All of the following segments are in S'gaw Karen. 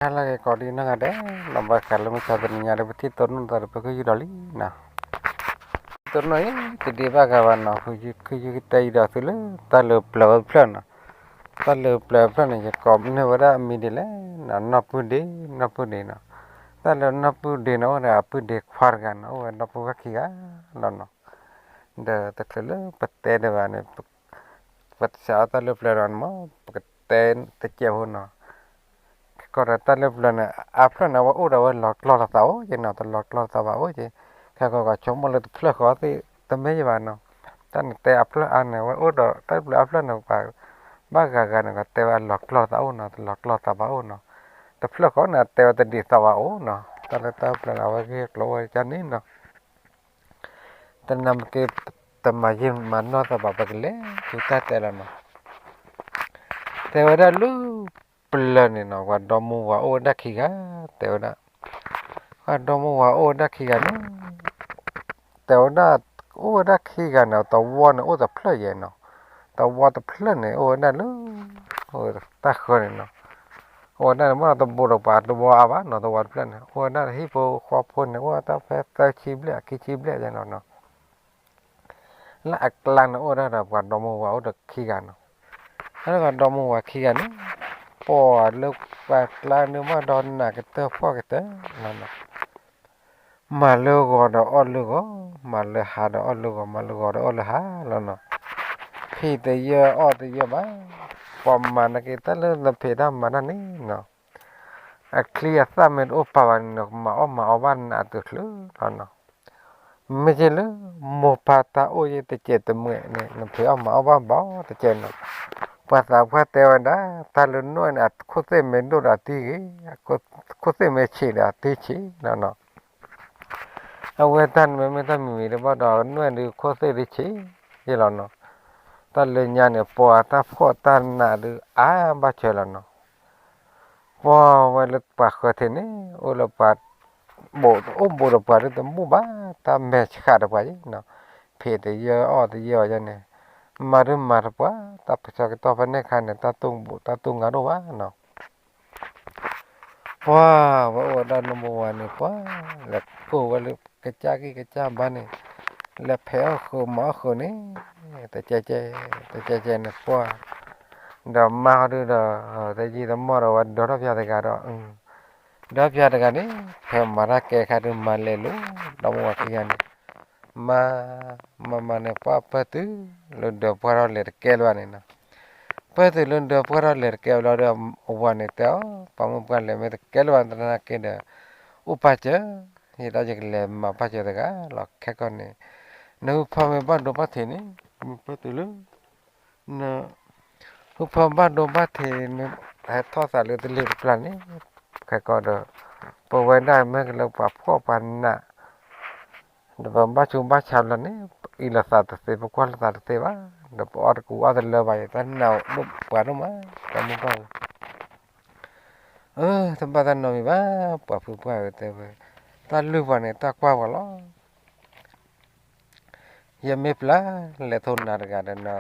ဟါလၢဂ့ၤကိးဒံနီၢ်ဂၤဒဲး, လီၤဘၣ်ဃးလၢမုၢ်ဆါတနံၤညါဒီး ပထံၣ်တိၢ်နီၣ်သးဒီး ပဃုယုၢ်ဒီးလံနီၤ. ပထံၣ်တိၢ်နီၣ်အံၤ တဒံးဘၣ်ဂၤဘၣ်နီၤ, ဃုယုၢ် ဃုယုၢ်ကတဲအံၤဒီးသုလၢ တၢ်လၢပျၢၤဝဲတဖျၢၣ်နီၤ. တၢ်လၢပျၢၤတဖျၢၣ်န့ၣ် ယကိးန့ၢ်ဝဲဒၣ်အမံၤဒ်လဲၣ်နီၤ, နီၢ်ပုၢ်ဒ့, နီၢ်ပုၢ်ဒ့နီၤ. တၢ်လၢနီၢ်ပုၢ်ဒ့န့ၣ် အိၣ်ဝဲဒၣ်အပုၢ်ဒ့ခွါတဂၤနီၤ, အိၣ်ဝဲနီၢ်ပုၢ်ဝဲၢ်ခံဂၤလီၤနီၤ. ဒီးတချုးလၢပတဲတဂၤန့ၣ် ပစးအီၣ်တၢ်လၢပျၢၤဒီးန့ၣ်မး ပကတဲတစဲးဖိနီၤ. ခဲကီးဒီးတၢ်လၢပျၢၤန့ၣ် အါဖျၢၣ်န့ၣ် အဝဲအိၣ်ဒီးဝဲလီၤကျီၢ်လီၤသးအိၣ်က့နီၤ, တလီၤကျီၢ်လီၤသးဘၣ်အိၣ်က့. ခဲကီးကီးဆိကမိၣ်လၢတဖျၢၣ်ဃီသ့ၣ် တမ့ၢ်ယဘၣ်နီၤ. တၢ်န့ၣ်တဲအါဖျၢၣ်အါန့ၣ် အဝဲအိၣ်ဒီးတၢ်လၢပျၢၤအါဖျၢၣ်န့ၣ် ပှၤဘၣ်ဂၤဂၤန့ၣ် ကတဲဝဲအလီၤကျီၢ်လီၤသးအိၣ်နီၤ, တလီၤကျီၢ်လီၤသးဘၣ်အိၣ်နီၤ. တဖျၢၣ်ဃီန့ၣ် အတဲဝဲတဒ်သိးဘၣ်အိၣ်နီၤ. တၢ်လၢတၢ်ပျၢၤန့ၣ် အဝဲဂ့ၢ်ကျိၤအိၣ်ဝဲဒ်န့ၣ်နီၤ. တနၢ်မ့ၢ်က့ တမၤယံာ်မၤနီၢ်သးဘၣ် ပကလဲၤဆူတၢ်တဲလီၤနီၤ. တဲဝဲဒၣ်လၢပျၢၤန့ၣ်နီၤ ပှၤဒီမါဝၤအိၣ်ဝဲဒၣ်ခံဂၤ, တဲဝဲဒၣ် ပှၤဒီမါဝၤအိၣ်ဝဲဒၣ်ခံဂၤန့ၣ် တဲဝဲဒၣ် အိၣ်ဝဲဒၣ်ခံဂၤန့ၣ် တဝီန့ၣ်အိၣ်တဖျၢၣ်ယဲနီၤ. တဝီတဖျၢၣ်န့ၣ် အိၣ်ဝဲဒၣ်လၢ တၢ်ဃၢၤန့ၣ်နီၤ. အိၣ်ဝဲဒၣ်န့ၣ် မ့ၢ်တဘိးဒီးပှၤတဝီအါဘၣ်နီၤ, တဝီတဖျၢၣ်န့ၣ် အိၣ်ဝဲဒၣ်ဟံၣ်ဖိဃီဖိန့ၣ် အိၣ်ဝဲတၢ်ဖဲသၢဆံဘျဲၣ်အခံဆံဘျဲၣ်ယဲနီၤနီၤ. လၢအကျါန့ၣ် အိၣ်ဝဲဒၣ်ဒီးပှၤဒီမါဝၤအိၣ်ဒီးခံဂၤနီၤ. လၢပှၤဒီမါဝၤခံဂၤန့ၣ် ပှၤလၢပှၤကျါန့ၣ် မ့ၢ်ဒီးနးကတၢၢ်ဖှီၣ်ကတၢၢ်လီၤနီၤ. မၤလၢဂီၤဒီးအီၣ်လၢဂီၤ, မၤလၢဟါဒီးအီၣ်လၢဂီၤ, မၤလၢဂီၤဒီးအီၣ်လၢဟါလီၤနီၤ. ဖံးတယၢၢ်အီၣ်တယၢၢ်ဘၣ်, ပှၤမၤနာ်က့တၢ်လၢနဖံးတၢ်မၤတၢ်န့ၣ်နီၤ. အချံအသၣ်မ့ၢ်တအိၣ်ပာ်ဘၣ်န့ၣ် နကမၤအီၣ်မၤအီဘၣ်နးတချုးလီၤနီၤ. မ့ၢ်က့လၢ မိၢ်ပၢ်တၢ်အိၣ်ယဲတကဲးတမှဲၤန့ၣ် နဖံးအီၣ်မၤအီၣ်ဘၣ်ဘၣ်တကဲးနီၤ. ပှၤသးပှၢ်တဲဝဲဒၣ် တၢ်လၢနွဲၣ်န့ၣ် အခိၣ်သ့ၣ်မ့ၢ်ဒိၣ်ဒီးအတံၢ်ဂ့ၤ, အခိၣ်သ့ၣ်မ့ၢ်ဆံးဒီးအတံၢ်ဆံးလီၤနီၤ. အဝဲတၢ်န့ၣ်မ့မ့ၢ်တၢ်မံၤမံၤတဘၣ်ဒီး နွဲၣ်ဒုးခိၣ်သ့ၣ်ဒုးဆံးယဲလီၤနီၤ. တၢ်လၢညါန့ၣ် ပှၤတၢ်ဖှီၣ်တၢ်နးဒုးအါဘၣ်စၢၤလီၤနီၤ. ပှၤဝဲလၢပှၤဃၢၤထံးန့ၣ် အိၣ်လၢပှၤ ဘူးတအိၣ်ဘူးဒီးပှၤဒုးတဘူးဘၣ်, တၢ်မဲာ်ဆှးဒီးပှၤယဲနီၤ. ဖံးတယၢၢ်အီၣ်တယၢၢ်အီၤယဲန့ၣ် မၤဒုးမၤတပှၢ်, တၢ်ပစီကတီၢ်ဖဲန့ၣ်ခါန့ၣ် တၢ်တူၢ်ဘူးတၢ်တူၢ်ငါဒိၣ်ဘၣ်နီၤ. ပှၤဝဲအိၣ်ဝဲဒၣ်နီၢ်မါဝၤန့ၣ် ပှၤလဲၤကိးဝဲလၢကစၢ်ဂံၢ်ကစၢ်ဘါန့ၣ် လဲၤဖံးအီၣ်ဃုာ်မၤအီၣ်ဃုာ်န့ၣ် တကဲကဲ တကဲကဲန့ၣ်ပှၤ ဒီးမါဟီဒုဒီး တယံာ်တမီၢ်ဒီးဝဲဒီထီၣ်ပၠးတဂၤဒီး ဒီထီၣ်ပၠးတဂၤန့ၣ် ဖဲမၤတၢ်ကဲခါဒုးမၤလဲၤလိၤ ဒီမါဝၤခံဂၤန့ၣ် မၤ မၤမၤန့ၣ် ပှၤပၢၢ်တုၤလၢဒၢးပှၢ်ထီၣ်လဲၤတကဲလၢၤဘၣ်န့ၣ်နီၤ. ပၢၢ်တုၤလၢဒၢးပှၢ်ထီၣ်လဲၤတကဲလၢၤဒီး အဝၤန့ၣ်တဲအီၤ ပှၤမုၣ်ပှၢ်လဲၤမ့ၢ်တကဲလၢၤဘၣ်သနာ်က့ဒီး အိၣ်ပာ်စၢၤ ယဲဒၣ်ယကလဲၤမၤပာ်စၢၤတဂၤလီၤ. ခဲကီၢ်န့ၣ် နဟုဖၢမ့ၢ်ဘၣ်ဒိဘၣ်ထံးန့ၣ် မ့ၢ်ပၢၢ်တုၤလၢ န ဟုဖၢဘၣ်ဒိဘၣ်ထံး မ့ၢ်ဟဲထီၣ်သးလၢတလ့ၤတပျၢ်န့ၣ် ခဲကီၢ်ဒီး ပဝဲဒၣ်မ့ၢ်ကလၢပှၤဖှီၣ်ပှၤနး ဒီးပဘၣ်ဆူးဘၣ်ဆါလီၤန့ၣ် ပအံးလိာ်သးတသ့ ပကွၢ်လိာ်သးတသ့ဘၣ် ဒီးပအီၣ်တကူအီၣ်တလၢဘၣ် ယတၢ်နာ်ဒိၣ်ပှၤဒိၣ်မး တၢ်မုၢ်ပှၢ်ဧၢ တဘၣ်တၢ်နီတမံၤဘၣ် ပှၤဖုပှၢ်ဧၢ တဲဝဲ တၢ်လုၢ်ပှၤန့ၣ် တၢ်ကွၢ်ပှၤလီၤ. ယမ့ၢ်ပျၢ် လဲၤထိးနၤတဂၤဒီးနၤ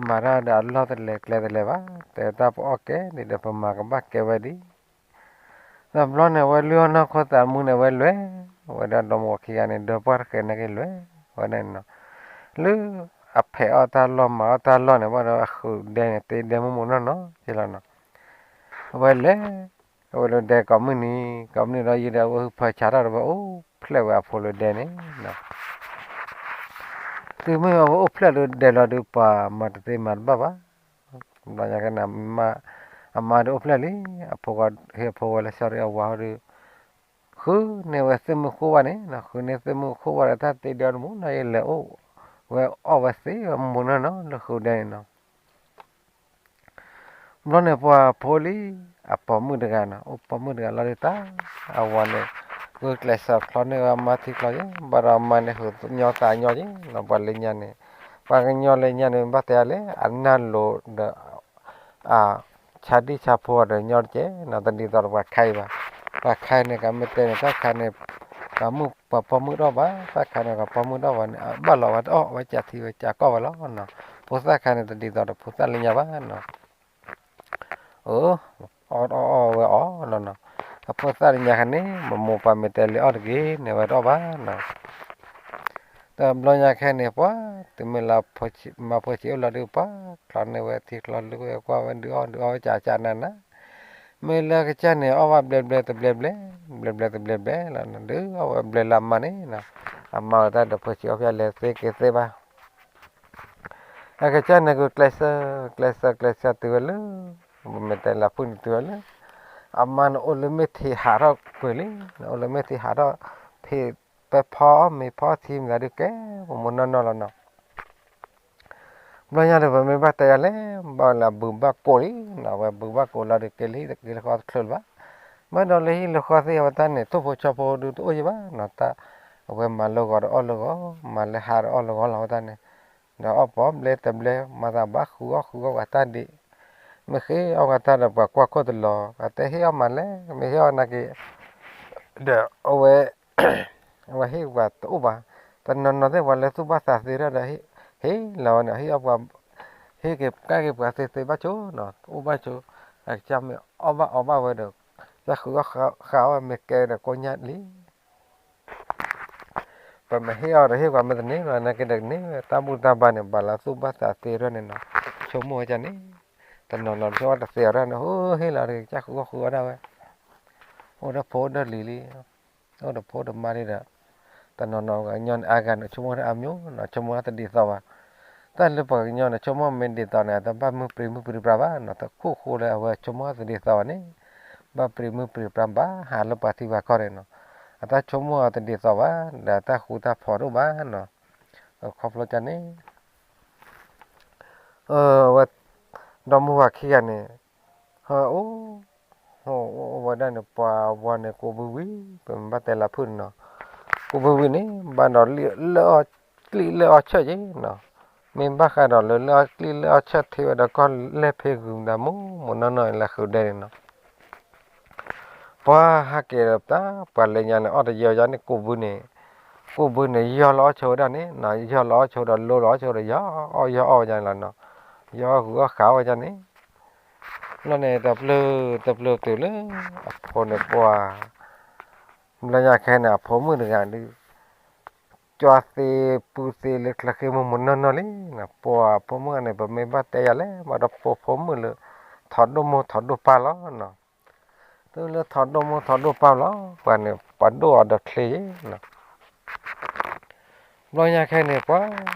မၤတၢ်ဒီးအလီၢ်တလဲၤကျဲတလဲၤဘၣ် တဲတၢ်ပအီၣ်ကဲဒ်ဒီးပမၤကဘၣ်ကဲဝဲဒ် ဒီးဘျီန့ၣ် အဝဲလုၢ်အီၣ်နီၢ်ခိသးမုၢ်န့ၣ် အဝဲလဲၤ အဝဲဒၣ်ဒီမါဝၤခံဂၤန့ၣ် ဒၢးပှၢ်တဃဲၤနာ်က့လဲၤ အဝဲဒၣ်န့ၣ်နီၤ လၢအဖံးအီၣ်တၢ်လီၢ်မၤအီၣ်တၢ်လီၢ်န့ၣ် ဘၣ်ဒီးအဃုာ်ဒဲန့ၣ် တ့ဒဲမုၢ်မုၢ်နီၢ်နီၢ်က့လီၤနီၤ အဝဲလဲၤ အဝဲလၢဒဲကိးမုၢ်နံၤ ကိးမုၢ်နံၤဒီး ယံာ်ဒီးအဝဲဟုဖၢဆါထီၣ်ဒီး အဝဲအိၣ်ဖျဲၣ်ဝဲအဖိလၢဒဲန့ၣ်နီၤ တုၤမ့ၢ်အဝဲအိၣ်ဖျဲၣ်လၢဒဲလီၤဒီး ပှၤမၤတသ့မၤတဘၣ်ဘၣ် ဘျီညါကနၣ် အမါဒုးအိၣ်ဖျဲၣ်လံ အဖိခွါဟ့ၣ်အဖိဝဲလၢ sorry အဝၤဟီဒုး ဃုန့ၢ်ဝဲသ့ၣ်မုၣ်ဃိဝဲန့ၣ်နီၤ ဃုန့ၢ်သ့ၣ်မုၣ်ဃိဝဲဒီး တၢ်တ့ဒဲအီၤတမူနီၤ ယလဲၤအိၣ်ဝဲအီၣ်ဝဲသ့ဝဲမူနီၤနီၤ လၢဃုာ်ဒဲန့ၣ်နီၤ ဘျီန့ၣ်ပှၤဖိလံ အပိာ်မုၣ်တဂၤနီၤ အိၣ်ပိာ်မုၣ်တဂၤလီၤဒုးတၢ် အဝၤန့ၣ် ဂုာ်ကျဲးစၢးချီန့ၢ်ဝဲအမါထံချီယ့ၣ် ဘၣ်ဒီးအမါန့ၣ် ဟုးညီသးညီယ့ၣ်နီၤ ပှၤလၢညါန့ၣ် ပှၤကညီလၢညါန့ၣ် ဘၣ်တဲအါလဲၣ် အနၢ်လိၤဒီး အ ဆါဒံၣ်ဆါဖိဒီးညီတကဲနီၤ တဒ်သိးဒီးပှၤခါအံၤဘၣ်. ပှၤခါအံၤန့ၣ် ကမ့ၢ်တဲန့ၣ် တၢ်ခါန့ၣ် ပှၤမုၣ်ပှၤပိာ်မုၣ်ဒီၣ်ဘၣ် တၢ်ခါန့ၣ် ပှၤပိာ်မုၣ်ဒီၣ်ဘၣ်န့ၣ် ဘၣ်လီၤဝဲတအီၣ်ဝဲကးထံဝဲကးကီၢ်ဝဲလီၤနီၤ. ဖိသၣ်ခါန့ၣ် တဒ်သိးဒီးဖိသၣ်လၢညါဘၣ်နီၤ. အိၣ် အီၣ်အီၣ်ဝဲအီၣ်လီၤနီၤ. အဖိသၣ်တညါခါန့ၣ် မိၢ်မိၢ်ပၢ်မ့ၢ်တဲလဲၤအီၣ်တဂ့ၤန့ၣ် အဝဲတအီၣ်ဘၣ်နီၤ. တဘျီညါခဲန့ၣ် ပှၤ တုၤမ့ၢ်လၢမၤဖိဆံးအိၣ်လီၤဒုး ပှၤ ချီန့ၢ်ဝဲထံချီလွံၢ်ဝဲကွၢ်ဝဲဒုးအီၣ်ဒုးအီၣ်ဝဲကၠးကၠးနးနး, မ့ၢ်လၢကစၢ်န့ၣ် အီၣ်ဘၣ်ဘျဲဘျဲတဘျဲဘျဲ, ဘျဲဘျဲတဘျဲဘျဲလီၤ ဒုးအီၣ်ဝဲဘျဲလၢအမါန့ၣ်နီၤ. အမါဝဲတၢ်ဒီးဖိဆံးအီၣ်ဖၠၣ်လဲၤသ့က့ၤသ့ဘၣ် အကစၢ်န့ၣ်ကကျဲးစၢး ကျဲးစၢး ကျဲးစၢးတုၤဝဲလၢ ပမ့ၢ်တဲလၢဖုၣ်န့ၣ်တုၤဝဲလၢ အမါန့ၣ်အိၣ်လၢမ့ၢ်ထံးဟးထီၣ်ကွံာ်လံ, အိၣ်လၢမ့ၢ်ထံးဟးထီၣ် ဖံးပဲဖီအီၣ်မ့ၤဖီထံမတၤဒုးကဲ မိၢ်မိၢ်နီၢ်နီၢ်လီၤနီၤ. ဘျီညါဒီး ပမ့ၢ်ဘၣ်တဲယၤလဲၣ်, ဘၣ်လၢအဘုးဘၣ်ကိးလံနီၤ, အဝဲဘုးဘၣ်ကိးလီၤဒီး က့ၤလၢဟံၣ်လၢဃီတချုးလၢၤဘၣ်. မ့ၢ်ဒီးလၢဟံၣ်လၢဃီသ့ၣ်အဝဲတၢ်န့ၣ် ထိၣ်ဖိဆီဖိဒုးတအိၣ်ယံၤဘၣ်နီၤ, တၢ် အဝဲမၤလၢဂီၤဒီးအီၣ်လၢဂီၤ, မၤလၢဟါဒီးအီၣ်လၢဂီၤလီၤ အဝဲတၢ်န့ၣ်, ဒီးအီၣ်ပိာ်ဘျဲတဘျဲ, မၤသးဘၣ်ဃုအီၣ်ဃုအီၣ်ပှၤတၢ်ဒံး, မ့ၢ်ဃ့အီၣ်ပှၤတၢ်ဒီးပှၤကွၢ်ခိၣ်တလီၤ, ပှၤတဲဟ့ၣ်အီၣ်မးလဲၣ်, မ့ၢ်ဟ့ၣ်အီၣ်နာ်က့ၤ ဒီးအဝဲ အဝဲဟ့ၣ်ပှၤတအိၣ်ဘၣ်, တနီၤနီၤသ့ၣ်ပှၤလၢသူၣ်ဘၣ်သးသ့ထီၣ်ဒီး ဟ့ၣ်လီၤဝဲန့ၣ် ဟ့ၣ်အီၣ်ပှၤ, ဟ့ၣ်က့ၤကဒါက့ၤပှၤသ့သ့ဘၣ်ဆိနီၤ, အိၣ်ဘၣ်ဆိ, အကစၢ်မ့ၢ်အီၣ်ဘၣ်အီဘၣ်ဝဲဒီး ကစၢ်ဃုအီၣ်ဃုအီၣ်ဝဲမ့ၢ်ကဲဒီးကိညၢ်လံ ပမ့ၢ်ဟ့ၣ်အီၣ်ဒီးဟ့ၣ်ပှၤမ့ၢ်တန့ၢ်ဘၣ် နာ်က့ဒီးကန့ၢ်ဝဲ တၢ်ဘူၣ်တၢ်ဘါန့ၣ် ဘၣ်လၢသူၣ်ဘၣ်သးသ့ထီၣ်န့ၣ်နီၤ, ဆိကမိၣ်ဝဲဒ်န့ၣ်, တနီၤနီၤဆိကမိၣ်တသ့အီၤဒၣ်န့ၣ် ဟ့ၣ်လီၤဒီးကစၢ်ဃုအီၣ်ဃုအီၣ်ဒၣ်ဝဲ, အိၣ်ဒီးဖိဒီးလံၤလံ အိၣ်ဒီးဖိဒီးမါလံဒီး, တနီၤနီၤကညီန့ၣ် အါဂၤန့ၣ် ဆိကမိၣ်တၢ်အါမျိၤနီၤ, ဆိကမိၣ်တၢ်တဒ်သိးဘၣ်, တၢ်လၢပှၤကညီန့ၣ် ဆိကမိၣ်မ့ၢ်ဒ်သိးန့ၣ် အတဘၣ်မုၢ်ပြံမုၢ်ပြံပြါဘၣ်နီၤ, တခိၣ်ဃိလၢအဝဲဆိကမိၣ်တၢ်တဒ်သိးဘၣ်န့ၣ်, ဘၣ်ပြံမုၢ်ပြံပြါဘၣ် ဟးလၢပှၤထံပှၤကီၢ်န့ၣ်နီၤ, အတၢ်ဆိကမိၣ်အတဒ်သိးဘၣ် ဒီးတၢ်ဃူတၢ်ဖိးတအိၣ်ဘၣ်နီၤ, ခီဖျိဒ်န့ၣ် အဝဲ ဒီမါဝၤခံဂၤန့ၣ် ဟဲအိၣ်, အိၣ်ဝဲဒၣ်န့ၣ် ပှၤဝၤန့ၣ် ကိးဘုဝံၤ ပမ့ၢ်ဘၣ်တဲလၢဖုၣ်န့ၣ်နီၤ, ကိးဘုဝံၤန့ၣ် ဘၣ်ဒီးလၢအီၣ်ကျံၣ်လၢအီၣ်ဆၢၣ်က့ၤနီၤ, မ့ၢ်ဘၣ်ဃးဒီးလၢလၢအီၣ်ကျံၣ်လၢအီၣ်ဆၢၣ်ထံဝဲဒီးကီၢ်လဲၢ်ဖဲဂုၤမတၤမိၢ်မိၢ်နီၢ်နီၢ်လၢဃုာ်ဒဲန့ၣ်နီၤ ပှၤဟးက့ၤဒီးတၢ် ပှၤလၢညါန့ၣ် အီၣ်တယၢယါန့ၣ် ကိးဘုန့ၣ်, ကိးဘုန့ၣ် ယီၢ်လီၤအီၣ်ဆိဝဲဒၣ်န့ၣ်နီၤ, ယီၢ်လီၤအီၣ်ဆိဒီးလိလီၤအီၣ်ဆိဒီး ယီၢ်အီၣ်ယီၢ်အီၣ်ဝဲဒၣ်န့ၣ်လီၤနီၤ, ယီၢ်အီၣ်ဃုအီၣ်ဃးဝဲဒၣ်န့ၣ်, လီၤန့ၣ် တပျုာ်တပျုာ်တုၤလၢ အဖိန့ၣ်ပှၤ ဘျီညါခဲန့ၣ် အဖိမုၣ်တဂၤဒုး ကၠီသ့ပုၢ်သ့လၢချၢဃ့မိၢ်မိၢ်နီၢ်နီၢ်လံ, ပှၤဖိမုၣ်န့ၣ် ပမ့ၢ်ဘၣ်တဲယၤလဲၣ် ဘၣ်ဒီးဖိဖိမုၣ်လၢ ထီၣ်ဒိၣ်မိၢ်ထီၣ်ဒိၣ်ပၢ်လီၤနီၤ, တုၤလၢထီၣ်ဒိၣ်မိၢ်ထီၣ်ဒိၣ်ပၢ်လီၤ, ပှၤန့ၣ် ပှၤဒိၣ်အီၤဒီးချ့ယ့နီၤ ဘျီညါခဲန့ၣ် ပှၤ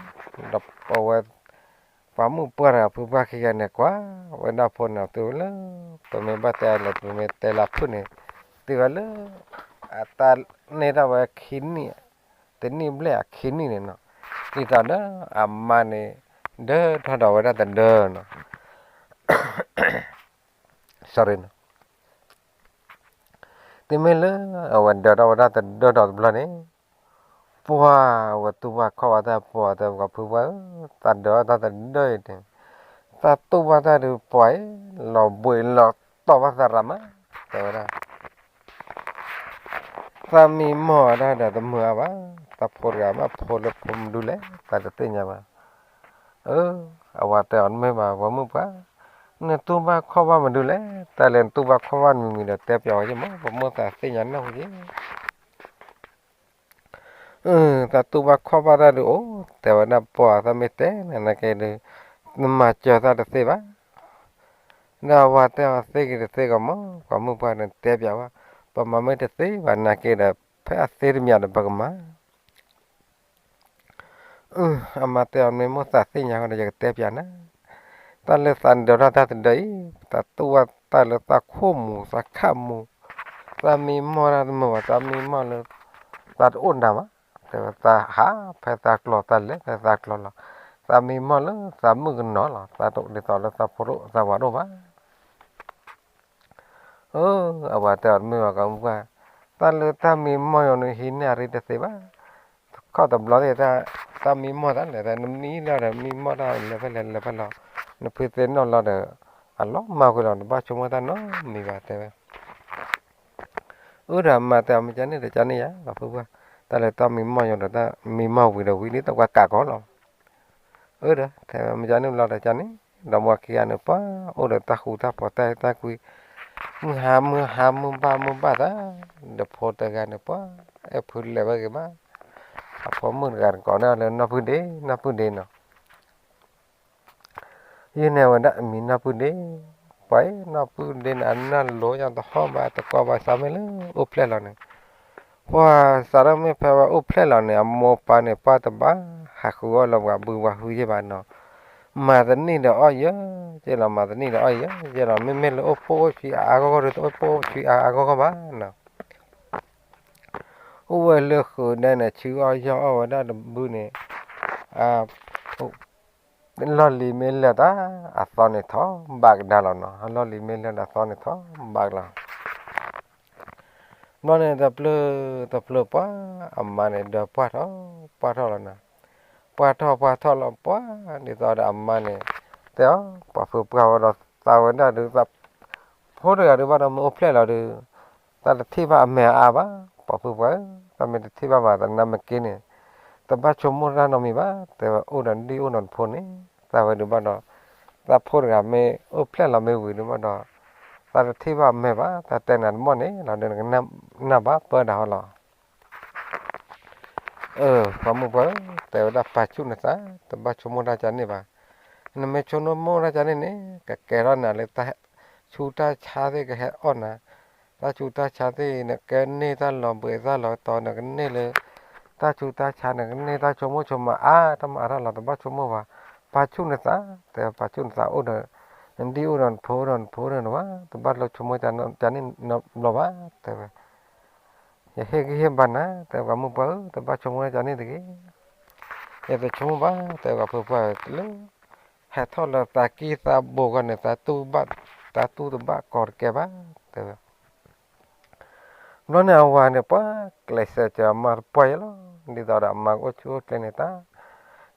ဒီးအဝဲ ပှၤမုၣ်ပှၢ်တဂၤဖုပှၢ်ခံဂၤန့ၣ် ကွၢ်ဝဲဒၣ်ဖိန့ၣ် တုၤလၢ ပမ့ၢ်ဘၣ်တဲလဲၣ် ပမ့ၢ်တဲလၢဖုၣ်န့ၣ် တုၤဝဲလၢ အတၢ်န့ၢ်ထီၣ်ဝဲခံနံၣ် တနံၣ်ဘျဲၣ်အခံနံၣ်န့ၣ်နီၤ, ဒ်သိးဒီးအမါန့ၣ် ဒၢထီၣ်ဒီးဝဲဒၣ်တဒၢနီၤ sorry နီၤ, တုၤမ့ၢ်လၢအဝဲဒၢထီၣ်ဝဲဒၣ်တဒၢဒီးတဘျီန့ၣ် ပှၤဝဲတူၢ်ဘၣ်ခီၣ်ဘၣ်တၢ် ပှၤတဲပှၤဖုပှၢ်ဧၢ, သးဒၢထီၣ်တၢ်တဒၢအံၤန့ၣ်, သးတူၢ်ဘၣ်တၢ်ဒုးပှၤအံၤ လီၤဘှံးလီၤတီၢ်ဘၣ်သးရၤမး, တဲဝဲဒၣ် သးမံမီၢ်ဝဲဒၣ်ဒီးတမုာ်အါဘၣ်, သးဖိတဂၤမး ဖိလၢဖိမဒုလဲၣ် သးတသ့ၣ်ညါဘၣ်. အၢ အဝၤတဲအီၤတမ့ၢ်ဘၣ် ပှၤမုၣ်ပှၢ်, နတူၢ်ဘၣ်ခီၣ်ဘၣ်မဒုလဲၣ်, တၢ်လၢနတူၢ်ဘၣ်ခီၣ်ဘၣ်မံၤမံၤဒီးတဲပၠးဝဲက့ၤမး ပမိၢ်သးသ့ၣ်ညါနၢ်ဟူက့ၤ သးတူၢ်ဘၣ်ခီၣ်ဘၣ်တၢ်ဒုးအိၣ် တဲဝဲဒၣ်ပှၤသးမ့ၢ်တဲနၤနာ်က့ဒုး နမၤစၢၤသးတသ့ဘၣ်. ဒီးအဝၤတဲအီၤသ့က့ၤတသ့ကီးမး ပှၤမုၢ်ပှၢ်န့ၣ်တဲပၠးဝဲ, ပမၤမ့ၢ်တသ့ဘၣ်နာ်က့ဒီး ဖဲအသ့တမံၤဒီးပကမၤ အမါတဲအီၤမ့ၢ်မိၢ်သးသ့ၣ်ညါဃီဒီး ယကတဲပၠးနၤ, တၢ်လၢသးဒၢထီၣ်တၢ်တဒၢအံၤ သးတူၢ်ဘၣ်တၢ်လၢသးခိၣ်မူၤသးခးမူၤ, သးမံမီၢ်တၢ်တမုာ်ဘၣ် သးမံမီၢ်လၢ သးတအိၣ်နၤဘၣ်, တဲဝဲသးဟးဖဲသးကျီၤ သးလဲၤဖဲသးကျီၤလီၤ, သးမံမီၢ်လၢသးမုၣ်ကနီၤလီၤ သးတအိၣ်ဒ်သိးလၢသးဖိဒိၣ်သးဝၤဒိၣ်ဘၣ် အၢ အဝၤတဲအီၤတမ့ၢ်ဘၣ် ပှၤမုၣ်ပှၢ်, တၢ်လၢတၢ်မံမီၢ်ယိာ်န့ၣ် ဟံးန့ၢ်အရ့တသ့ဘၣ်. ခီၣ်တဘျီသ့ၣ် တၢ်မံမီၢ်သးလဲၣ် နမံလီၤဒီးမံမီၢ်တၢ်လဲၤဖဲလဲၣ်လဲၤဖဲလဲၣ်, နဖုသ့ၣ်နီၣ်လီၤဒီး အလီၤမၢ်ကွံာ်လီၤ နတဘၣ်ဆိကမိၣ်တၢ်နီတမံၤဘၣ် တဲဝဲ အၢ ဒီးမၤတဲအီၤ မ့ၢ်ကန့ၣ်ဒီးကန့ၣ်ယါ ပှၤဖုပှၢ်, တၢ်လၢတၢ်မံမီၢ်ယိာ်ဒီးတၢ်မံမီၢ်ဝံၤဒီးဝံၤလံ တၢ်ကွၢ်ကးကီလီၤ. အၢ ဒီး တဲဝဲ မ့ၢ်ကန့ၣ်ဘျီဒီးကန့ၣ်, ဒီးပှၤခံဂၤန့ၣ် ပှၤအိၣ်ဒီးတၢ်ဃူတၢ်ဖိးတၢ်အဲၣ်တၢ်ကွံ, မုၢ်ဟါမုၢ်ဟါမုၢ်ဘၣ်မုၢ်ဘၣ်သး, ဒီးဖိတဂၤန့ၣ် ပှၤအဲၣ်ဖုလဲၤဝဲဂ့ၤမး, အဖိမုၣ်တဂၤတကိးန့ၣ်လၢနီၢ်ပုၢ်ဒ့ နီၢ်ပုၢ်ဒ့နီၤ, ယုၢ်န့ၢ်ဝဲဒၣ်အမံၤနီၢ်ပုၢ်ဒ့, ပှၤအံၤနီၢ်ပုၢ်ဒ့န့ၣ် အနၢ်လိၤယါတဟီၣ်ဘၣ်တကီဘၣ် စးမ့ၢ်လၢအိၣ်ဖျဲၣ်လီၤန့ၣ်, ပှၤစးထီၣ်မ့ၢ်ဖဲဝဲအိၣ်ဖျဲၣ်လီၤန့ၣ် အမိၢ်ပၢ်န့ၣ် ပှၤတဘၣ်ဟးဃုအီၣ်လၢပှၤဘုပှၤဟုယဲၢ်ဘၣ်နီၤ, မၤတနံၣ်ဒီးအီၣ်ယဲၢ်ကဲလီၤ မၤတနံၣ်ဒီးအီၣ်ယဲၢ်ကဲလီၤ မ့မ့ၢ်လၢအိၣ်ဖှိၣ်အိၣ်ဆှံအါအါဂီၢ်ဂီၢ်ဒီး တအိၣ်ဖှိၣ်အိၣ်ဆှံအါအါဂီၢ်ဂီၢ်ဘၣ်နီၤ အိၣ်ဝဲလၢဃုာ်ဒဲန့ၣ် ဆူအီၣ်ယီၢ်အီၣ်ဝဲဒၣ်တဘုန့ၣ်, လီၢ်လံၤမ့ၢ်လၢာ်တၢ် အသီန့ၣ်ထီၣ်ဘၣ်ကဒါလီၤနီၤ, လီၢ်လံၤမ့ၢ်လၢာ်ဒီးအသီန့ၣ်ထီၣ်ဘၣ်ကလီၤ. ဘျီန့ၣ်တပျၢၢ်တပျၢၢ်ပှၤ အမါန့ၣ်ဒီးပှၢ်ထီၣ်ပှၢ်ထီၣ်လီၤနီၤ, ပှၢ်ထီၣ်ပှၢ်ထီၣ်လီၤပှၤ ဒ်သိးဒီးအမါန့ၣ် တဲအီၤ ပှၤဖုပှၢ်ဝဲဒီးသးဝဲဒၣ်ဒုး ဖိတဂၤဒုးဘၣ်ဒီးမ့ၢ်အိၣ်ဖျဲၣ်လီၤဒုး တၢ်တထံၣ်ဘၣ်အမဲာ်အါဘၣ်, ပှၤဖုပှၢ်ဧၢ, တၢ်မ့ၢ်တထံၣ်ဘၣ်ဘၣ် သနာ်မ့ၢ်က့န့ၣ် တဘၣ်ဆိကမိၣ်တၢ်နီတမံၤဘၣ်, တဲဝဲအိၣ်ဒီးဒံၣ်အိၣ်ဒီးတဖိန့ၣ်, သးဝဲဒုးဘၣ်ဒီး သးဖိတဂၤမ့ၢ်အိၣ်ဖျဲၣ်လီၤမ့ၢ်ဝံၤဒုးဘၣ်ဒီး တၢ်တထံၣ်ဘၣ်အမဲာ်ဘၣ်, တၢ်တဲနၤတဘီၣ်န့ၣ်လီၤဒုး နကနၣ်ဘၣ်ပၢဒၣ်ဟီလီၤ. ပှၤမုၣ်ပှၢ်ဧၢ, တဲဝဲဒၣ်ပာ်ဆူၣ်နသး, တဘၣ်ဆိကမိၣ်တၢ်ကန့ၣ်ဘၣ်. နမ့ၢ်ဆိကမိၣ်တၢ်ကန့ၣ်န့ၣ် ကကဲထီၣ်နၤလၢတၢ်ဆူးတၢ်ဆါသ့ၣ်ကဟဲအီၣ်နၤ, တၢ်ဆူးတၢ်ဆါသ့ၣ် နကန့ၢ်တၢ်လီၤဘှံးတၢ်လီၤတီၤ နကန့ၢ်လၢ တၢ်ဆူးတၢ်ဆါ နကန့ၢ်တၢ်ဆိကမိၣ်ဆိကမးအါတၢ်မၤအါတၢ်လီၤ တဘၣ်ဆိကမိၣ်ဘၣ်, ပာ်ဆူၣ်နသး, တဲပာ်ဆူၣ်နသးအိၣ်ဒီး နဒံၣ်အိၣ်ဒီးနဖိအိၣ်ဒီးနဖိအိၣ်ဒီးနဝၤ, တဘၣ်လၢဆိကမိၣ်ကန့ၣ်ဘျီဘၣ်, တဲဝဲ ယဟ့ၣ်ဂံၢ်ဟ့ၣ်ဘါနၤ, တဲပှၤမုၣ်ပှၢ်ဧၢ, တဘၣ်ဆိကမိၣ်တၢ်ကန့ၣ်တဂ့ၤ, ယတဆိကမိၣ်ဘၣ်, တဲပှၤဖုပှၢ်လၢ ဟဲထီၣ်လၢသးကံၢ်သးဘိဂီၢ်န့ၣ် သးတူၢ်ဘၣ်, သးတူၢ်တဘၣ်ကီတကဲဘၣ်, တဲဝဲ ဘျီန့ၣ်အဝၤန့ၣ် ပှၤကျဲးစၢးစၢၤအမါတပှၢ်ယဲလီၤ, ဒ်သိးဒီးအမါကအိၣ်ဆူၣ်အိၣ်ချ့န့ၣ် တၢ်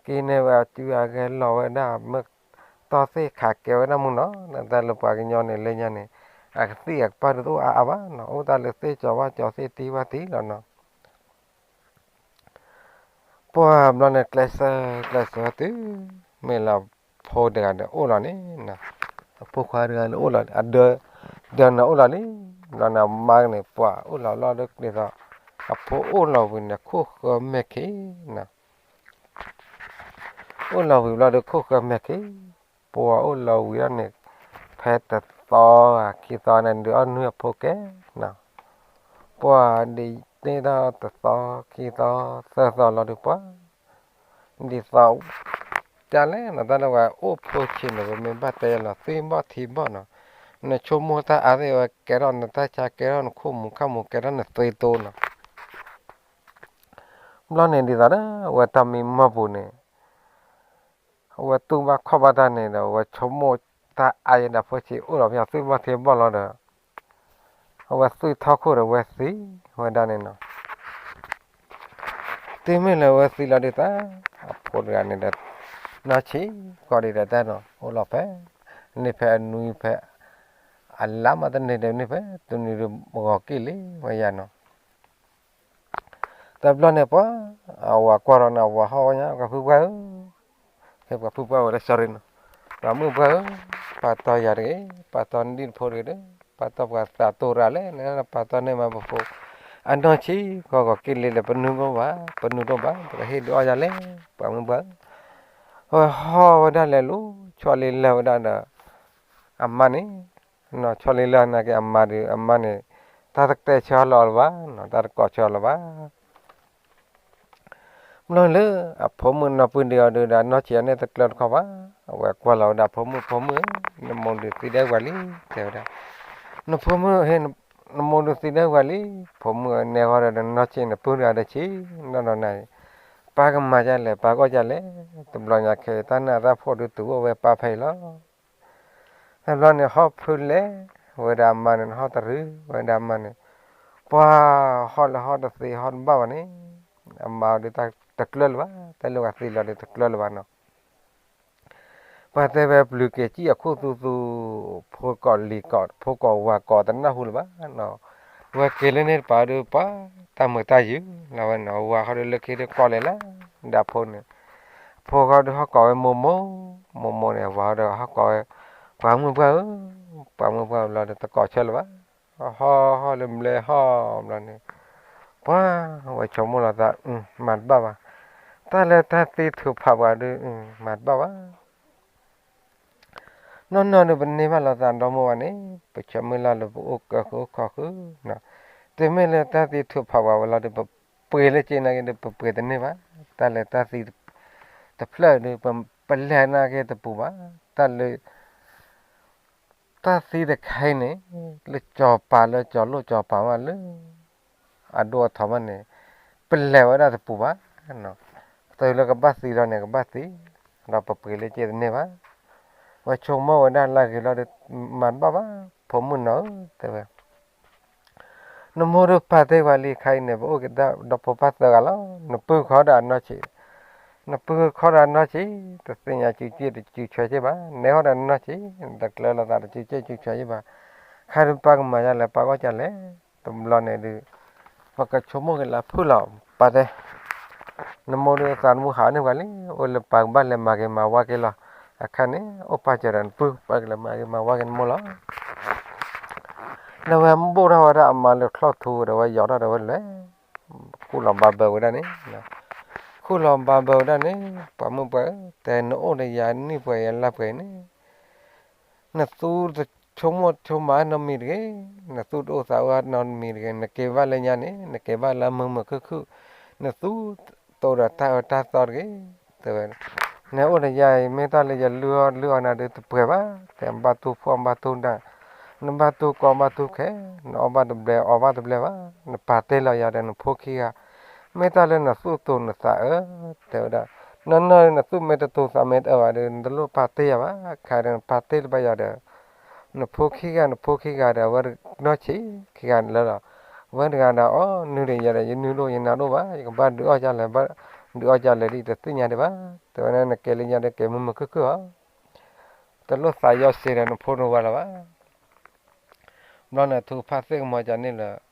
က့ၤန့ၢ်ဝဲအစုအဂဲၤလီၤဝဲဒၣ်မ့ၢ်တီၢ်သ့ၣ်ခးကဲဝဲဒၣ်မုၢ်နီၤ, တၢ်လၢပှၤကညီန့ၣ်လၢညါန့ၣ် အကသံၣ်အကပၢ်ဒုးတအိၣ်အါအါဘၣ်နီၤ, အိၣ်တၢ်လၢသ့ၣ်ကၠီၤဝၣ်ကၠီၤသ့ၣ်တံၢ်ဝၣ်တံၢ်လီၤနီၤ. ပှၤဘျီန့ၣ်ကျဲးစၢးကျဲးစၢးတုၤ မ့ၢ်လၢအဖိတဂၤန့ၣ်အိၣ်လီၤန့ၣ်, အဖိခွါတဂၤန့ၣ်အိၣ်လီၤန့ၣ် အဒၢး, ဒၢးန့ၣ်အိၣ်လီၤလံ, ဘျီန့ၣ်အမါန့ၣ် ပှၤအိၣ်လီၤလီၤဒ်သိး အဖိအိၣ်လီၤဝံၤန့ၣ် ခိၣ်ဃၢမဲာ်ခံနီၤ, အိၣ်လီၤဝံၤဘျီဒီးခိၣ်ဃၢမဲာ်ခံ, ပှၤအိၣ်လီၤဝံၤဒၣ်န့ၣ် ဖဲတသီခံသီန့ၣ် ဒုးအီၣ်နုၢ်အဖိကဲနီၤ, ပှၤဒ်န့ၣ်ဒီးတသီခံသီသၢသီလီၤဒုးပှၤ ဒ်သိး ကလဲၣ်နီၤ တၢ်လၢပှၤအိၣ်ဖိဆံးန့ၣ် ပမ့ၢ်ဘၣ်တဲလီၤ သွံၣ်ဘီၣ်ထံဘီၣ်နီၤ, နဆိကမိၣ်တၢ်အါသ့ၣ် အဝဲကဲထီၣ်နတၢ်ဆါ ကဲထီၣ်နခိၣ်မူၤခၣ်မူၤ ကဲထီၣ်နသွံၣ်တိနီၤ. ဘျီန့ၣ်ဒ်သိးဒီး အဝဲတၢ်မံမီၢ်ပူၤန့ၣ် အဝဲတူၢ်ဘၣ်ခီၣ်ဘၣ်တၢ်န့ၣ်ဒီး အဝဲဆိကမိၣ်တၢ်အါယဲဒီး ဖိဆံးအိၣ်ဒီးပယီၤသွံၣ်ဘီၣ်ထံဘီၣ်လီၤဒီး အဝဲသွံၣ်ထီၣ်ခိၣ်ဒီး အဝဲသံဝဲဒၣ်န့ၣ်နီၤ. တုၤမ့ၢ်လၢအဝဲသံလီၤဒ်သိး အဖိတဂၤန့ၣ်ဒီး နီၢ်ဆံးကီးဒ်ဒီးတၢ်နီၤ အိၣ်လီၤဖဲ န့ၣ်ဖဲအနွံဖဲ အလါမးတန့ၢ်ဒီးန့ၣ်ဖဲ တနွံဒီးဂီၤက့ၢ်လံဝဲယၤနီၤ. တဘျီန့ၣ်ပှၤ အဝၤကွၢ်ထီၣ်န့ၣ် အဝၤဟီၣ်ဝဲညါ ပှၤဖုပှၢ်ဧၢ, ဖဲပှၤဖုပှၢ်ဝဲလၢ sorry နီၤ, ပှၤမုၣ်ပှၢ်ဧၢ, ပာ်တီၢ်ယၤတဂ့ၤ, ပာ်တီၢ်နဒံၣ်နဖိတဂ့ၤဒီး ပာ်တီၢ်ပှၤသးတိၢ်ရၤလဲၣ်န့ၣ် ပာ်တီၢ်န့ၢ်မးပဖိ အနီၢ်ဆံးကီးဂီၤက့ၢ်လံလၢပနုာ်ဒိၣ်ဘၣ် ပနုာ်ဒိၣ်ဘၣ် ပကဟ့ၣ်ဒုးအီၣ်ယၤလဲၣ် ပှၤမုၣ်ပှၢ်ဧၢ. အဝဲဟီၣ်ဝဲဒၣ်လဲၤလူၤ ဆီလံလၢာ်ဝဲဒၣ်ဒီး အမါန့ၣ် နီၢ်ဆီလံလၢာ်နာ်က့ အမါဒုး အမါန့ၣ် တၢ်တတဲဆၢအီၤလီၤလၢၤဘၣ်နီၤ တၢ်တကိးဆၢအီၤလၢၤဘၣ်. ဘျီလၢအဖိမုၣ်နီၢ်ပုၢ်ဒ့အီၤဒုးဒီး နီၢ်ဆံးအန့ၣ်တကျၢၤတခီဘၣ်. အဝဲကွၢ်လီၤဝဲဒၣ်ဖိမုၣ် ဖိမုၣ်ဧၢ, နမိၢ်ဒုးသံဒၣ်ဝဲလံ တဲဝဲဒၣ်. နဖိမုၣ်ဧၢ, နမိၢ်ဒုးသံဒၣ်ဝဲလံ. ဖိမုၣ်ဧၢ နဲဂီၢ်ဒီးနနီၢ်ဆံးန့ၣ်ပုၢ်တဂၤဒီးဆံး, နီၢ်နီၢ်နၤအံၤ ပၢ်ကမၤဒ်လဲၣ် ပၢ်ကအိၣ်ဒ်လဲၣ်. တဘျီညါခဲအံၤ တၢ်နးတၢ်ဖှီၣ်ဒုးတုၤအိၣ်ဝဲပၢ်ဖဲအံၤလီၤ. တဘျီန့ၣ် ဟီၣ်ဖုလဲၤဝဲဒၣ်အမါန့ၣ် ဟီၣ်တရံးဝဲဒၣ်အမါန့ၣ်, ပှၤဟီၣ်လၢဟီၣ်တသ့ဟီၣ်တဘၣ်ဘၣ်န့ၣ်, အမါဒုးတကျၢၤလၢၤဘၣ်, တၢ်လၢပှၤသံလီၤဒုးတကျၢၤလၢၤဘၣ်နီၤ. ပှၤတဲဝဲပျုၤက့ၤစံၣ်အခိၣ်သူသူ, ဖိကိးလံၤကိး ဖိကိးဝၤကိးတနၢ်ဟူလၢၤဘၣ်နီၤ. ဝဲက့ၤလၢန့ၣ်တပၤဒုးပှၤ တၢ်မုာ်တၢ်ယုာ်လီၤဝဲနီၤ, ဝၤဟီၣ်ဒုးလၢခံဒုးကိးလဲၤလၢဒၣ်ဖိန့ၣ်, ဖိဃီဒုးဟီၣ်ကိးဝဲမိၢ်မိၢ်, မိၢ်မိၢ်န့ၣ် ဝၤဟီၣ်ဒီးဟီၣ်ကိးဝဲ ပှၤမုၣ်ပှၢ်ဧၢ, ပှၤမုၣ်ပှၢ်ဘျီဒီးတကိးဆၢလၢၤဘၣ်, ဟီၣ်ဟီၣ်လၢဘျဲဟီၣ်ဘျီန့ၣ်, ပှၤဝဲဆိကမိၣ်လီၤသး မၤတဘၣ်ဘၣ်, တၢ်လၢတၢ်သံထုးဖးပှၤဒီး မၤတဘၣ်ဘၣ် နီၢ်နီၢ်ဒီးပန့ၢ်ဘၣ်လိာ်သးဒီမါဝၤန့ၣ် ပဆၢမုၢ်လၢ်လၢပအိၣ်ကၢဃုအိၣ်ခီဃု, တုၤမ့ၢ်လၢတၢ်သံထုးဖးပှၤဝဲလီၤဒီး ပပှ့ၤလၢက့နာ်က့ဒီး ပပှ့ၤတန့ၢ်ဘၣ်, တၢ်လၢတၢ်သံတဖျၢၣ်ဒီး ပလဲၤနာ်က့တပူၤဘၣ်, တၢ်လၢ တၢ်သံတခါအံၤန့ၣ် လၢကၠီၤပၤလၢကၠီၤလိၣ်ကၠီၤပၤမးလၢ အဒိၣ်အထီမးန့ၣ် ပလဲၤဝဲဒၣ်တပူၤဘၣ်, တုၤလၢကဘၣ်သံဒီးန့ၣ် ကဘၣ်သံ, ဒီးပပှ့ၤလၢက့တန့ၢ်ဘၣ်, ဝဲဆိကမိၣ်ဝဲဒၣ်လၢအဂ့ၤလီၤဒီး မၤတဘၣ်ဘၣ် ဖိမုၣ်နီၢ်ဧၢ တဲဝဲ နမိၢ်ဒီးပာ်တ့ၢ်ဝဲလံခါအံၤန့ၣ် ပအိၣ်က့ၤဒၣ်ဒီဖိပၢ်သၢဂၤလီၤ, နပုၢ်ခီဒီးအနီၢ်ဆံး, နပုၢ်ခီဒီးအနီၢ်ဆံး, တသ့ၣ်ညါစုစ့ၣ်တစုဆၢစ့ၣ်ဘၣ်, နဲဟီဒီးနနီၢ်ဆံး, တကျၢလီၤသးတစုစ့ၣ်စုဆၢစ့ၣ်ဘၣ်, ခါဒီးပၢ်ကမၤယၤလဲၣ် ပၢ်ဂီၢ်ကလဲၣ်, တဘျီန့ၣ်ဒီး ပကဆိကမိၣ်က့ၤလၢဖုၣ်လီၤ, ပာ်တဲ နမိၢ်ဒီးသးသမူဟးန့ၢ်ပှၤလံ, အိၣ်လၢပၢ်ကဘၣ်လဲၤမၤက့ၤမၤဝါက့ၤလီၤ, အခါန့ၣ် အိၣ်ပၢ်စၢၤဒီးနပုၢ် ပၢ်ကလဲၤမၤက့ၤမၤဝါက့ၤနမိၢ်လီၤ ဒီးဝဲဘိၣ်ထီၣ်ဝဲဒၣ်အမါလၢချီၣ်ထူဒီး ဝဲယီၤထီၣ်ဒီးဝဲလဲၤ ခူၣ်လီၤဘၣ်ဘၢဝဲဒၣ်န့ၣ်, ခူၣ်လီၤဘၣ်ဘၢဝဲဒၣ်န့ၣ် ပှၤမုၣ်ပှၢ်ဧၢ, တဲနအိၣ်ဒီးယၤနံၣ်ပှဲၤယၤလါပှဲၤန့ၣ် နသူတဆိကမိၣ်ဆိကမးနီတမံၤတဂ့ၤ, နသူတအိၣ်သးအၢနီတမံၤတဂ့ၤ, နက့ၤဘၣ်လၢညါန့ၣ် နက့ၤဘၣ်လၢမုာ်မုာ်ခုၣ်ခုၣ်, နသူတအိၣ်ဒီးတၢ်အၢတၢ်သီတဂ့ၤ, တဲဝဲ, နအိၣ်ဒီးယၤအံၤ မ့ၢ်တၢ်လၢယလုၢ်အီၣ်လုၢ်အီနၤဒီးတပှဲၤဘၣ်, တဲဘၣ်တူၢ်ဖှီၣ်ဘၣ်တူၢ်ဒၣ်, နဘၣ်တူၢ်ကီဘၣ်တူၢ်ခဲ, နအီၣ်ဘၣ်တဘျဲးအီဘၣ်တဘျဲးဘၣ်, နပာ်တ့ၢ်လီၤယၤဒီးနဖိခံဂၤ, မ့ၢ်တၢ်လၢနသူၣ်တိာ်နသးအၢ, တဲဝဲဒၣ်, နီၢ်နီၢ်နသူၣ်မ့ၢ်တတိာ်သးမ့ၢ်တအၢဘၣ်ဒီး နတလိၣ်ပာ်တ့ၢ်ယၤဘၣ်, ခါဒီးနပာ်တ့ၢ်လၢၤဘၣ်ယၤဒီး နဖိခံဂၤ နဖိခံဂၤဒီး အဝဲနီၢ်ဆံးခံဂၤလၢာ်လီၤ, အဝဲတဂၤဒီး အီၣ်နုာ်ဒီးယၤဒီး ယနုာ်ဒိၣ်ယနါဒိၣ်ဘၣ်, ယကဘၣ်ဒုးအီၣ်ကလဲၣ်, ဒုးအီၣ်ကလဲၣ်ဒ်တသ့ၣ်ညါဒံးဘၣ်, တဲဝဲန့ၣ် နကဲလၢညါဒီးကဲမုာ်မုာ်ခုၣ်ခုၣ်အီၤ, တလိၣ်သးယီၤစ့ဒီးနဖိနဝၤလၢၤဘၣ် ဘျီန့ၣ် ထုကဖၣ်သ့ၣ်ကမီၤကန့ၣ်လၢ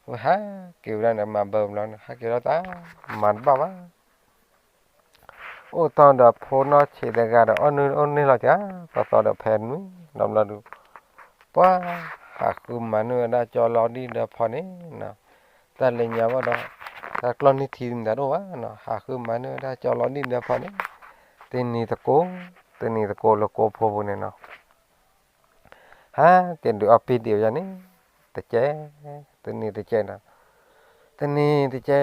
ဝဲဟးက့ၤဝဲဒၣ်န့ၣ် မၤဘၢဘျီန့ၣ် ဟးက့ၤထီၣ်တၢ် မၤတဘၣ်ဘၣ်, အိၣ်တီၢ်ဒီးဖိနီၢ်ဆံးတဂၤဒီး အီၣ်နုာ်အီၣ်န့ၢ်လီၤက သီသီဒီးဖဲနွံလီၤဘျီဒုး ပှၤဟးဃုမၤန့ၢ်ဝဲဒၣ်ကၠီလီၤဒံၣ်ဒၢဖီန့ၣ်, တၢ်လၢညါဘၣ်ဒီး တၢ်ကျီၢ်နံၣ်ထံမတၤတအိၣ်ဘၣ်, ဟးဃုမၤန့ၢ်ဝဲဒၣ်ကၠီလီၤဒံၣ်ဒၢဖီန့ၣ်, တနံၤသကိး, တနံၤသကိးလၢကိးဖိပူၤန့ၣ်နီၤ ဟးက့ၤဒုးအီၣ်ပံဒံးဝဲန့ၣ်, တကဲ, တနံၤတကဲဒီး, တနံၤတကဲ,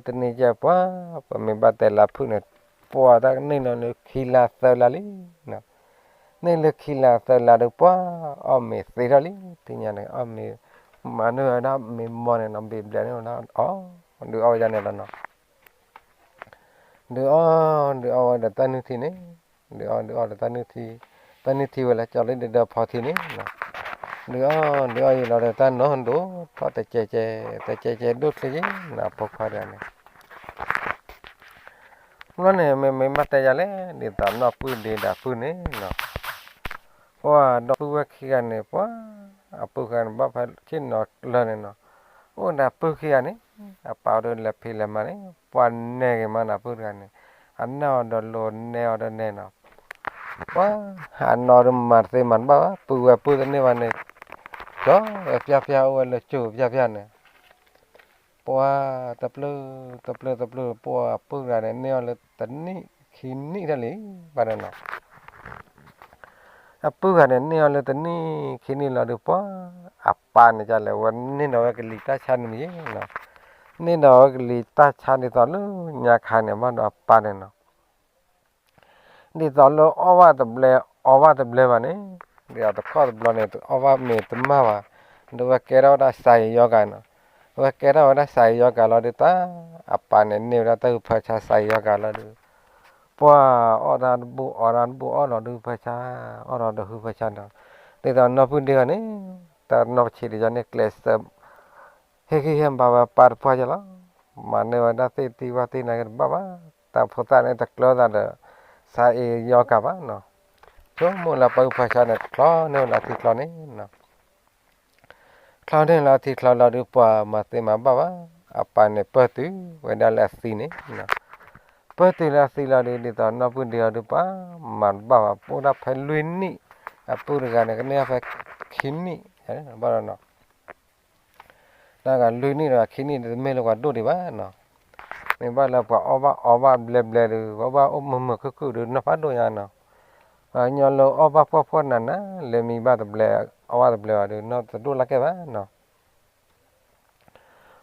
တနံၤကဲပှၤ, ပမ့ၢ်ဘၣ်တဲလၢဖုၣ်န့ၣ်, ပှၤတၢ်ကန့ၢ်လီၤလၢခံလါသၢလါလံ, န့ၢ်လၢခံလါသၢလါဒီးပှၤ, အီၣ်မ့ၤသ့ထီၣ်လံ, တနံၤန့ၣ် အီၣ်မ့ၤ, မၤန့ၢ်ဝဲဒၣ်မ့ၤမီန့ၣ်နီၤ ဘ့ၣ်ဘျဲးန့ၣ်ဝဲဒၣ်အီၣ်, ဒုးအီၣ်ဝဲဒၣ်န့ၣ်လီၤနီၤ ဒုးအီၣ်, ဒုးအီၣ်ဝဲဒီးတၢ်နုၢ်ထံန့ၣ်, ဒုးအီၣ်, ဒုးအီၣ်ဒီးတၢ်နုၢ်ထံ, တၢ်နုၢ်ထံဝဲလၢကၠီလံဒဒၢဖီထံန့ၣ်, ဒုးအီၣ်, ဒုးအီၣ်ယံာ်လီၤဒီးတၢ်နီၢ်ဒိၣ်ထီၣ်တကဲကဲ, တကဲကဲဒိၣ်ချ့က့ၤနဖိခွါတဂၤန့ၣ်, ဘျီန့ၣ် မ့မ့ၢ်ဘၣ်တဲယၤလဲၣ်, ဒ်သိးနီၢ်ပုၢ်ဒ့ဒီးပုၢ်န့ၣ်နီၤ ပှၤဒီပုၢ်ဝဲၢ်ခံဂၤန့ၣ် ပှၤ, အပုၢ်ခံဂၤန့ၣ် ဘၣ်ဖဲဆ့ၣ်နီၤလၢာ်န့ၣ်နီၤ, အိၣ်ဒီးပုၢ်ခံဂၤန့ၣ်, အပာ်အီၤဒီးလဲၤဖံးလဲၤမၤန့ၣ်, ပှၤနဲၣ်ဂ့ၤမးနီၤပုၢ်တဂၤန့ၣ်, အနၢ်အီၤဒီးလိၤနဲအီၤဒီးနဲနီၤ, ပှၤ, ဟးနီၤဒီးမၤတသ့မၤတဘၣ်ဘၣ်, ပုၢ်ဝဲၢ်ပုၢ်တန့ၢ်ဘၣ်န့ၣ်, ကၠီဝဲပျၢ်ပျၢ်အိၣ်ဝဲလၢကၠိပျၢ်ပျၢ်န့ၣ် ပှၤတပျုၢ်, တပျုၢ်တပျုၢ် ပှၤအပုၢ်တဂၤန့ၣ် န့ၢ်အီၤလၢတနံၣ်ခံနံၣ်ထီၣ်လံ, ဘၣ်ဒီးနီၤ, အပုၢ်တဂၤန့ၣ် န့ၢ်အီၤလၢတနံၣ်ခံနံၣ်လီၤဒီးပှၤ, အပၢ်န့ၣ်ဒ်လဲၣ် ဝဲန့ၢ်ဒီးဝဲကလံၤတၢ်ဆါန့ၣ်မ့ၢ်နီၤ, န့ၢ်ဒီးဝဲကလံၤတၢ်ဆါဒ်သိးလၢညါခါန့ၣ် ဘၣ်ဒီးအပၢ်န့ၣ်နီၤ ဒ်သိးလၢအီၣ်ဘၣ်တဘျဲ အီဘၣ်တဘျဲဘၣ်န့ၣ်, ဒ်သိးတခီတဘျီန့ၣ် အီၣ်ဘၣ်မ့ၤတမၢ်ဘၣ်, ဒီးဝဲကဲထီၣ်ဝဲဒၣ်စးအံၤယီၤကၤနီၤ, ဝဲကဲထီၣ်ဝဲဒၣ်စးအံၤယီၤကၤလီၤဒီးတၢ်, အပၢ်န့ၣ်န့ၢ်ဝဲဒၣ်တၢ်ဟုးဖၢဆါစးအံၤယီၤကၤလီၤဒီး, ပှၤအီၣ်တၢ်တဘူၣ်အီတၢ်တဘူၣ်အီၣ်လီၤဒီးဟုးဖၢဆါ, အီၣ်လီၤဒီးဟုးဖၢဆါနီၤ, ဒ်သိးနီၢ်ပုၢ်ဒ့ဂၤန့ၣ်, တၢ်နီၢ်ပဆံးတယီၤန့ၣ် ကျဲးစၢး ဟ့ၣ်ဂံၢ်ဟ့ၣ်ဘါဝဲပၢ်တပှၢ်ယဲလီၤ, မၤန့ၢ်ဝဲဒၣ်သ့ၣ်တံၢ်ဝၣ်သ့ၣ်နာ်က့တဘၣ်ဘၣ်, တၢ်ဖိသၣ်န့ၣ်တကျၢၤသးဒီး စးအံၤယီၤကၤဘၣ်နီၤ, ဆိကမိၣ်လၢပၢ်ဟုးဖၢဆါန့ၣ် ချီန့ၢ်ဝဲလၢထံချီန့ၣ် ချီန့ၢ်လၢထံချီလီၤဒီးပှၤမၤသ့မၤဘၣ်ဘၣ်, အပၢ်န့ၣ်ပၢၢ်တုၤဝဲဒၣ်လၢအသံန့ၣ်, ပၢၢ်တုၤလၢအသံလီၤဒီး ဒ်သိးနီၢ်ပုၢ်ဒ့အီၤဒီးပှၤမၤတဘၣ်ဘၣ်, အိၣ်ဒၣ်ဖဲလွံၢ်နံၣ်, အပုၢ်တဂၤန့ၣ် ကန့ၢ်ဖဲခံ ပှၤအီၣ်ဘၣ်ခံနံၣ် ဘၣ်ဒီးနီၤ တၢ်ဂၤလွံၢ်နံၣ်ဒီးခံနံၣ် တမ့ၢ်လၢပှၤဒိၣ်ဒံးဘၣ်နီၤ. မ့ၢ်ဘၣ်လၢပှၤအီၣ်ဘၣ်အီဘၣ်ဘျဲဘျဲဒီး ပှၤဘၣ်အိၣ်မုာ်မုာ်ခုၣ်ခုၣ်ဒီး နီၢ်ဖးဒိၣ်ညါနီၤ. ပှၤကညီလၢအီၣ်ဘၣ်ဖှီၣ်ဖှီၣ်နးနး လၢမံဘၣ်တဘျဲ အီၣ်ဘၣ်တဘျဲဘၣ်ဒီး နီၢ်တဒိၣ်လၢကဲဘၣ်နီၤ.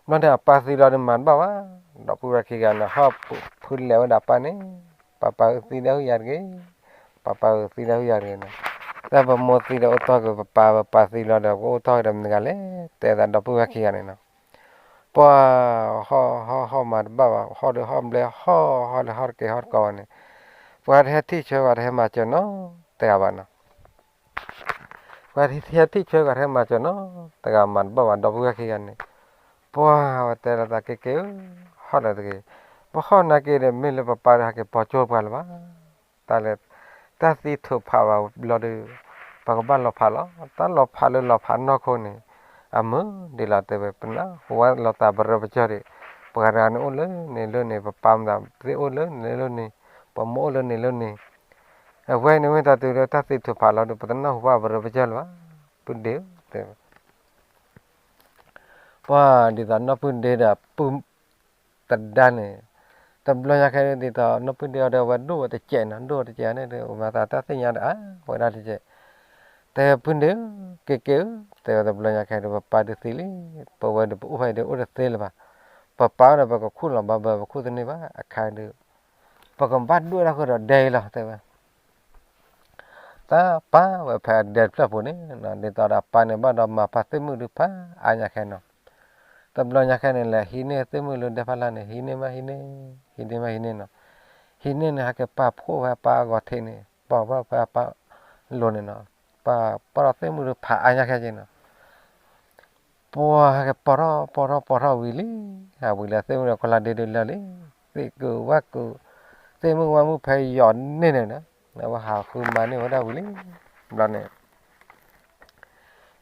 ဘျီန့ၣ်အပၢ်သံလီၤဒီးမၤတဘၣ်ဘၣ်, ဒီပုၢ်ဝဲၢ်ခံဂၤန့ၣ် ဟီၣ်ဖုလဲၤဝဲဒၣ်ပၢ်န့ၣ်, ပၢ်ပၢ်ဧၢ သံဒၣ်ဟုၣ်ယၤတဂ့ၤ, ပၢ်ပၢ်ဧၢ သံဒၣ်ဟုၣ်ယၤတဂ့ၤန့ၣ်, တၢ်ပမိၢ်သံဒီးအိၣ်တီၢ်က့ၤ ပပၢ်, ပပၢ်သံလီၤဒီး ပအိၣ်တီၢ်က့ၤဒီးမတၤတဂၤလဲၣ်, တဲသးဒီပုၢ်ဝဲၢ်ခံဂၤန့ၣ်နီၤ. ပှၤ ဟီၣ်ဟီၣ်ဟီၣ်မၤတဘၣ်ဘၣ်, ဟီၣ်ဒီးဟီၣ်ဘျဲ ဟီၣ်ဟီၣ်ဒီးဟီၣ်တကဲၤဟီၣ်တကီဘၣ်န့ၣ်, ပှၤတဟဲထံၣ်ဆၢ ပှၤတဟဲမၤစၢၤနီတဂၤဘၣ်နီၤ. ပှၤတဟဲထံၣ်ဆၢ ပှၤတဟဲမၤစၢၤနီတဂၤမၤတဘၣ်ဘၣ် ဒီပုၢ်ဝဲၢ်ခံဂၤန့ၣ်, ပှၤဝဲတဲလီၤသးက့ၤက့ၤဧၢ, ဟီၣ်လၢတဂ့ၤ, ပဟီၣ်နာ်က့ၤဒီး မ့ၢ်လၢပပၢ်ဒီးဟဲက့ၤပိာ်ကၠိပှၤလၢၤဘၣ်. တၢ်လၢ တၢ်သံထုးဖးဘၣ်ဘျီဒီး ပှၤကဘၣ်လီၤဖးလီၤ, တၢ်လီၤဖးလၢလီၤဖးနီၢ်ခိန့ၣ်, အမုာ်ဒ်လီၤတဲဝဲ ပနၢ်ဟူဝဲလိာ်သးပရၢပကၢၤဒံး, ပှၤတဂၤန့ၣ်အိၣ်လၢန့ၣ်လၢန့ၣ်, ပပၢ်မတၤသ့ၣ်အိၣ်လၢန့ၣ်လၢန့ၣ်, ပမိၢ်အိၣ်လၢန့ၣ်လၢန့ၣ်, အဝဲန့ၣ်မ့ၢ်တၢ်တုၤလၢတၢ်သံထုးဖးလီၤဒီး ပတနၢ်ဟူဘၣ်ပရၢပကၢၤလၢၤဘၣ်, ပုၢ်ဒ့ဧၢ တဲဝဲ ပှၤဒ်သိးနီၢ်ပုၢ်ဒ့ဒီးပုၢ်သဒါန့ၣ်, တဘျီညါခဲဒ်သိးနီၢ်ပုၢ်ဒ့အီၤဒီး အဝဲဒိၣ်ဝဲတစဲးနီၤ, ဒိၣ်ဝဲတစဲးန့ၣ်ဒီး မၤသးတၢ်သ့ၣ်ညါဒီး အါဝဲဒၣ်တစဲး, တဲပုၢ်ဒ့ဧၢ, က့ၤက့ၤဧၢ, တဲဝဲတဘျီညါခဲဒီး ပပၢ်ဒုးသံလံ, ပဝဲဒီးပအိၣ်ဖဲအံၤဒီးအိၣ်တသ့လၢၤဘၣ်, ပပၢ်ဒီးပကခူၣ်လီၤဘၣ်ဘၣ် ပခူၣ်သန့ၢ်ဘၣ်အခါဒီး ပကဘၣ်ဒွဲၣ်တၢ်ဃုာ်ဒီးဒဲအံၤလီၤ တဲဝဲ တၢ်ပာ်ဝဲဖဲအဒဲတဖျၢၣ်ပူၤန့ၣ်, ဒ်သိးဒီးအပၢ်န့ၣ်ဘၣ်ဒီးမၤပာ်သ့ၣ်မုၣ်ဒုးဖးအါညါခဲနီၤ, တဘျီညါခဲန့ၣ် လဲၤဟံးန့ၢ်သ့ၣ်မုၣ်လၢဒဲဖးလၢ်န့ၣ် ဟံးန့ၢ်မးဟံးန့ၢ်, ဟံးန့ၢ်မးဟံးန့ၢ်နီၤ, ဟံးန့ၢ်န့ၣ် ဟဲက့ၤပာ်ဖှိၣ်ဖဲအပၢ်အဂီၤထံးန့ၣ်, ပာ်ဖှိၣ်ဖဲအပၢ်လိၤန့ၣ်နီၤ, ပာ်ပီၣ်ထီၣ်သ့ၣ်မုၣ်ဒုးဖးအါညါခဲက့ၤနီၤ ပှၤဟဲက့ၤပီၣ်ထီၣ်ပီၣ်ထီၣ်ပီၣ်ထီၣ်ဝံၤလံ, ဟးဝံၤလၢသ့ၣ်မုၣ်ဒီးကီၢ်လါဒ့ဒုးလၢာ်လံ, သ့ၣ်ကုာ်ဝၣ်ကုာ်, သ့ၣ်မုၣ်ဝၣ်မုၣ်ဖဲယီၤန့ၢ်န့ၣ်ဒီး, အဝဲဟးဃုမၤန့ၢ်ဝဲဒၣ်ဝံၤလံ, ဘျီန့ၣ်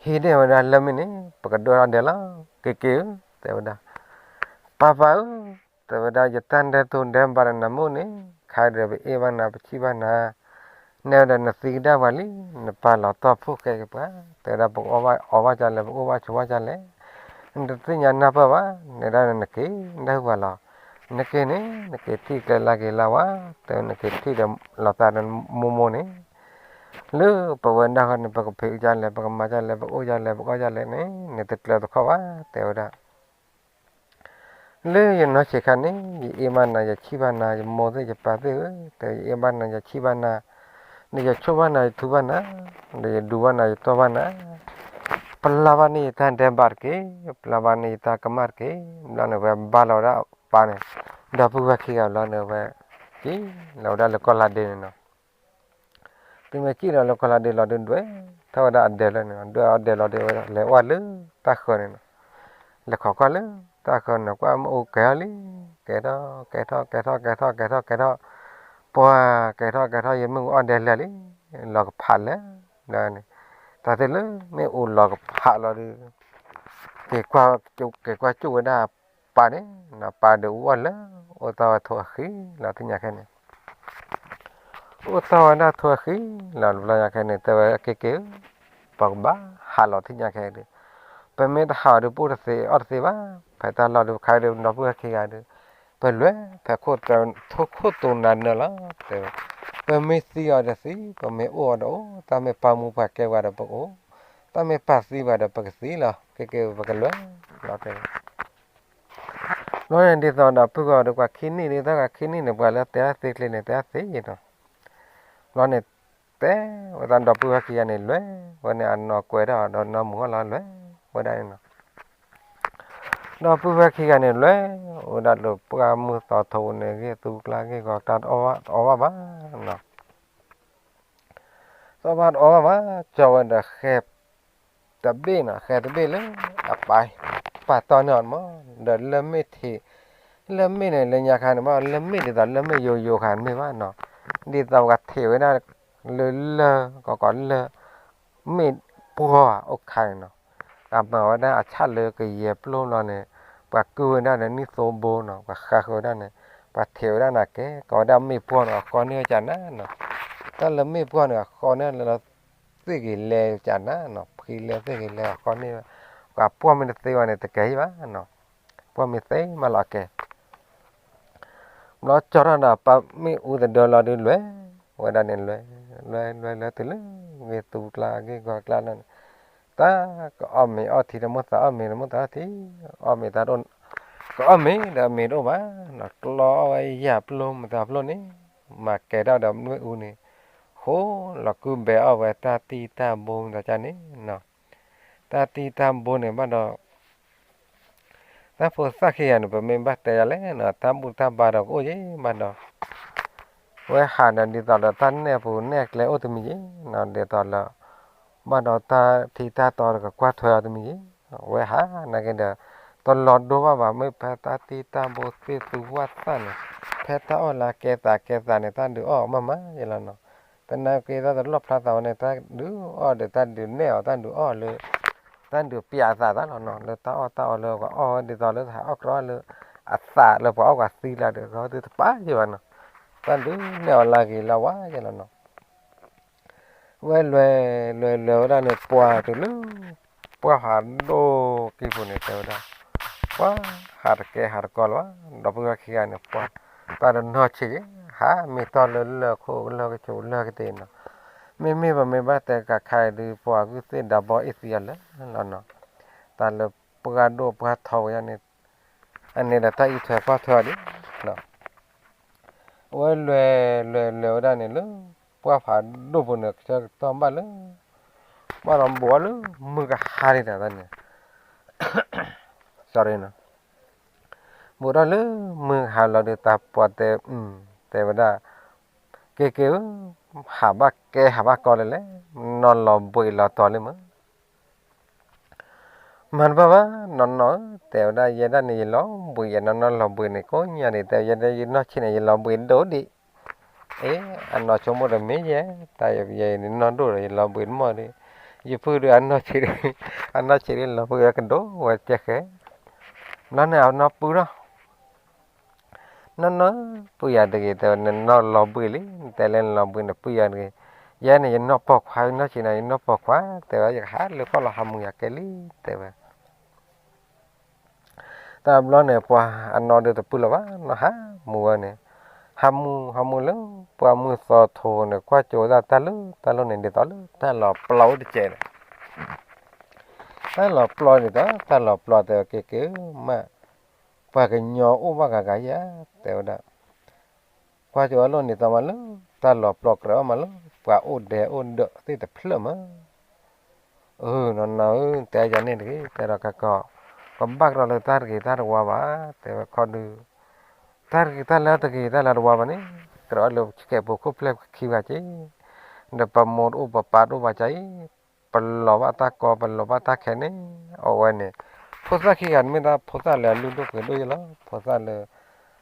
ဟံးန့ၢ်ဝဲဒၣ်လၢမ့ၢ်န့ၣ် ပကဒွဲၣ်ထီၣ်ဒဲလီၤ, က့ၤက့ၤဧၢ, တဲဝဲဒၣ်, ပၢ်ပၢ်ဧၢ, တဲဝဲဒၣ် ယတၢ်ဒဲတိၢ်ဒဲးဘးဒီးနၤမ့ၢ်န့ၣ်, ခါဒီးပအ့ၣ်ဘၣ်နၤ ပဆံၣ်ဘၣ်နၤ, နဲဝဲဒီးနသံကဒါပှၤလံ, နပၢ်လီၤတီၢ်ဖိၣ်ဃဲက့ၤပှၤ, တဲဝဲဒၣ် ပကအီၣ်ဘၣ်အီဘၣ်ကလဲၣ်, ပကအိၣ်ဘၣ်ဆိးဘၣ်ကလဲၣ်, နတသ့ၣ်ညါနၢ်ပၢၢ်ဘၣ်, နဲဒၣ်နက့ၤဒၣ်ဟုၣ်ပှၤလီၤ, နက့ၤန့ၣ် နက့ၤထံၣ်ကျဲလၢက့ၤလၢဝါ, တဲဝဲနက့ၤထံၣ်ဒီးလီၤသးဒီးမိၢ်မိၢ်န့ၣ်, လၢပဝဲဒၣ်ဃီန့ၣ် ပကဖံးကလဲၣ်, ပကမၤကလဲၣ်, ပကအိၣ်ကလဲၣ်, ပကအီၣ်ကလဲၣ်န့ၣ် နတကျၢၤတခီဘၣ်, တဲဝဲဒၣ် လၢယနီၢ်ဆံးခါန့ၣ် ယအ့ၣ်ဘၣ်နၤ ယဆံၣ်ဘၣ်နၤ, ယမိၢ်သ့ၣ်ယပၢ်သ့ၣ်ဧၢ, တဲယအ့ၣ်ဘၣ်နၤ ယဆံၣ်ဘၣ်နၤ, ဒီးယဆိၣ်ဘၣ်နၤ ယထူဘၣ်နၤ, ဒီးယဒူဘၣ်နၤယတီၢ်ဘၣ်နၤ, ပျၢ်ဘၣ်န့ၢ်ယတၢ်ဒဲးဘးတက့ၢ်, ပျၢ်ဘၣ်န့ၢ်ယတၢ်ကမၣ်တက့ၢ်, ဘျီန့ၣ်ဝဲဘါလီၤဝဲဒၣ်ပၢ်န့ၣ်, ဒီပုၢ်ဝဲၢ်ခံဂၤဘျီန့ၣ်ဝဲ, က့ၤလီၤဝဲဒၣ်လၢကီၢ်လါဒ့န့ၣ်နီၤ တုၤမ့ၢ်ကံၣ်လီၤလၢကီၢ်လါဒ့လီၤဒုးဒွဲၣ်ထီၣ်ဝဲဒၣ်အဒဲလၢန့ၣ်, ဒွဲၣ်အီၤဒဲလီၤဒုးဝဲဒၣ် လဲၤဝဲလၢတၢ်ဃၢၤန့ၣ်နီၤ, လဲၤခိးကွၢ်လၢတၢ်ဃၢၤန့ၣ် ကွၢ်မ့ၣ်အူကဲၤထီၣ်လံ, ကဲၤထီၣ် ကဲၤထီၣ် ကဲၤထီၣ် ကဲၤထီၣ် ကဲၤထီၣ်, ပှၤကဲၤထီၣ် ကဲၤထီၣ် ယမ့ၣ်အူအီၣ်ဒဲလၢာ်လံ, လီၤကဖးလၢာ်န့ၣ်, တၢ်သ့ၣ်လၢမ့ၣ်အူလီၤကဖးလီၤဒုး က့ၤကွၢ်ကၠိၣ်ဝဲဒၣ်ပၢ်န့ၣ်, ပၢ်ဒုးအူအီၣ်လၢာ် အိၣ်သီၣ်ဝဲထိးအဃံလီၤ သ့ၣ်ညါခဲန့ၣ် အိၣ်သီၣ်ဝဲဒၣ်ထိးအဃံလီၤ တဘျီညါခဲန့ၣ် တဲဝဲက့ၤက့ၤဧၢ, ပကဘၣ်ဟးလီၤ သ့ၣ်ညါခဲဒုး, ပမ့ၢ်တဟးအီၤဒုး ပအိၣ်တသ့အီၣ်တသ့ဘၣ်, ဖဲတၢ်လီၢ်ဒုးခါဒုး ဒီပုၢ်ဝဲၢ်ခံဂၤဒုး, ပလဲၤဖဲခိၣ်တိၢ်နၤနၢၤလီၤ တဲဝဲ, ပမ့ၢ်သံအီၤဒီးသံ, ပမ့ၢ်အိၣ်အီၤဒီးအိၣ်, တၢ်မ့ၢ်ပာ်မူပှၤကဲပှၤဒီးပကအိၣ်, တၢ်မ့ၢ်ပာ်သံပှၤဒီးပကသံလီၤ, က့ၤက့ၤပကလဲၤလီၤ တဲဝဲ ဘျီန့ၣ်ဒ်သိးဒီးပုၢ်ဂီၢ်ဒီးပှၤခံနံၣ်ဒ်သိး ခံနံၣ်န့ၣ် ပှၤလၢတဲအသ့ကျဲန့ၣ် တဲအသ့ယံၤနီၤ, ဘျီန့ၣ် တဲဝဲသးဒီပုၢ်ဝဲၢ်ခံဂၤန့ၣ် လဲၤဝဲန့ၣ် အနီၢ်ကွဲးထီၣ်ဒီးနီၢ်မုၢ်အီၣ်လီၤ လဲၤဝဲဒၣ်န့ၣ်နီၤ, ဒီပုၢ်ဝဲၢ်ခံဂၤန့ၣ် လဲၤဝဲဒၣ်လၢပှၢ်မုၢ်သီထိန့ၣ် ဂ့ၢ်သူကျါဂ့ၢ်ဂီၤတၢ်တအီၣ်ဘၣ်ဘၣ်နီၤ သီၣ်ဘၣ်တအီၣ်ဘၣ်ဘၣ် ကၠီဝဲဒီးဃဲ တဘ့ၣ်နီၤ ဃဲတဘ့ၣ်လၢ အပၢ် ပာ်တီၢ်န့ၢ်အီၤမး ဒီးလၢမ့ၢ်ထံး လၢမ့ၢ်န့ၣ် လၢညါခါန့ၣ်မး လၢမ့ၢ်ဒ်သိးလၢမ့ၢ်ယိယိခါမ့ၢ်ဘၣ်နီၤ ဒ်သိးပှၤထံးဝဲဒၣ် လၢလၢ ကီကီးလၢ မ့ၢ်ပှီၢ်အိၣ်ခါန့ၣ်နီၤ အမၤဝဲဒၣ်အဆၣ်လၢကယဲၢ်ပျိဘျီန့ၣ် ပှၤကုၢ်ဝဲဒၣ်ဒီးနံၣ်သိဘိနီၤ ပှၤဃါဃုာ်ဝဲဒၣ်န့ၣ် ပှၤထံးဝဲဒၣ်န့ၣ်ကဲ ကိးဝဲဒၣ်မ့ၢ်ပှီၢ်န့ၣ် အဃီန့ၢ်ဝဲကနၤနီၤ တၢ်လၢမ့ၢ်ပှီၢ်န့ၣ် အဃီန့ၢ်လၢ သ့ၣ်ဂ့ၤလဲၤကနၤနီၤ, ဖှံလဲၤသ့ၣ်ဂ့ၤလဲၤအဃီန့ၣ်, ပှၤပှီၢ်မ့ၢ်တသ့ဘၣ်န့ၣ် တကဲဟံၣ်ဘၣ်နီၤ, ပှီၢ်မ့ၢ်သ့မးလီၤကဲ ဘျီကၠီထီၣ်ဒီး ပှၤမ့ၣ်အူသဒၢလီၤဒုးလဲၤဝဲဒၣ်န့ၣ် လဲၤလဲၤလဲၤလဲၤတုၤလၢ ဂ့ၢ်သူကျါ ဂ့ၢ်ဂီၤကျါလီၤန့ၣ်, တၢ်ကအီၣ်မ့ၤအီထံ တမိၣ်သးအီၣ်မ့ၤ တမိၣ်သးအီၣ်ထံ, အီၣ်မ့ၤတၢ်တအိၣ်, ကအီၣ်မ့ၤဒီးမ့ၤတအိၣ်ဘၣ်နီၤ, ကျီအီၣ်ဝဲယၢ်ပျိမတၤပျိန့ၣ်, မၤကဲထီၣ်ဒီးမ့ၣ်အူန့ၣ်, ဃိလီၤကုဘဲအီၣ်ဝဲတၢ်တံၢ်တၢ်ဘိမတၤန့ၣ်နီၤ, တၢ်တံၢ်တၢ်ဘိန့ၣ်ဘၣ်ဒီး တၢ်ဖိသၣ်ခံဂၤန့ၣ် ပမ့ၢ်ဘၣ်တဲယၤလဲၣ်နီၤ, တၢ်ဘူၣ်တၢ်ဘါဒီးကအိၣ်က့ၤဘၣ်ဒီး, ဝဲဟးဒီးဒ်သိးလၢတၢ်နဲၣ်ပူၤနဲၣ်ကျဲအိၣ်တမံၤက့ၤနီၤ, ဒ်သိးလၢ ဘၣ်ဒီးတၢ်ထံတၢ်တီဒီးကကွၢ်ထွဲအီၤတမံၤက့ၤ, ဝဲဟးနာ်က့ဒီး တလီၤဒိဘၣ်ဘၣ် မ့ၢ်ဖဲတၢ်တံၢ်တၢ်ဘိသ့ၣ်သူဝၣ်သၣ်န့ၣ်, ဖဲတၢ်အီၣ်လၢကဲသးကဲသးန့ၣ် တၢ်ဒုးအီၣ်မးမးယဲလီၤနီၤ, တနာ်က့တၢ်တလီၣ်ဖျါသးဝဲန့ၣ် တၢ်ဒုးအီၣ်ဒီး တၢ်ဒုးနဲၣ်အီၤ တၢ်ဒုးအီၣ်လၢ တၢ်ဒုးပျးအသးသးလီၤနီၤ, လၢတၢ်အီၣ်တၢ်အီလၢပှၤအီၣ်ဝဲဒ်သိးလၢဟးအီၣ်ကြီလၢ အသးလၢပှၤအီၣ်ပှၤသံလၢဒီး ဂီၤဒုးတပာ်ယဲဘၣ်နီၤ, တၢ်ဒုးနဲၣ်အီၤလၢအဂ့ၤလၢအဝါယဲလီၤနီၤ, ဝဲလဲၤလဲၤလဲၤဝဲဒၣ်န့ၣ် ပှၢ်တုၤလၢ ပှၢ်ဖးဒိၣ်ကံၢ်ပူၤန့ၣ် တဲဝဲဒၣ်, ပှၢ်ဟးတကဲဟးတကီလၢၤဘၣ်, ဒီပုၢ်ဝဲၢ်ခံဂၤန့ၣ် ပှၢ် ပှၢ်တနီၢ်ဆံးက့ၤ ဟးမ့ၢ်တီၢ်လၢလၢၢ်ခိၣ်လၢၢ်ကဆိးလၢၢ်ကသ့ၣ်နီၤ, မ့မ့ၢ်ပမ့ၢ်ဘၣ်တဲကးခါအံၤဒုး ပှၤဂုၢ်သ့ၣ်ဒၢဘီအ့ၣ်သံအီၤလၢလီၤနီၤ, တၢ်လၢပှၢ်ဒိၣ်ပှၢ်ထီဝဲယါန့ၣ်, အန့ၣ်ဒီးတၢ်အံးထွဲကွၢ်ထွဲအီၤဒ် အဝဲလဲၤလဲၤလဲၤဝဲဒၣ်န့ၣ်လၢ ပှၢ်ဖးဒိၣ်ပူၤန့ၣ် ကဆၢကတီၢ်ဘၣ်လၢ ဘၣ်ဒီးဘူးအီၤလၢမုၢ်ကဟါဒံးတၢ်န့ၣ်, sorry နီၤ, ဘူးထီၣ်လၢမုၢ်ကဟါလီၤဒီး တၢ်ပှၢ်တဲ တဲဝဲဒၣ်, က့ၤက့ၤဧၢ, ဟးဘၣ်ကဲဟးဘၣ်ကီလဲၣ်လဲၣ်, နီၢ်လီၤဘှံးလီၤတီၤလံမး မၤတဘၣ်ဘၣ် နီၢ်နီၢ်ဧၢ, တဲဝဲဒၣ် ယဲဒၣ်န့ၣ် ယလီၤဘှံးယဲ နီၢ်နီၢ်လီၤဘှံးန့ၣ် ကိးညါဒံး တဲ ယဲဒၣ်ယနီၢ်ဆံးန့ၣ် ယလီၤဘှံးဒိၣ်ဒံး, အ့ အနီၢ်ဆိကမိၣ်ဒီးမ့ၢ်ယဲ, တၢ်ယဲန့ၣ်နီၢ်ဒိၣ်ဒီး ယလီၤဘှံးတမီၢ်ဒံး, ယပုၢ်ဒီးအနီၢ်ဆံး, အနီၢ်ဆံးဒ်လီၤဘှံးဝဲကဒိၣ်ဝဲကဲဃဲ, ဘျီန့ၣ်အနီၢ်ပုၢ်ထီၣ် နီၢ်နီၢ် ပုၢ်ယၤတဂ့ၤ တဲဝဲ နနီၢ်လီၤဘှံးလံ နတဲလၢနလီၤဘှံးန့ၣ် ပုၢ်ယၤတဂ့ၤ, ယဲန့ၣ် ယနီၢ်ပိာ်ခွါ ယနီၢ်ဆံးန့ၣ် ယနီၢ်ပိာ်ခွါ တဲဝဲ ယကဟးလၢကီၢ်လီၤဟးမူယၤကဲလံ တဲဝဲ တဘျီန့ၣ် ပှၤအနီၢ်ဒုးတပုၢ်လၢၤဘၣ် နီၢ်ဟးမူဝဲန့ၣ်, ဟးမူ ဟးမူလၢ ပှၢ်မုၢ်သီထိန့ၣ် ကွၢ်ကၠိဝဲဒၣ်တၢ်လၢ တၢ်လီၢ်န့ၣ် ဒ်သိးလၢ တၢ်လီၤပျီအိၣ်တစဲးန့ၣ် တၢ်လီၤပျီန့ၣ်ဒီး တၢ်လီၤပျီတဲဝဲ က့ၤက့ၤမး ပှၤကညီအိၣ်ဘၣ်ဂၤဂၤဧါ တဲဝဲဒၣ်, ကွၢ်ကၠိအလီၢ်န့ၣ် သးမးလၢ တၢ်လီၤပျီကြၢးအီၣ်မးလၢ ပှၤအိၣ်ဒဲးအိၣ်ဒၢးသ့ၣ်တဖျၢၣ်မး, အၢ နီၢ်နီၢ်ဧၢ တဲယၤန့ၣ်တဂ့ၤ တဲဒီးကကီး, ကဘၣ်ကဒီးလၢတၢ်တဂ့ၤတၢ်တဝါဘၣ် တဲဝဲခီဒုး, တၢ်တဂ့ၤတၢ်လၢတဂ့ၤတၢ်လၢတဝါဘၣ်န့ၣ် ကြၢးအီၣ်လၢဆဲးဖိခိၣ်ဖျဲၣ်ခံဂၤက့ၤ, ဒီးပမိၢ်တအိၣ်ပပၢ်တအိၣ်ဘၣ်ကါအံၤ ပလီၤဘၣ်တၢ်ကီ ပလီၤဘၣ်တၢ်ခဲန့ၣ် အဝဲန့ၣ် ဖိသၣ်ခံဂၤန့ၣ်မ့ၢ်ဒၣ်ဖိသၣ်လၢအလုၢ်ဒိၣ်ပှ့ၤဒိၣ်ယဲလီၤ ဖိသၣ်လၢ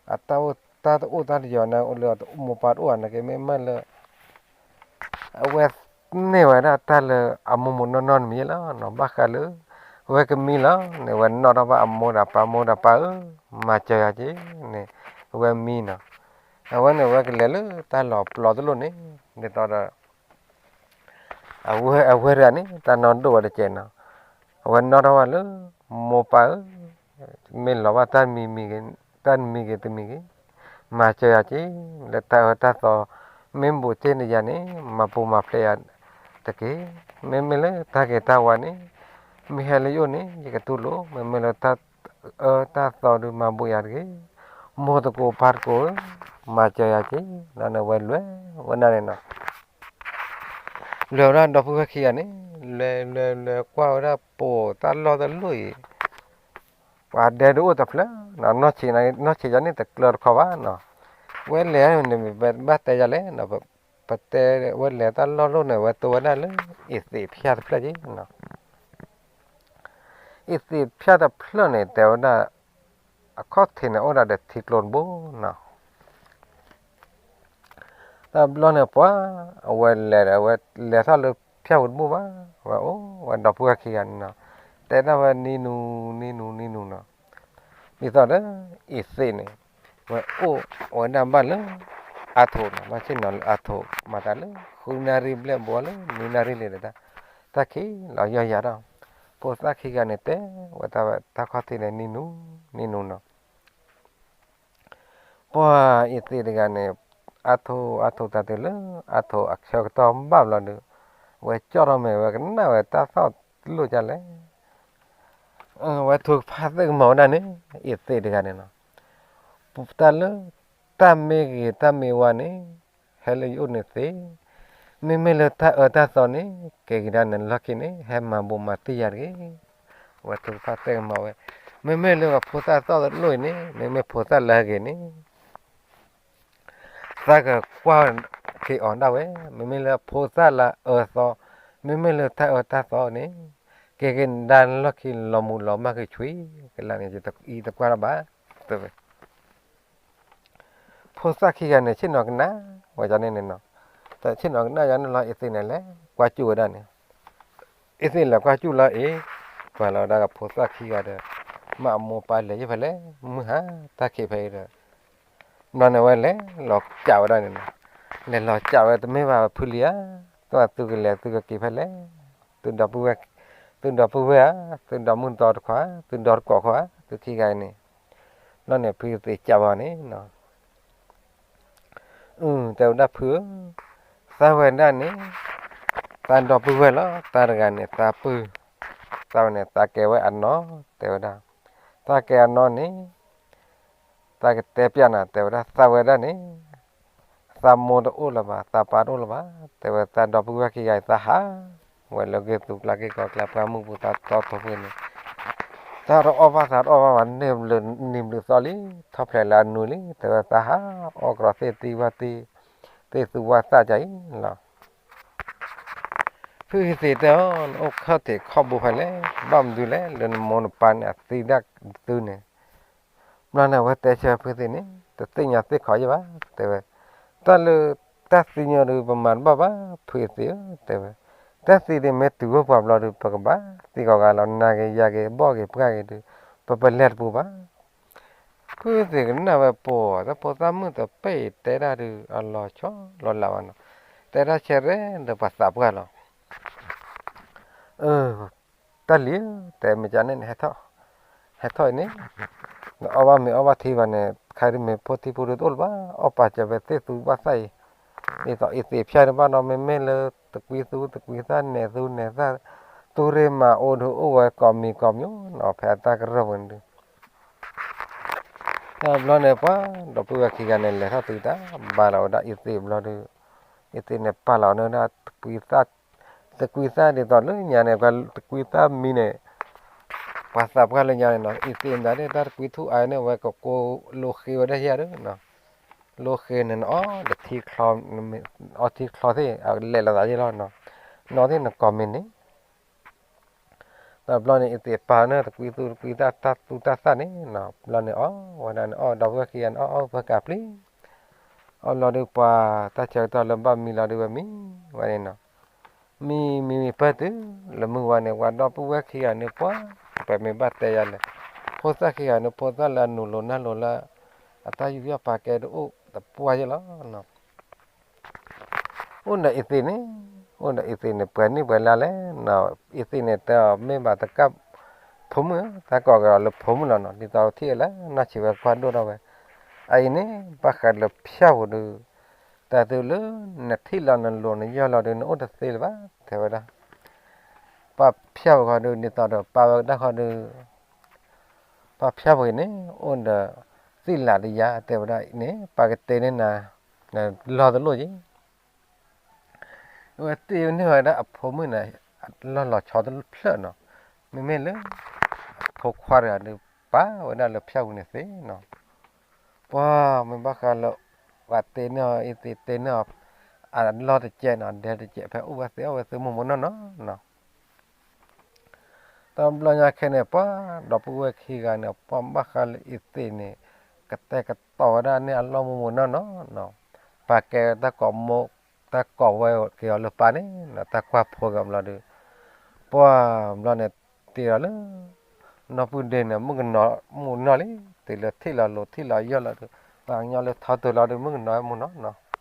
အတၢ်အိၣ်တၢ်တအိၣ်တၢ်တယီၤန့ၣ် အိၣ်လၢမိၢ်ပၢ်တအိၣ်နာ်က့ မ့မ့ၢ်လၢ အဝဲန့ၢ်ဝဲဒၣ်တၢ်လၢအမိၢ်မိၢ်နီၢ်နီၢ်န့ၣ်မ့ၢ်ယဲလီၤနီၤ ဘၣ်ဃးလၢ အဝဲကမံလီၤန့ၣ် အဝဲနီၣ်ထီၣ်ဘၣ်အမိၢ်ဒီးပၢ် မိၢ်ဒီးပၢ်ဧၢ မၤစၢၤယၤက့ၤန့ၣ် အဝဲမံနီၤ အဝဲန့ၣ် အဝဲကလဲၤလၢတၢ်လီၤပျီတလိၣ်န့ၣ် ဒ်သိးဒီး အဝဲ အဝဲတဂၤန့ၣ် တၢ်နီၢ်ဒိၣ်ဝဲတကဲးနီၤ, အဝဲနီၣ်ထီၣ်ဝဲလၢ မိၢ်ပၢ်ဧၢ, မ့ၢ်လီၤဘၣ်တၢ်မံၤမံၤဂ့ၤ တၢ်မံၤဂ့ၤတမံၤဂ့ၤ, မၤစၢၤယၤက့ၤ လၢတၢ်အၢတၢ်သီ မ့ၢ်ဘူးက့ၤန့ၢ်ယၤန့ၣ် မၤပူၤမၤဖျဲးယၤတက့ၢ်. မ့မ့ၢ်လၢတၢ်ဂ့ၤတၢ်ဝါန့ၣ် မ့ၢ်ဟဲလၢယအိၣ်န့ၣ် ယကတူၢ်လိာ်, မ့မ့ၢ်လၢတၢ်အၢတၢ်သီဒုးမၤဘူးယၤတဂ့ၤ. မိၢ်သကိးပၢ်သကိးဧၢ, မၤစၢၤယၤက့ၤ, လၢန့ၣ်ဝဲလဲၤဝဲဒၣ်န့ၣ်နီၤ လဲၤဝဲဒၣ်ဒီပုၢ်ဝဲၢ်ခံဂၤန့ၣ် လဲၤလဲၤလဲၤကွၢ်ဝဲဒၣ်ပိာ်တၢ်လီၢ်တလီၢ်အံၤ, ပှၤဒဲဒုးအိၣ်တဖျၢၣ်, နီၢ်ဆံးယၤန့ၣ်တကျၢၤတခီဘၣ်နီၤ, ဝဲလဲၤန့ၣ် ဘၣ်တဲယၤလဲၣ်, ပတဲဝဲလဲၤတၢ်လီၢ်လိၣ်န့ၣ် ဝဲတိဝဲဒၣ်လၢ အ့သ့းဖၠၣ်တဖျၢၣ်က့ၤ အ့သ့းဖၠၣ်တဖျၢၣ်န့ၣ် တဲဝဲဒၣ် အခီၣ်ထံးန့ၣ် အိၣ်ဒၣ်ဒီးထံကျိတဘိနီၤ. တဘျီန့ၣ် ပှၤအဝဲလဲၤဒီး အဝဲလဲၤထီၣ်လၢဖၠၣ်ပူၤတဘိဘၣ်, ဝဲအိၣ်ဝဲဒီပုၢ်ဝဲၢ်ခံဂၤန့ၣ်နီၤ, တဲဒၣ်ဝဲနံၤနူၤ နံၤနူၤ နံၤနူၤနီၤ, ဒ်သိးဒီး အ့သ့းန့ၣ် ဝဲအိၣ်ဝဲဒၣ်ဘၣ်လၢ အါထိးနီၤ, ဘၣ်ဆ့ၣ်နီၤလၢအါထိး မၤတၢ်လၢ ဃုနၣ်ရံၣ်ဘျဲၣ်ဘီလၢ နွံနၣ်ရံၣ်လံဒီး တၢ်ခံးလီၤယီၢ်ယၤဒီး ဖိသၣ်ခံဂၤန့ၣ် တဲဝဲတၢ်ခီၣ်ထံးန့ၣ် နံၤနူၤ နံၤနူၤနီၤ ပှၤအံၤသ့ၣ်တဂၤန့ၣ် အါထိးအါထိးတၢ်တုၤလၢ အါထိးအဆၢကတီၢ်ဘၣ်ဘျီဒီး ဝဲကၠီၣ်ထီၣ်မဲာ်ဝဲကနၣ်ဝဲတၢ်သီၣ်တလိၣ်ဒ်လဲၣ် ဝဲထိၣ်ကဖၣ်သ့ၣ်ကမီၤဝဲဒၣ်န့ၣ် အံၤသ့ၣ်တဂၤန့ၣ်နီၤ တၢ်လၢ တၢ်မ့ၢ်ဂ့ၤတၢ်မ့ၢ်ဝါန့ၣ် ဟဲလၢယအိၣ်န့ၣ်သ့, မ့မ့ၢ်လၢတၢ်အၢတၢ်သီန့ၣ် ကဲက့ၤဒၣ်နလီၢ်ခံန့ၣ် ဟဲမၤဘူးမၤတံၢ်ယၤတဂ့ၤ. ဝဲထိၣ်ကဖၣ်သ့ၣ်ကမီၤဝဲ, မ့မ့ၢ်လၢပှၤဖိသၣ်သီၣ်တလိၣ်အံၤန့ၣ် မ့မ့ၢ်ဖိသၣ်လၢအဂ့ၤန့ၣ် သးကကွၢ်က့ၤအီၤဒၣ်ဝဲ, မ့မ့ၢ်လၢဖိသၣ်လၢအၢသီ, မ့မ့ၢ်လၢတၢ်အၢတၢ်သီန့ၣ် ကဲက့ၤဒၣ်လၢလီၢ်ခံလီၤမူၤလီၤမၢ်က့ၤဆှံ, ကလၢန့ၣ် ယတအံၤတကွၢ်လၢၤဘၣ်, တဲဝဲ. ဖိသၣ်ခံဂၤန့ၣ် ဆ့ၣ်နီၤကနၣ်ဝဲဒၣ်န့ၣ်န့ၣ်နီၤ, တဆ့ၣ်နီၤကနၣ်ယၤန့ၣ်လီၤ အံၤသ့ၣ်န့ၣ်လဲၤကွၢ်စူၣ်ဝဲဒၣ်န့ၣ်, အံၤသ့ၣ်လဲၤကွၢ်စူၣ်လီၤအံၤ, ပှၤလီၤဒၣ်ကဖိသၣ်ခံဂၤဒီး မ့ၢ်အမိၢ်ပၢ်လဲၤယဖဲလဲၣ်, မုၢ်ဟါတၢ်ခံးဖဲအံၤဒီး ဘျီန့ၣ်ဝဲလဲၤလီၤကးဝဲဒၣ်န့ၣ်နီၤ, လဲၤလီၤကးဝဲတမ့ၢ်ဘၣ်ဖုလံဧါ, သးသုကလဲၤသုကက့ၤဖဲလဲၣ်, သုဒီပုၢ်ဝဲၢ်, သုဒီပုၢ်ဝဲၢ်ဧါ, သုဒီမုၢ်ဒီတခွါ, သုဒီတကိးခွါ, သုခံဂၤအံၤန့ၣ်, ဘျီန့ၣ်ဖုသ့ၣ်ကးဝဲန့ၣ်နီၤ အု တဲဝဲဒၣ်ဖုဧၢ, သးဝဲဒၣ်န့ၣ် သးဒီပုၢ်ဝဲၢ်လီၤ, သးတဂၤန့ၣ် သးပုၢ်, သးဝဲန့ၣ် သးကဲဝဲအနီၢ်, တဲဝဲဒၣ်, သးကဲအနီၢ်န့ၣ် သးကတဲပျးနၤ, တဲဝဲဒၣ် သးဝဲဒၣ်န့ၣ် သးမိၢ်တအိၣ်လၢၤဘၣ်, သးပၢ်တအိၣ်လၢၤဘၣ်, တဲဝဲ သးဒီပုၢ်ဝဲၢ်ခံဂၤအံၤ သးဟးဝဲလၢဂ့ၢ်သူကျါက့ၤကီၢ်ကျါ ပှၢ်မုၢ်ပူၤသးတီထီပှဲၤန့ၣ်, သးတအီၣ်ဘၣ်သးတအီၣ်ဘၣ်ဘၣ် န့ၣ်ဘျုးနံၤဘျုးသီလံ, ထီၣ်ဖျဲးလၢအနူၤလံ, တဲဝဲ သးဟးအီၣ်ကြီသ့ၣ်သံဝၣ်သ့ၣ်, သ့ၣ်သူဝၣ်သၣ်ကါအံၤလီၤ. ဖုသ့ၣ်တဲအီၤ နအိၣ်ခီၣ်ထံးခီၣ်ဘိဖဲလဲၣ်, ဘၣ်မနုၤလဲၣ်, လၢနမိၢ်နပၢ်န့ၣ် အသံဒၣ်သုန့ၣ်, ဘျီန့ၣ် အဝဲတဲဆၢဖုသ့ၣ်န့ၣ် တသ့ၣ်ညါသ့ၣ်ခီယဲၢ်ဘၣ်, တဲဝဲ, တၢ်လၢ တၢ်သံညီဒီး ပမၤတဘၣ်ဘၣ် ဖုသ့ၣ်ဧၢ, တဲဝဲ, တၢ်သံဒ်မ့ၢ်တုၤအိၣ်ပှၤဘျီဒီး ပကဘၣ်သံဂီၤဂၤလီၤ, နၤဂ့ၤယၤဂ့ၤ ဘီၣ်ဂ့ၤပှၢ်ဂ့ၤဒီး ပပလဲၤတပူၤဘၣ်. ဖုသ့ၣ်ကနၣ်ဝဲပိာ် တၢ်ဖိသၣ်မုၣ်တပ့ၢ်တဲဒၣ်ဒီး အလီၤဆီလီၤလးဘၣ်နီၤ, တဲဒၣ်ဆဲရဲဒီးပှၤသးပှၢ်လီၤ. အၢ တၢ်လံၤဧၢ, တဲမ့ၢ်ကန့ၣ်န့ၣ် ဟဲထီၣ်အံၤန့ၣ်, နအီၣ်ဘၣ်မ့ၤအီၣ်ဘၣ်ထံဘၣ်န့ၣ် ခါဒ်မ့ၢ်ဖိထံဖိဒုတအိၣ်လၢၤဘၣ်, အီၣ်ပာ်စၢၤဝဲသ့ၣ်သူဘၣ်သၣ်အံၤ, ဒ်သိးအံၤသ့ၣ်ဖၠၣ်တဘၣ်နီၤ, မ့မ့ၢ်လၢတကွံသူတကွံသၣ် နဲၣ်သူနဲၣ်သၣ်, သူၣ်ရ့ၣ်မၤအိၣ်ဒီးအိၣ်ဝဲကိးမံၤကိးမံၤနီၤ, ဖဲအတၢ်ကရၢၢ်ပူၤန့ၣ်ဒုး တဘျီန့ၣ် ပှၤဒီပုၢ်ဝဲၢ်ခံဂၤန့ၣ် လဲၤထီၣ်သုတၢ် ဘါလီၤဝဲဒၣ်အံၤသ့ၣ်ဘျီဒီး, အံၤသ့ၣ်န့ၣ် ပာ်လီၤန့ၢ်ဒၣ် တကွံသၣ်ဒ်သိးလၢညါန့ၣ် ပှၤတကွံသၣ်မံၤန့ၣ်, ပှၤသးပှၢ်လၢညါန့ၣ်နီၤ, အံၤသ့ၣ်မတၤဒ်တၢ်တကွံထူၣ်အါန့ၣ် ဝဲကကိးလိဃ့ဝဲဒၣ်ယဲၢ်ဒီး, လိဃ့န့ၣ် နအီၣ်တထံချီ, အီထံချီသ့ၣ် အလဲၤလီၤသးယဲၢ်လီၤနီၤ, နီၢ်သ့ၣ်နကိးမံၤန့ၣ် တဘျီန့ၣ် အံၤသ့ၣ်ပာ်န့ၢ်တကွံသူတကွံသၣ် တၢ်သူတၢ်သၣ်န့ၣ်နီၤ, ဘျီန့ၣ်အီၣ်ဝဲဒၣ်န့ၣ် အီၣ်ဒီပုၢ်ဝဲၢ်ခံဂၤန့ၣ် အီၣ်အီၣ်ပှဲၤကးပျံၤ, အီၣ်ဘျီဒီးပှၤတၢ်ဆၢကတီၢ်လၢဘၣ်မံလီၤဒီးဝဲမံဝဲန့ၣ်နီၤ, မံမံမံပၢၢ်တုၤလၢမုၢ်ဝါန့ၣ် ပှၤဒီပုၢ်ဝဲၢ်ခံဂၤန့ၣ် ပှၤ ပမ့ၢ်ဘၣ်တဲယၤလဲၣ်, ဖိသၣ်ခံဂၤန့ၣ် ဖိသၣ်လၢအနူၤလိၤနၢ်လိၤလၢ အတၢ်ယူးယီၣ်ပာ်ကဲတအိၣ်တပှၢ်ယဲၢ်လီၤ. အိၣ်ဒီးအံၤသ့ၣ်န့ၣ်, အိၣ်ဒီးအံၤသ့ၣ်န့ၣ် ပှဲၤနံၣ်ပှဲၤလါလဲၣ်, အံၤသ့ၣ်န့ၣ် တမ့ၢ်ဘၣ်တကး ဖိမုၣ်, တၢ်ကိးက့ၤအီၤလၢဖိမုၣ်လီၤနီၤ, ဒ်သိးထံၣ်လၢနီၢ်ဆံးဝဲကွၢ်ဒိၣ်ထီၣ်ဝဲ, အအံၤန့ၣ် ဘၣ်ဃးလၢဖၠၣ်ပူၤဒီး, တၢ်တုၤလၢ နထံၣ်လီၤနလိၤနယီၢ်လီၤဒီး နအိၣ်တသ့လၢၤဘၣ် တဲဝဲဒၣ်, ပှၤဖၠၣ်ပူၤဃီဒီး ဒ်သိးဒီးပာ်ဝဲကဒါဃီဒီး ပှၤဖၠၣ်ပူၤအံၤန့ၣ် အိၣ်ဒီး သံၣ်လးတယါ တဲဝဲဒၣ်န့ၣ် ပှၤကတ့န့ၢ်နၤ လီၢ်တလိၣ်က့ၤ, အဝဲတ့န့ၢ်ဝဲဒၣ်အဖိမုၣ်န့ၣ် အလီၢ်လီၤဆီတဖျၢၣ်နီၤ, မ့မ့ၢ်လၢ အဖိခွါတဂၤဒီး ပာ်ဝဲဒၣ်လၢဖၠၣ်ပူၤန့ၣ်သ့နီၤ, ပှၤမ့ၢ်ဘၣ်ဃးလၢ ပှၤတ့န့ၢ်အီၤ အံၤသ့ၣ်တ့န့ၢ်အီၤ အလီၢ်တစဲးနီၤ ဒဲတစဲး ဖဲအိၣ်ဝဲသ့ၣ်အီၣ်ဝဲသ့ၣ်မိၢ်မိၢ်နီၢ်နီၢ်နီၤ တဘျီညါခဲန့ၣ် ပှၤဒီပုၢ်ဝဲၢ်ခံဂၤန့ၣ် ပှၤဘၣ်ဃးလၢအံၤသ့ၣ်န့ၣ် ကတဲာ်ကတီၤဝဲဒၣ်န့ၢ်အလီၢ်မိၢ်မိၢ်နီၢ်နီၢ်နီၤ, ပာ်ကဲတၢ်ကိးမိၢ် တၢ်ကိးဝဲက့ၤအီၤလၢပၢ်န့ၣ်နီၤ, တၢ်ကွၢ်ဖိက့ၤအီၤဘျီဒီး ပှၤဘျီန့ၣ် တ့လီၤလၢ နီၢ်ပုၢ်ဒ့န့ၣ် မုၣ်ကနီၤမူနီၢ်လံ, တုၤလၢထံၣ်လီၤလိၤထံၣ်လီၤယီၢ်လီၤဒီး ပှၤကညီလၢထီတိၤလီၤဒီး မုၣ်ကနီၤမူနီၢ်နီၤ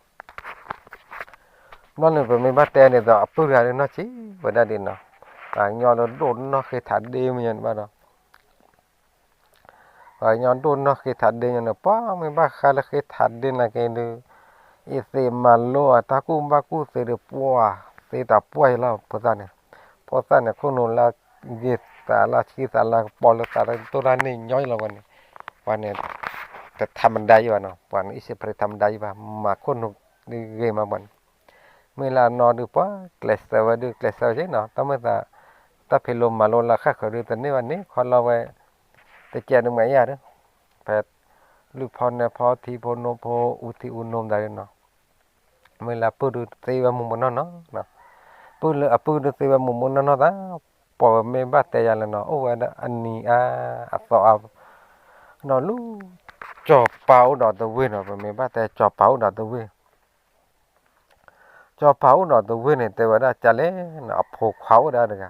ဘျီန့ၣ် ပမ့ၢ်ဘၣ်တဲန့ၣ်ဒီး အပုၢ်တဂၤဒုးနီၢ်ဆံးဝဲဒၣ်ဒ်နီၤ, ပှၤကညီလၢဒိၣ်နီၢ်ဃ့ထးဒ့မ့ၢ်ညီန့ၣ်ဘၣ်ဒီး ပှၤကညီဒိၣ်နီၢ်ဃ့ထးဒ့ညီန့ၣ် ပှၤမ့ၢ်ဘၣ်ဃးလၢဃ့ထးဒ့နာ်က့ဒုး အံၤသ့ၣ်မၤလိအတၢ်ကူၣ်ဘၣ်ကူၣ်သ့ဒုး ပှၤသ့တၢ်ပှၢ်ယလီၤ ဖိသၣ်န့ၣ်, ဖိသၣ်န့ၣ် ခိၣ်နူာ်လၢဂ့ၤသးလၢဆှံသးလၢကပီၤလၢသးတတိၢ်တၢ်န့ၣ်ညီယလီၤပှၤန့ၣ်, ပှၤန့ၣ် တထးမဒါယဘၣ်နီၤ, ပှၤန့ၣ် အံၣ်စ့ဖရ့ထးမဒါယဘၣ်, မၤခိၣ်နူာ်ဒုးဂ့ၤမးပှၤန့ၣ် မ့ၢ်လၢအနီၢ်ဒုးပှၤကျဲးစၢးဝဲဒုးကျဲးစၢးဝဲက့နီၤ, တၢ်မ့ၢ်သး တၢ်ဖံးလိမၤလိလၢဃၣ်ဃၢၤဒုးတန့ၢ်ဘၣ်န့ၣ် ခီလီၤဝဲ တကဲးဒုးမၤအါဒုး, ဖဲ လုၢ်ဖီနဲဖီထံဖိနိဖိအူထံအူနိသးဒုးနီၤ, မ့ၢ်လၢအပုၢ်ဒုးသ့ဝဲမူးမူးနီၢ်နီၢ်, ပုၢ်လၢအပုၢ်ဒုးသ့ဝဲမူးမူးနီၢ်နီၢ်သး, ပှၤမ့ၢ်ဘၣ်တဲယၤလၢနီၤ အိၣ်ဝဲဒၣ်အနံၤအါ အသီအါ, နီၤလူ ကၠီၤပၤအိၣ်ဒီးတဝ့ၢ်နီၤ, ပမ့ၢ်ဘၣ်တဲကၠီၤပၤအိၣ်ဒီးတဝ့ၢ် ကၠီၤပၤအိၣ်ဒီးတဝ့ၢ်န့ၣ် တဲဝဲဒၣ်ကလဲၣ်နီၤ, အဖိခွါအိၣ်ဒၣ်တဂၤ,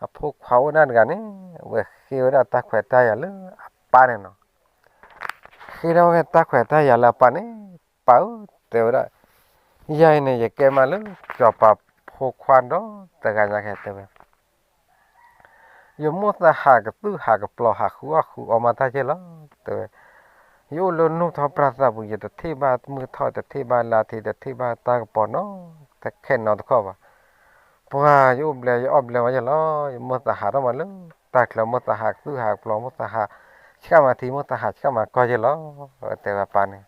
အဖိခွါအိၣ်ဒၣ်တဂၤန့ၣ် ဝဲဃ့ဝဲဒၣ်တၢ်ခွဲးတၢ်ယာ်လၢအပၢ်န့ၣ်နီၤ, ဃ့ထီၣ်ဝဲတၢ်ခွဲးတၢ်ယာ်လၢအပၢ်န့ၣ်, ပၢ်ဧၢ တဲဝဲဒၣ်, ယၤအံၤန့ၣ် ယကဲမးလၢ ကၠီၤပၤဖိခွါဒီးတဂၤညါခဲတဲဝဲ ယမိၢ်သးဟးကသူၣ်ဟးကပျီၤဟးဃုအီၣ်ဃုအီမးတၢ်ကဲလီၤ, တဲဝဲ, ယအိၣ်လၢနူၢ်ထီၣ်ပြၢသးပူၤ ယတထံၣ်ဘၣ်မုၢ်ထီၣ် တထံၣ်ဘၣ်လါထံးတထံၣ်ဘၣ်တၢ်ကပီၤနီတခဲနီတခီဘၣ်, ပှၤယအိၣ်ဘျဲယအီၣ်ဘျဲဝဲယလီၤ, ယမိၢ်သးဟးထီၣ်မးလၢတၢ်ချၢ မိၢ်သးဟးကသူၣ်ဟးကပျီၤ မိၢ်သးဟးဆှၣ်မၤထံ မိၢ်သးဟးဆှၣ်မၤကီၢ်ယလီၤ, တဲဝဲပၢ်န့ၣ်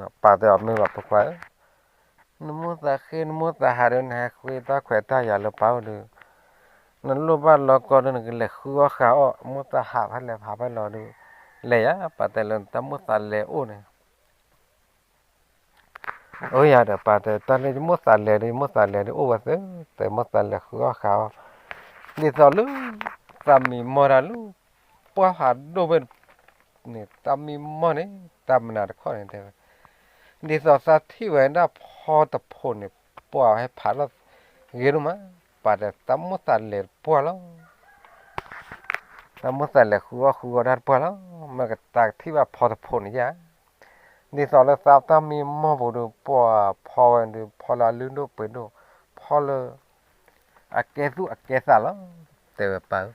အပၢ်တဲအီၤမ့ၢ်ဘၣ်ဖိခွါဧၢ, နမိၢ်သးဃ့နမိၢ်သးဟးဒီး နဟဲဃ့တၢ်ခွဲးတၢ်ယာ်လၢပၢ်အိၣ်ဒီး, နလိၣ်ဘၣ်လီၤကီဒီး နကလဲၤဃုအီၣ်ဃုအီၣ် မိၢ်သးဟးဖဲလဲၣ်ဟးဖဲလီၤဒီး, လဲၤယၤ ပၢ်တဲလၢနတၢ်မိၢ်သးလဲၤအိၣ်န့ၣ် အိၣ်ယၤဒီးပၢ်တဲ တၢ်လၢယမိၢ်သးလဲၤဒီး ယမိၢ်သးလဲၤဒီးအိၣ်ဝဲသ့, တဲမိၢ်သးလဲၤဃုအီၣ်ဃုအီၣ်, ဒ်သိးလၢ သးမံမီၢ်တၢ်လၢ ပှၢ်ဖးဒိၣ်ဖဲန့ၣ် တၢ်မံမီၢ်န့ၣ် တၢ်မနုၤတခီန့ၣ်တဲဝဲ, ဒ်သိးသးထံၣ်ဝဲဒၣ်ဖီတဖိးန့ၣ် ပှၢ်ဟဲဖးထီၣ်ဂ့ၤဒိၣ်မး, ပၢ်တဲတၢ်မိၢ်သးလဲၤတပှၢ်လီၤ တၢ်မိၢ်သးလဲၤဃုအီၣ်ဃုအီတၢ်တပှၢ်လီၤ, မ့ၢ်ကတၢ်ကထံၣ်ဘၣ်ဖီတဖိးန့ၣ်ယါ, ဒ်သိးလၢသးတၢ်မံမီၢ်ပူၤဒီး ပှၢ်ဖီဝဲဒီး ဖီလၢအလုၢ်ဒိၣ်ပှ့ၤဒိၣ်, ဖီလၢ အကဲသူၣ်အကဲသးလီၤ, တဲဝဲပၢ်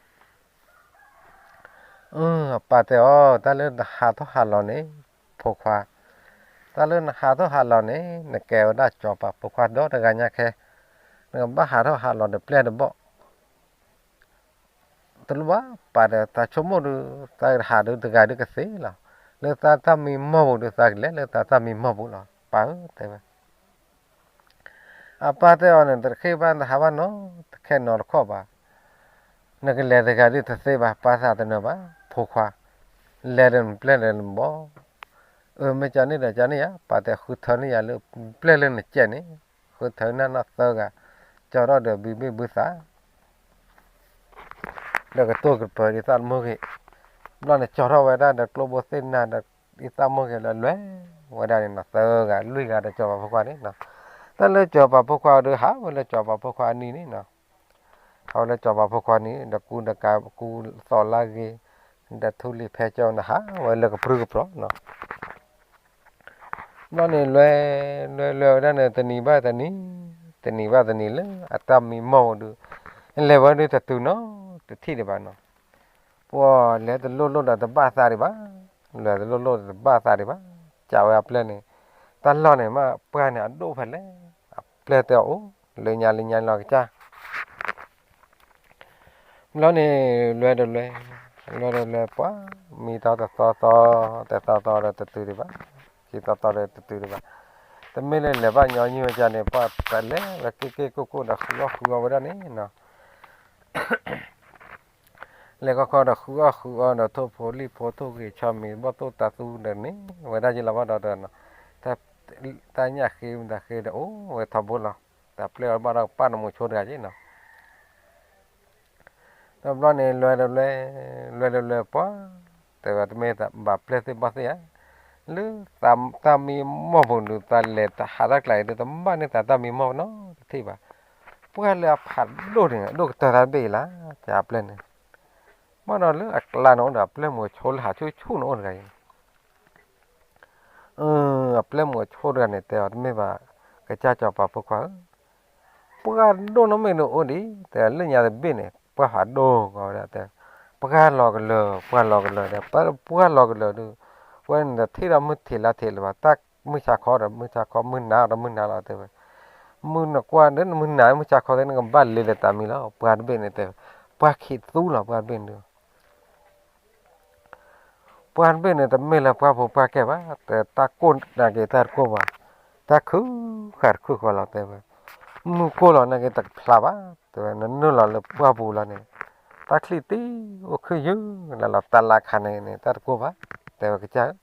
ဧၢ, အပၢ်တဲအီၤ တၢ်လၢနဟးထီၣ်ဟးလီၤန့ၣ် ဖိခွါ, တၢ်လၢနဟးထီၣ်ဟးလီၤန့ၣ် နကဲဝဲဒၣ်ကၠီၤပၤဖိခွါဒီတဂၤညါခဲ, နကဘၣ်ဟးထီၣ်ဟးလီၤဒီးပျဲၢ်တဘီၣ် တလိၣ်ဘၣ်, ပၢ်ဒီးသးဆိကမိၣ်ဒီး သးဟးဒီးတဂၤဒီးကသ့လီၤ, လၢသးတၢ်မံမီၢ်ပူၤဒီးသးကလဲၤလၢသးတၢ်မံမီၢ်ပူၤလီၤ ပၢ်ဧၢ တဲဝဲ အပၢ်တဲအီၤန့ၣ် တဃ့ဘၣ်တဟးဘၣ်နီတခဲနီတခီဘၣ်, နကလဲၤတဂၤဒုးတသ့ဘၣ် ပၢ်သးတနၢၤဘၣ် ဖိခွါ, လဲၤဒီးနပျဲၢ်ဒီးနဘီၣ်, အၢ မ့ၢ်ကန့ၣ်ဒီးကန့ၣ်ဧါ, ပၢ်တဲဃုထၢန့ၢ်ယၤလၢပျဲၢ်လၢနကဲးန့ၣ်, ဃုထၢနၢ်နီၢ်သၢဂၤ, ကၠီထီၣ်ဒီးဘုဘ့ၣ်ဘုသး ဒီးကတိၢ်ကပၢၤဒ်သၣ်မိၢ်ဂ့ၤ, ဘျီန့ၣ်ကၠီထီၣ်ဝဲဒၣ်ဒီးကျိဘိသ့ၣ်နၤဒီး ဒ်သၣ်မိၢ်ဂ့ၤလၢလွဲၢ်ဝဲဒၣ်န့ၣ်နီၤ သၢဂၤလွံၢ်ဂၤဒီးကၠီၤပၤဖိခွါန့ၣ်နီၤ, တၢ်လၢကၠီၤပၤဖိခွါဒီးဟးဝဲလၢကၠီၤပၤဖိခွါအနံၤန့ၣ်နီၤ, ဟးဝဲလၢကၠီၤပၤဖိခွါနံၤ ဒီးကူဒီးကၤကူသီလၢဂ့ၤ, ဒီးထူလံၤဖဲကၠီၤန့ၣ် ဟးဝဲလၢကပြုၢ်ကပြီၤနီၤ ဘျီန့ၣ်လွဲၢ် လွဲၢ်လွဲၢ်ဝဲဒၣ်န့ၣ် တနံၤဘၣ်တနံၤ, တနံၤဘၣ်တနံၤလၢအတၢ်မံမီၢ်ပူၤဒီး, လဲၤဝဲဒၣ်တတုၤနီတထံၣ်ဒံးဘၣ်နီၤ, ပှၤလဲၤတလိၣ်လိၣ်ဒီးတဘၣ်သးဒံးဘၣ်, လဲၤတလိၣ်လိၣ်ဒီးတဘၣ်သးဒံးဘၣ်, ကးဝဲအပျဲၢ်န့ၣ်, တၢ်လီၢ်န့ၣ်မ့ၢ်ပှၢ်န့ၣ်အဒိၣ်ဖဲလဲၣ်, အပျဲၢ်တဲအီၤအိၣ်, လၢညါလၢညါလီၤကစၢ် ဘျီန့ၣ် လွဲၢ်ဒီးလွဲၢ်, လွဲၢ်ဒီးလွဲၢ်ပှၤ, မံတီတသီသီ, တသီသီဒီးတတုၤဒံးဘၣ်, ခံသီသီဒီးတတုၤဒံးဘၣ်, တမ့ၢ်လၢလဲၤဘၣ်ညီနုၢ်ဝဲဒၣ်န့ၣ် ပှၤတလဲၤဝဲက့ၣ်က့ၣ်ကိၢ်ကိၢ်ဒီးဃုအီၣ်ဃုအီဝဲဒၣ်န့ၣ်နီၤ, လဲၤခီခီဒီးဃုအီၣ်ဃုအီဒီးထိၣ်ဖိလံၣ်ဖိထိၣ်ဂ့ၤဆီမံၤဘီၣ်သိၣ်တၤသူဒီးန့ၣ် ဝဲဒၣ်ယလီၤဘၣ်ဒီး, တၢ်ညၣ်ဃ့မတၤဃ့ဒီးအိၣ်ဝဲထီဘိလီၤ, တၢ်ပျဲၢ်အီၤဘၣ်ဒီးကပၣ်နမိၤဆိတဂၤက့နီၤ တဘျီန့ၣ် လွဲၢ်ဒီးလွဲၢ်, လွဲၢ်ဒီးလွဲၢ်ပှၤ, တဲဝဲတမ့ၢ်ဘၣ်ပျဲၢ်သ့ၣ်ဘီၣ်သ့ၣ်ဧါ, လၢတၢ်မံမီၢ်ပူၤဒုး တၢ်လဲၤတဟးတၢ်ကျးအံၤဒုး တဘၣ်န့ၢ်တၢ်တၢ်မံမီၢ်နီတထံၣ်ဘၣ်, ပှၢ်လၢအဖးဒိၣ်န့ၣ် အဒိၣ်ကတၢၢ်တၢ်တဘ့ၣ်အံၤလီၤ, တၢ်အပျဲၢ်န့ၣ်, ဘၣ်ဒီးလၢအကျါန့ၣ်အိၣ်ဒီးအပျဲၢ်မိၤဆိလၢဟးဆူၣ်ဆူၣ်န့ၣ်အိၣ်တဂၤအံၤ အပျဲၢ်မုၣ်အဆိတဂၤန့ၣ် တဲအီၤ တမ့ၢ်ဘၣ် ကစၢ်စီၤပၤဖိခွါဧၢ, ပှၢ်ဒိၣ်နီတမံၤန့ၣ်အိၣ်ဒံး တဲလၢညါတဘ့ၣ်န့ၣ် ပှၢ်ဖးဒိၣ်ကီးဝဲဒၣ် တဲ ပှၢ်လီၤကလၢာ် ပှၢ်လီၤကလၢာ် တဲ ပှၢ်လီၤကလၢာ်ဒီး ဝဲန့ၣ်ဒီးထံၣ်ဒီးမုၢ်ထံးလါထံးလၢၤဘၣ် တၢ်မုၢ်ဆါခီဒီးမုၢ်ဆါခီ မုၢ်နၤဒီးမုၢ်နၤလီၤ တဲဝဲ, မုၢ်နကွၢ်ဒီးမုၢ်နၤမုၢ်ဆါခီသ့ၣ် နကဘၣ်လဲၤလၢတၢ်မံၤလီၤ ပှၢ်တဘ့ၣ်န့ၣ် တဲ ပှၢ်ခံးသူလီၤ ပှၢ်တဘ့ၣ်န့ၣ် ပှၢ်တဘ့ၣ်န့ၣ် တမ့ၢ်လၢပှၢ်ဖိပှၢ်ကဲဘၣ် တဲတၢ်ကိၢ်နာ်က့ၤတၢ်တကိၢ်ဘၣ်, တၢ်ခုၣ်ဃာ်တခုၣ်ဃီလီၤ တဲဝဲ, မုၢ်ကိၢ်လီၤနာ်က့ၤတကဖျါဘၣ် တဲဝဲ နနုာ်လီၤလၢပှၢ်ပူၤလီၤန့ၣ် တၢ်ချံၣ်တံၢ်အိၣ်ခုၣ်ယုၢ်လၢလီၤ တၢ်လါခါန့ၣ်န့ၣ် တၢ်တကိၢ်ဘၣ် တဲဝဲကစၢ်ဧၢ,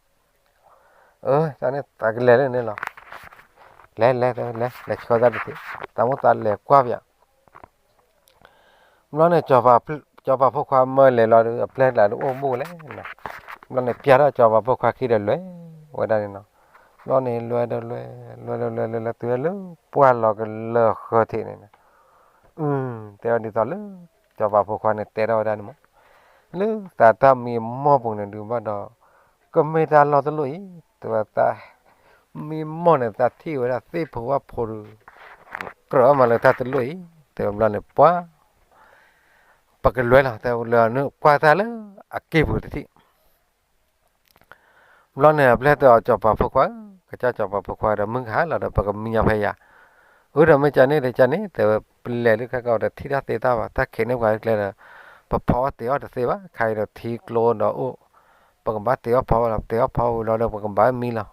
အၢ တၢ်န့ၣ်တၢ်ကလဲၤလၢန့ၣ်လီၤ, လဲၤလဲၤလဲၤ လဲၤဆှၢတၢ်တသ့, တၢ်မိၣ်သးလဲၤကွၢ်ပၠး ဘျီန့ၣ် စီၤပၤဖိခွါမၢလဲၤလီၤဒီး အပျဲၢ်တဂၤဒီးအိၣ်ဘူးလဲၣ်နီၤ, ဘျီန့ၣ် ပျဲထီၣ်စီၤပၤဖိခွါခံဒီးလဲၤဝဲဒၣ်န့ၣ်နီၤ, ဘျီန့ၣ် လဲၤဒီးလဲၤ လဲၤဒီးလဲၤ လဲၤလဲၤတုၤလၢပှၢ်လီၤကလၢာ်ဃၢၤထံးန့ၣ်နီၤ, တဲဝဲဒ်သိးလၢ စီၤပၤဖိခွါန့ၣ်တဲထီၣ်ဝဲဒၣ်န့ၣ်မး, လၢသးတၢ်မံမီၢ်ပူၤန့ၣ်ဒုးဘၣ်ဒီး ကမ့ၢ်တၢ်လီၢ်တလိၣ်အံၤ တဲဝဲ တၢ်မံမီၢ်န့ၣ် သးထံၣ်ဝဲဒၣ်သ့ၣ်ဖိဝၣ်ဖိဒီး ကြၢးအီၣ်မးလၢတၢ်တလိၣ်အံၤ တဲဝဲ ဘျီန့ၣ် ပှၢ် ပကလဲၤလီၤ တဲဝဲ လဲၤနုာ်ကွၢ်တၢ်လၢအက့ၢ်ပူၤတထံၣ် ဘျီန့ၣ် အပျဲၢ်တဲအီၤ စီၤပၤဖိခွါဧၢ, ကစၢ်စီၤပၤဖိခွါဒီး မုၢ်ကဟါလီၤဒီး ပကမံညီဖဲယၤ, အၢ ဒီးမ့ၢ်ကန့ၣ်ဒီးကန့ၣ် တဲဝဲ ပလဲၤလၢခဲကီးဒီးထံၣ်တၢ်သ့တၢ်ဘၣ် တၢ်ခံးန့ၢ်ပှၤကျဲဒီး ပဖီအီၣ်တ့ၤအီၣ်တသ့ဘၣ် ခါအံၤဒီးထံကျိဒီးအိၣ်, ပကဘၣ်တ့ၤအီၣ်ဖီအီၣ်လီၤ ပတ့ၤအီၣ်ဖီအီၣ်ဝံၤလီၤဒီး ပကဘၣ်မံလီၤ,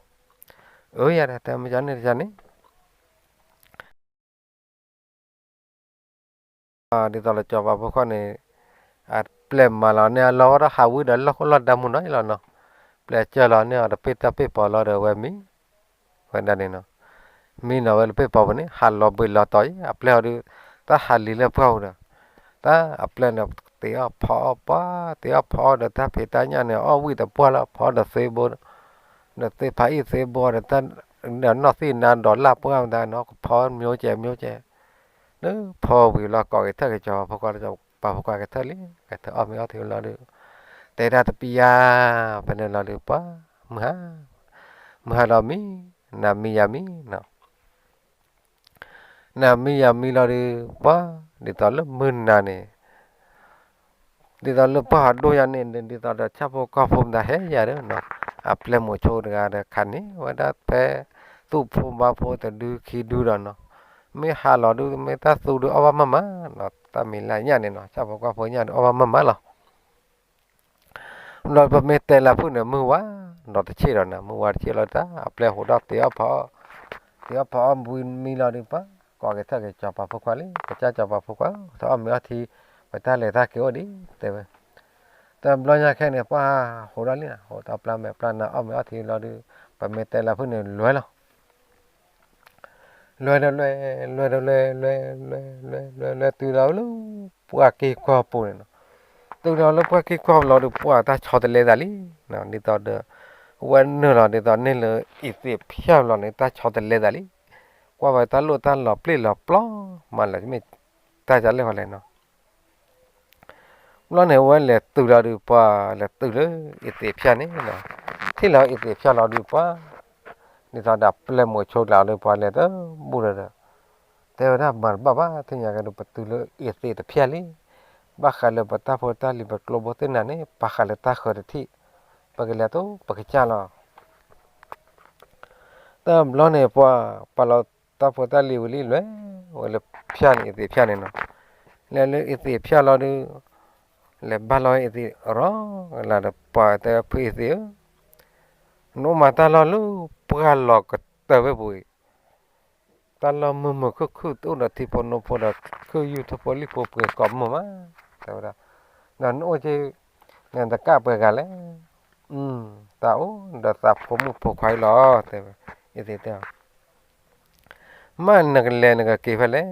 အၢ ယၤဒီး တဲမ့ၢ်ကန့ၣ်ဒီးကန့ၣ် ဒ်သိးလၢစီၤပၤဖိခွါန့ၣ် အပျဲၢ်မၤလီၤန့ၢ်အလီၢ်ဝဲဒီးဟးဝံဒီးလီၢ်ခိၣ်လီၢ်ဒါမူနီၤလီၤနီၤ, ပျဲၢ်စၢၢ်လီၤန့ၢ်အီၤတပ့ၢ်တၢ်ပ့ၢ်ပီၤလီၤဒီးဝဲမံ, ဝဲဒၣ်န့ၣ်နီၤ, မံနီၤဝဲလၢပ့ၢ်ပီၤပူၤန့ၣ် ဟးလီၤဘှံးလီၤတီၤအံၤ အပျဲၢ်အီၤဒုး, တၢ်ဟးလံၤလၢပှၢ်ပူၤဒီး, တၢ်အပျဲၢ်န့ၣ် တ့ၤအီၣ်ဖီအီၣ်ပှၢ် တ့ၤအီၣ်ဖီအီၣ်ဒီးတၢ်ဖံးတၢ်ညၣ်န့ၣ် အီၣ်ဝံၣ်တပှၢ်လီၤ ဖီအီၣ်ဒီးသ့ဘိ ဒီးသ့ဖးအံၣ်သ့ဘိဒီး ဒီးနီၢ်သံၣ်နါဒီးလၢ်ပှၢ်မတၤနီၤ ကဖီမျိုးစဲမျိုးစဲ, လၢဖီဝံၤလီၤကိးက့ၤထၢၣ်က့ၤစီၤပၤဖိခွါလၢ စီၤပၤဖိခွါကထၢၣ်လံ ကထၢၣ်အီၣ်မ့ၤအီထံလီၤဒုး, တဲဒၣ်တပျံၤယၤ, ဖဲန့ၣ်လီၤဒုးပှၢ်, မုၢ်ဟါ, မုၢ်ဟါဒီးမံ, နၤမံယၤမံနီၤ နၤမံယၤမံလီၤဒုး ပှၢ်, ဒ်သိးလၢမုၢ်နၤန့ၣ်, ဒ်သိးလၢပှၢ်ဟးဒိၣ်ယၤန့ၣ် ဒ်သိးဒီးဆၣ်ဖိကီၢ်ဖိမတၤဟဲယၤဒီးနီၤ, အပျဲၢ်မိၤဆိတဂၤဒီးခါန့ၣ် ဝဲဒၣ်ဖဲ သူၣ်ဖိဘါဖိတဒုခံဒုဒီးနီၤ, မ့ၢ်ဟးလီၤဒုး မ့ၢ်တၢ်သူဒုးအီၣ်ဘၣ်မးမးနီၤ, တၢ်မံၤလၢညၣ်န့ၣ်နီၤ ဆၣ်ဖိကီၢ်ဖိညၣ်ဒုးအီၣ်ဘၣ်မးမးလီၤ ဒီးပမ့ၢ်တဲလၢဖုၣ်န့ၣ် မုၢ်ဝါဒီးတဆ့ၣ်ဒီးနၤ မုၢ်ဝါတဆ့ၣ်လီၤတၢ် အပျဲၢ်ဟူးဒီးတ့ၤအီၣ်ဖီအီၣ်, တ့ၤအီၣ်ဖီအီၣ်ဝံၤမံလီၤဒုးပှၢ်, ကိးက့ၤထၢၣ်က့ၤစီၤပၤဖိခွါလံ ကစၢ်စီၤပၤဖိခွါ တအီၣ်မ့ၤအီထံ, ပတၢ်လဲၤတၢ်က့ၤအိၣ်ဒံး တဲဝဲ, တဘျီညါခဲန့ၣ် ပှၢ်ဟူးဒီးလံနီၤ ဟူးဒီးပျၢ်မဲာ်ပျၢ်နါအီၣ်မ့ၤအီထံလီၤဒုး, ပမ့ၢ်တဲလၢဖုၣ်န့ၣ် လဲၤလီၤ လဲၤဒီးလဲၤ, လဲၤဒီးလဲၤ, လဲၤ, လဲၤ, လဲၤ, လဲၤ, လဲၤတုၤဒီးလၢပှၢ်က့ၢ်ကွၢ်ပူၤန့ၣ်နီၤ, တုၤဒီးလၢပှၢ်က့ၢ်ကွၢ်ပူၤလီၤဒုး ပှၢ်တၢ်ဆီတလဲသးလံ, ဒ်သိးဒီး ဝဲနုာ်လီၤဒ်သိးန့ၣ်လၢအံးသ့းဖၠၣ်လီၤန့ၣ် တၢ်ဆီတလဲသးလံ, ကွၢ်ဝဲတၢ်လိၣ်တၢ်လီၤပျ့ၢ်လီၤပျီမးလၢမ့ၢ်တၢ်ကလဲၣ်ဃီလဲၣ်နီၤ ဘျီန့ၣ် အဝဲလဲၤတုၤလီၤဒုးပှၢ် လဲၤတုၤလၢအံးသ့းဖၠၣ်န့ၣ်နီၤ, ထံၣ်လီၤအံးသ့းဖၠၣ်လီၤဒုးပှၢ်, ဒ်သိးဒီးပျဲၢ်မိၤဆိကျါလၢပှၢ်လဲၤတဘူၣ်ဒီး, တဲဝဲဒၣ်မၤတဘၣ်ဘၣ် ထံၣ်ညါကဲဒုး ပတုၤလၢအံးသ့းတဖၠၣ်လံ, ဘၣ်ဃးလၢပတၢ်ဖိတၢ်လံၤပကျိဘိသ့ၣ်နၤန့ၣ် ပာ်ဃာ်လၢတၢ်ဃၢၤတထံၣ်, ပကလဲၤတိၢ်ပကစၢ်လီၤ တဘျီန့ၣ်ပှၤ ပာ်လီၤတၢ်ဖိတၢ်လံၤဝံၤလံ လဲၤဝဲလၢဖၠၣ်န့ၣ် အံးသ့းဖၠၣ်န့ၣ်နီၤ, လဲၤလၢအံးသ့းဖၠၣ်လီၤဒုး, လဲၤဘၣ်လီၤအံးသ့းရီၤလၢဒီး ပှၤတဲဖုအံးသ့းဧၢ, နအိၣ်မၤတၢ်လီၢ်လၢပှၢ်လီၤကတၢၢ်ဝဲပူၤအံၤ တၢ်လီၢ်မုာ်မုာ်ခုၣ်ခုၣ် တအိၣ်ဒီးထံဖိနိဖိဒီး ခုၣ်ယူၢ်ထီၣ်ဖိလံၣ်ဖိပှဲၤကိးမုၢ်မး, တဲဝဲဒၣ်, ဒီးနအိၣ်က့ၤ နတကးပှဲၤဂၤလဲၣ်, တၢ်အိၣ်ဒီးသးဖိမုၣ်ဖိခွါအံၤလီၤ, တဲဝဲ, အံးသ့းတဲအီၤ, မ့ၢ်နကလဲၤနကက့ၤဖဲလဲၣ်,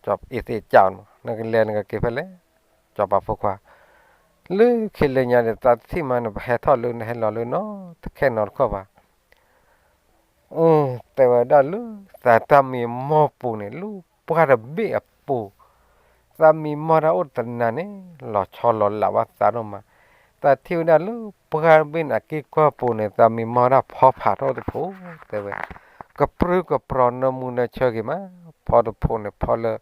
အံးသ့းကးအီၤ, နကလဲၤနကက့ၤဖဲလဲၣ်, စီၤပၤဖိခွါ လၢခံလၢညါဒီး သးတထံၣ်မးန့ၣ် ပဟဲထီၣ်လၢနဟဲလီၤလၢနီတခဲနီတခီၣ်ဘၣ်, တဲဝဲဒၣ်လၢ သးတၢ်မံမီၢ်ပူၤန့ၣ် လၢပှၢ်တဘ့ၣ်အပူၤ, သးမံမီၢ်တၢ်အိၣ်တနၤန့ၣ် လီၤဆီလီၤလးဘၣ်သးဒိၣ်မး, သးထံၣ်ဝဲဒၣ်လၢပှၢ်ဘ့ၣ်န့ၣ် အက့ၢ်ကီၢ်ပူၤန့ၣ် သးမံမီၢ်ဒၣ်ဖီဖးထီၣ်တဖိ တဲဝဲ, ကပြုၢ်ကပြီၤနၢမူနၢဆၢက့ၤမး, ဖီတဖိန့ၣ် ဖီလၢ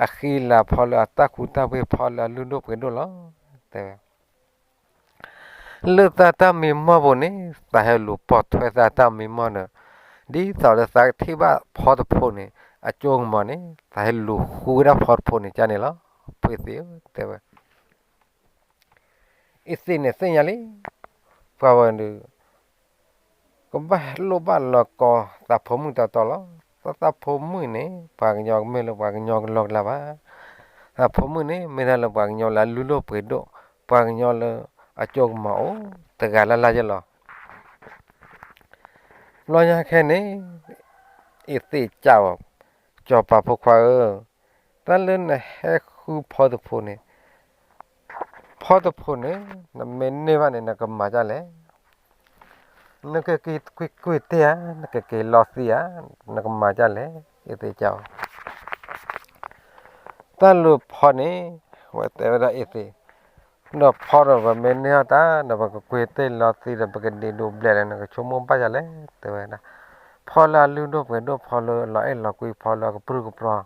အဃံလၤ ဖီလၢအတၢ်ကူတၢ်ဝ့ၤ ဖီလၢအလုၢ်ဒိၣ်ပှ့ၤဒိၣ်လီၤ တဲဝဲ. လၢသးတၢ်မံမီၢ်ပူၤန့ၣ် သးဟဲလူၤပိာ်ထွဲသးတၢ်မံမီၢ်န့ၣ်, ဒ်သိးလၢသးကထံၣ်ဘၣ်ဖီတဖိန့ၣ် အစိကမီၤန့ၣ် သးဟဲလူၤဃုဝဲဒၣ်ဖီတဖိန့ၣ်ကန့ၣ်လီၤ. ဖုအသ့ၣ်ဧၢ တဲဝဲ အသ့ၣ်န့ၣ်သ့ၣ်ညါလံ, ပှၤဝဲဒုး ကဘၣ်လိၣ်ဘၣ်လီၤကီသးဖိမုၣ်တီတီလီၤ. သးသးဖိမုၣ်န့ၣ် ပှၤကညီကမ့ၢ်လၢပှၤကညီကလီကလီဘၣ်. သးဖိမုၣ်န့ၣ် မ့ၢ်ဒၣ်လၢပှၤကညီလၢအလုၢ်ဒိၣ်ပှ့ၤဒိၣ်, ပှၤကညီလၢအစိကမီၤအိၣ်တဂၤလၢ်လၢ်ယဲလီၤ. ဘျီညါခဲန့ၣ် အသ့ၣ်ကးအီၤ, စီၤပၤဖိခွါဧၢ, တၢ်လၢနဟဲဃုဖီတဖိန့ၣ်, ဖီတဖိန့ၣ် နမ့ၢ်န့ၢ်ဘၣ်န့ၣ် နကမၤဒ်လဲၣ်. နကက့ၤကွံာ်တ့ၢ်ဧါ, နကက့ၤလီၤသံဧါ, နကမၤဒ်လဲၣ်. အသ့ၣ်ကးအီၤ တၢ်လၢဖီန့ၣ်, ဝဲတဲဝဲဒၣ်အသ့ၣ်, ဒီးဖီဒီးပမ့ၢ်န့ၢ်အီၤတၢ်ဒီး ပကကွံာ်တ့ၢ်လီၤသံဒီး ပကဒံးဒိးဘျဲးဒီး နကဆိကမိၣ်ဘၣ်ဒ်လဲၣ် တဲဝဲဒၣ်. ဖီလၢအလုၢ်ဒိၣ်ပှ့ၤဒိၣ်, ဖီလၢအလီၤအဲၣ်လီၤကွံ, ဖီလၢအကပြုၢ်ကပြီၤ,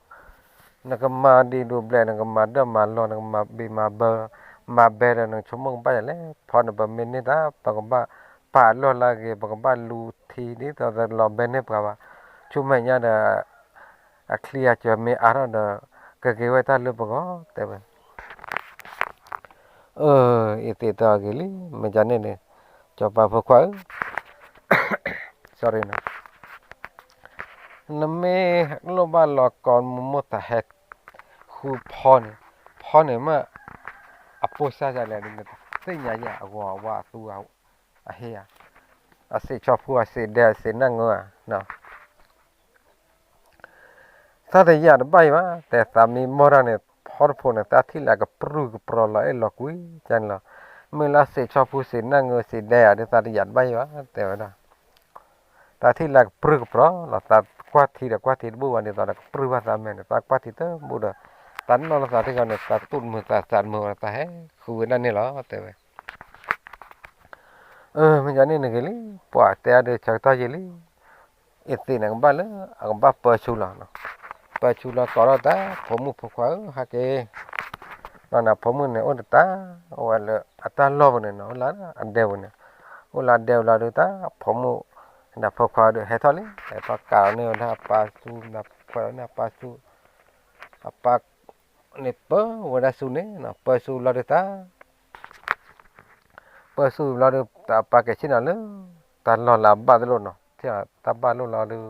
နကမၤဒံးဒိးဘျဲး, နကမၤဒၢၣ်မၤလီၢ်, နကမၤဘံးမၤဘၢ, မၤဘဲဒီး နကဆိကမိၣ်ကဘၣ်ဒ်လဲၣ်. ဖီန့ၣ် ပမ့ၢ်န့ၢ်တၢ် ပကဘၣ်ပာ်အလီၢ်လၢအဂ့ၤ, ပကဘၣ်လူၤထံ ဒ်သိးလီၤဘဲန့ၢ်ပှၤဘၣ်. ဆူမဲာ်ညါဒီး အချံအကၢၤမ့ၢ်အါထီၣ်ဒီး ကက့ၤဝဲတၢ်လၢပဂီၢ် တဲဝဲ. အၢ အသ့ၣ်တဲအီၤဂ့ၤလံ, မ့ၢ်ဒ်န့ၣ်န့ၣ် စီၤပၤဖိခွါဧၢ, နမ့ၢ်လိၣ်ဘၣ်လီၤကီမိၢ်မိၢ်သးဟဲဃုဖီန့ၣ်, ဖီန့ၣ်မ့ၢ်အပိၢ်စၢ်ဒ်လဲၣ် နသ့ၣ်ညါယၤ အဂီၤအဝါအသူအဟ့ဧါ, အစံးဆီဖူ အစံးဒဲ အစံးနၢ်ငၢဧါ သးတယာ်တဘၣ်အံၤဘၣ်, တဲသးမံမီၢ်တၢ်န့ၣ် ဖီတဖိန့ၣ် သးထံၣ်လၢအကပြုၢ်ကပြီၤလီၤအဲၣ်လီၤကွံကန့ၣ်လီၤ. မ့ၢ်လၢအစံးဆီဖူ စံးနၢ်ငၢ စံးဒဲဧါဒီး သးတယာ်တဘၣ်အံၤဘၣ် တဲဝဲဒၣ်. သးထံၣ်လၢအကပြုၢ်ကပြီၤလီၤ, သးကွၢ်ထံဒီးကွၢ်ထံတဘူၣ်ဘၣ် ဒ်သိးဒီးကပြုၢ်ဘၣ်သးမဲာ်န့ၣ် သးကွၢ်ထံတဘူၣ်ဒီး သးနီၢ်လီၤသးတဂၤန့ၣ် သးတူၢ်တမုာ်သးသးတမုာ်ဝဲ သးဟဲဃုဝဲဒၣ်န့ၣ်လီၤ တဲဝဲ. အၢ မ့ၢ်ဒ်န့ၣ်နဂ့ၤလံ, ပှၤတဲအါဒီးဆၢကတီၢ်ယံာ်လံ. အသ့ၣ်န့ၣ်ကဘၣ်လၢ အကဘၣ်ပၢဆူလီၤ, ပၢဆူလီၤကိးထီၣ်တၢ် ဖိမုၣ်ဖိခွါဧၢ ဟဲက့ၤ, ဒီးနဖိမုၣ်န့ၣ် အိၣ်တတၢ်, အိၣ်ဝဲလၢအတၢ်လီၢ်ပူၤန့ၣ်နီၤ, အိၣ်လၢအဒဲပူၤန့ၣ်, အိၣ်လၢအဒဲပူၤလီၤဒီး တၢ်ဖိမုၣ် ဒီးဖိခွါဒီး ဟဲထီၣ်လံ, ဟဲထီၣ်ကးလီၤန့ၢ်ဝဲဒၣ်အပၢ်ဆူ, ဒီးဖိခွါဒီးန့ၢ်အပၢ်ဆူ, အပၢ်န့ၣ်ပၢဝဲဒၣ်ဆူန့ၣ်, ပၢဆူလီၤဒီးတၢ် ပၢဆူလီၤဒီး တၢ်ပၢက့ၤဆ့ၣ်နီၤလၢ တၢ်လီၢ်လၢအဘၣ်တလိၣ်နီၤ, ထံၣ်တၢ်ဘၣ်လိၣ်လီၤဒီး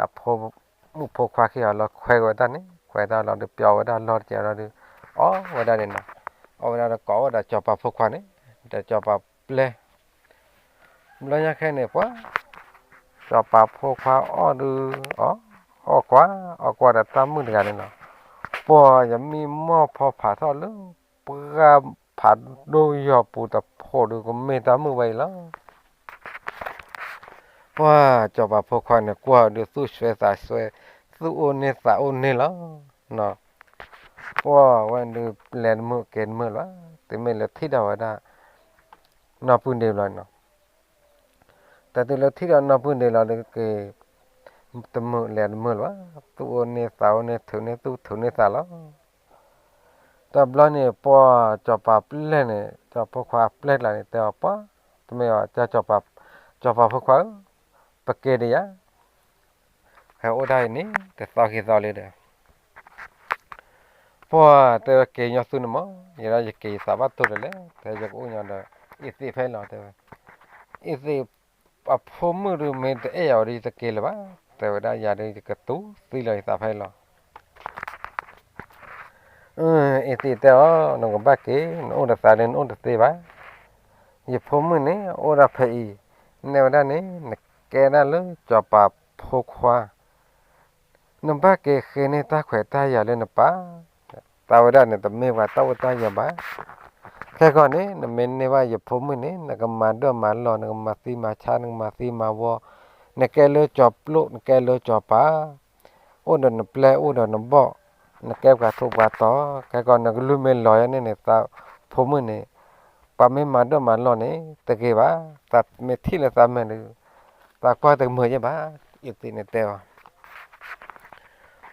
အဖိမုၣ်ဖိခွါခံဂၤလီၤခွဲဝဲဒၣ်န့ၣ်, ခွဲတၢ်လီၤဒီး ပျီဝဲဒၣ်လီၢ်တကဲလီၤဒီး အီၣ်ဝဲဒၣ်န့ၣ်နီၤ, အီၣ်ဝဲဒၣ်ဒီးကိးဝဲဒၣ်စီၤပၤဖိခွါန့ၣ်, ဒီးစီၤပၤပျဲ ဘျီညါခဲန့ၣ် ပှၤ စီၤပၤဖိခွါအီၣ်ဒုး အီၣ်ကွၢ် အီၣ်ကွၢ်ဒီးတၢ်မုၣ်တဂၤန့ၣ်လီၤ. ပှၤယမံမီၢ်ဖီဖးထီၣ်လၢ ပှၢ်ဖးဒိၣ်ယီၤပူၤတဖိးဒီး ကမ့ၢ်တၢ်မုၣ်ဝဲအံၤလီၤ. ပှၤစီၤပၤဖိခွါန့ၣ် ကွၢ်ဒုးသူၣ်စွဲသးစွဲ, သူၣ်အိၣ်န့ၢ်သးအိၣ်န့ၢ်လီၤ. ပှၤဝဲဒုးလဲၤတမုာ်က့ၤတမုာ်လီၤ, တုၤမ့ၢ်လၢထံၣ်ဒီးဝဲဒၣ် နီၢ်ပုၢ်ဒ့လီၤနီၤ. တၢ်တုၤလၢထံၣ်ဒီးနီၢ်ပုၢ်ဒ့လီၤဒီးက့ၤ တမုာ်လဲၤတမုာ်လီၤ, သူၣ်အိၣ်န့ၢ်သးအိၣ်န့ၢ် ထုးန့ၢ်သူၣ်ထုးန့ၢ်သးလီၤ. တဘျီန့ၣ် ပှၤစီၤပၤပျဲၢ်န့ၣ် စီၤဖိခွါပျဲၢ်ကျါန့ၣ် တဲအီၤပှၤ, တမ့ၢ်အီၤ စီၤပၤဖိခွါဧၢ, ပက့ၤဒီးယၤ ဟဲအိၣ်ဒၣ်အံၤန့ၣ် တသီခံသီလံဒီး ပှၤတဲဝဲက့ၤညီသုန့ၣ်မး, ယဲဒၣ်ယက့ၤယသးဘၣ်တိၢ်ဒီးလဲၣ်, တဲယကအိၣ်ညီဒီး အ့သ့ၣ်ဖဲလီၤ တဲဝဲ. အ့သ့ၣ် အဖိမုၣ်ဒုးမ့ၢ်တအဲၣ်အီၤဒီးယတက့ၤလၢၤဘၣ်, တဲဝဲဒၣ်ယၤဒီးယကတူၢ်သံလီၤယသးဖဲလီၤ. အ့သ့ၣ်တဲအီၤ နကဘၣ်က့ၤ, နအိၣ်ဒီးသးဒီးနအိၣ်တသ့ဘၣ်. ယဖိမုၣ်န့ၣ် အိၣ်ဒၣ်ဖဲအံၤ, နဲၣ်ဝဲဒၣ်န့ၣ် နကဲဒၣ်လၢစီၤပၤဖိခွါ နဘၣ်က့ၤဃ့န့ၢ်တၢ်ခွဲးတၢ်ယာ်လၢနပၢ်, တၢ်ဝဲဒၣ်န့ၣ် တမ့ၢ်ပှၤတၢ်အိၣ်တၢ်ယၢၤဘၣ်. ခဲကီန့ၣ် နမ့ၢ်န့ၢ်ဘၣ်ယဖိမုၣ်န့ၣ် နကမၤဒၢၣ်မၤလီၢ်, နကမၤသံမၤဆါ, နကမၤသံမၤဝီ, နကဲလၢစီၤပျိၣ်, နကဲလၢစီၤပၤ, အိၣ်ဒီးနပျဲၢ် အိၣ်ဒီးနဘီၣ်, နကဲပှၤထူးပှၤတီၤ, ခဲကီနကလုၢ်မ့ၢ်လီၤယၤန့ၣ်န့ၣ် သးဖိမုၣ်န့ၣ် ပှၤမ့ၢ်မၤဒိၣ်မၤလီၢ်န့ၣ် တဂ့ၤဘၣ်, သးမ့ၢ်ထံၣ်လၢသးမဲာ်ဒီး သးကွၢ်တမုာ်ယဲၢ်ဘၣ်, အ့းသ့းန့ၣ်တဲအီၤ.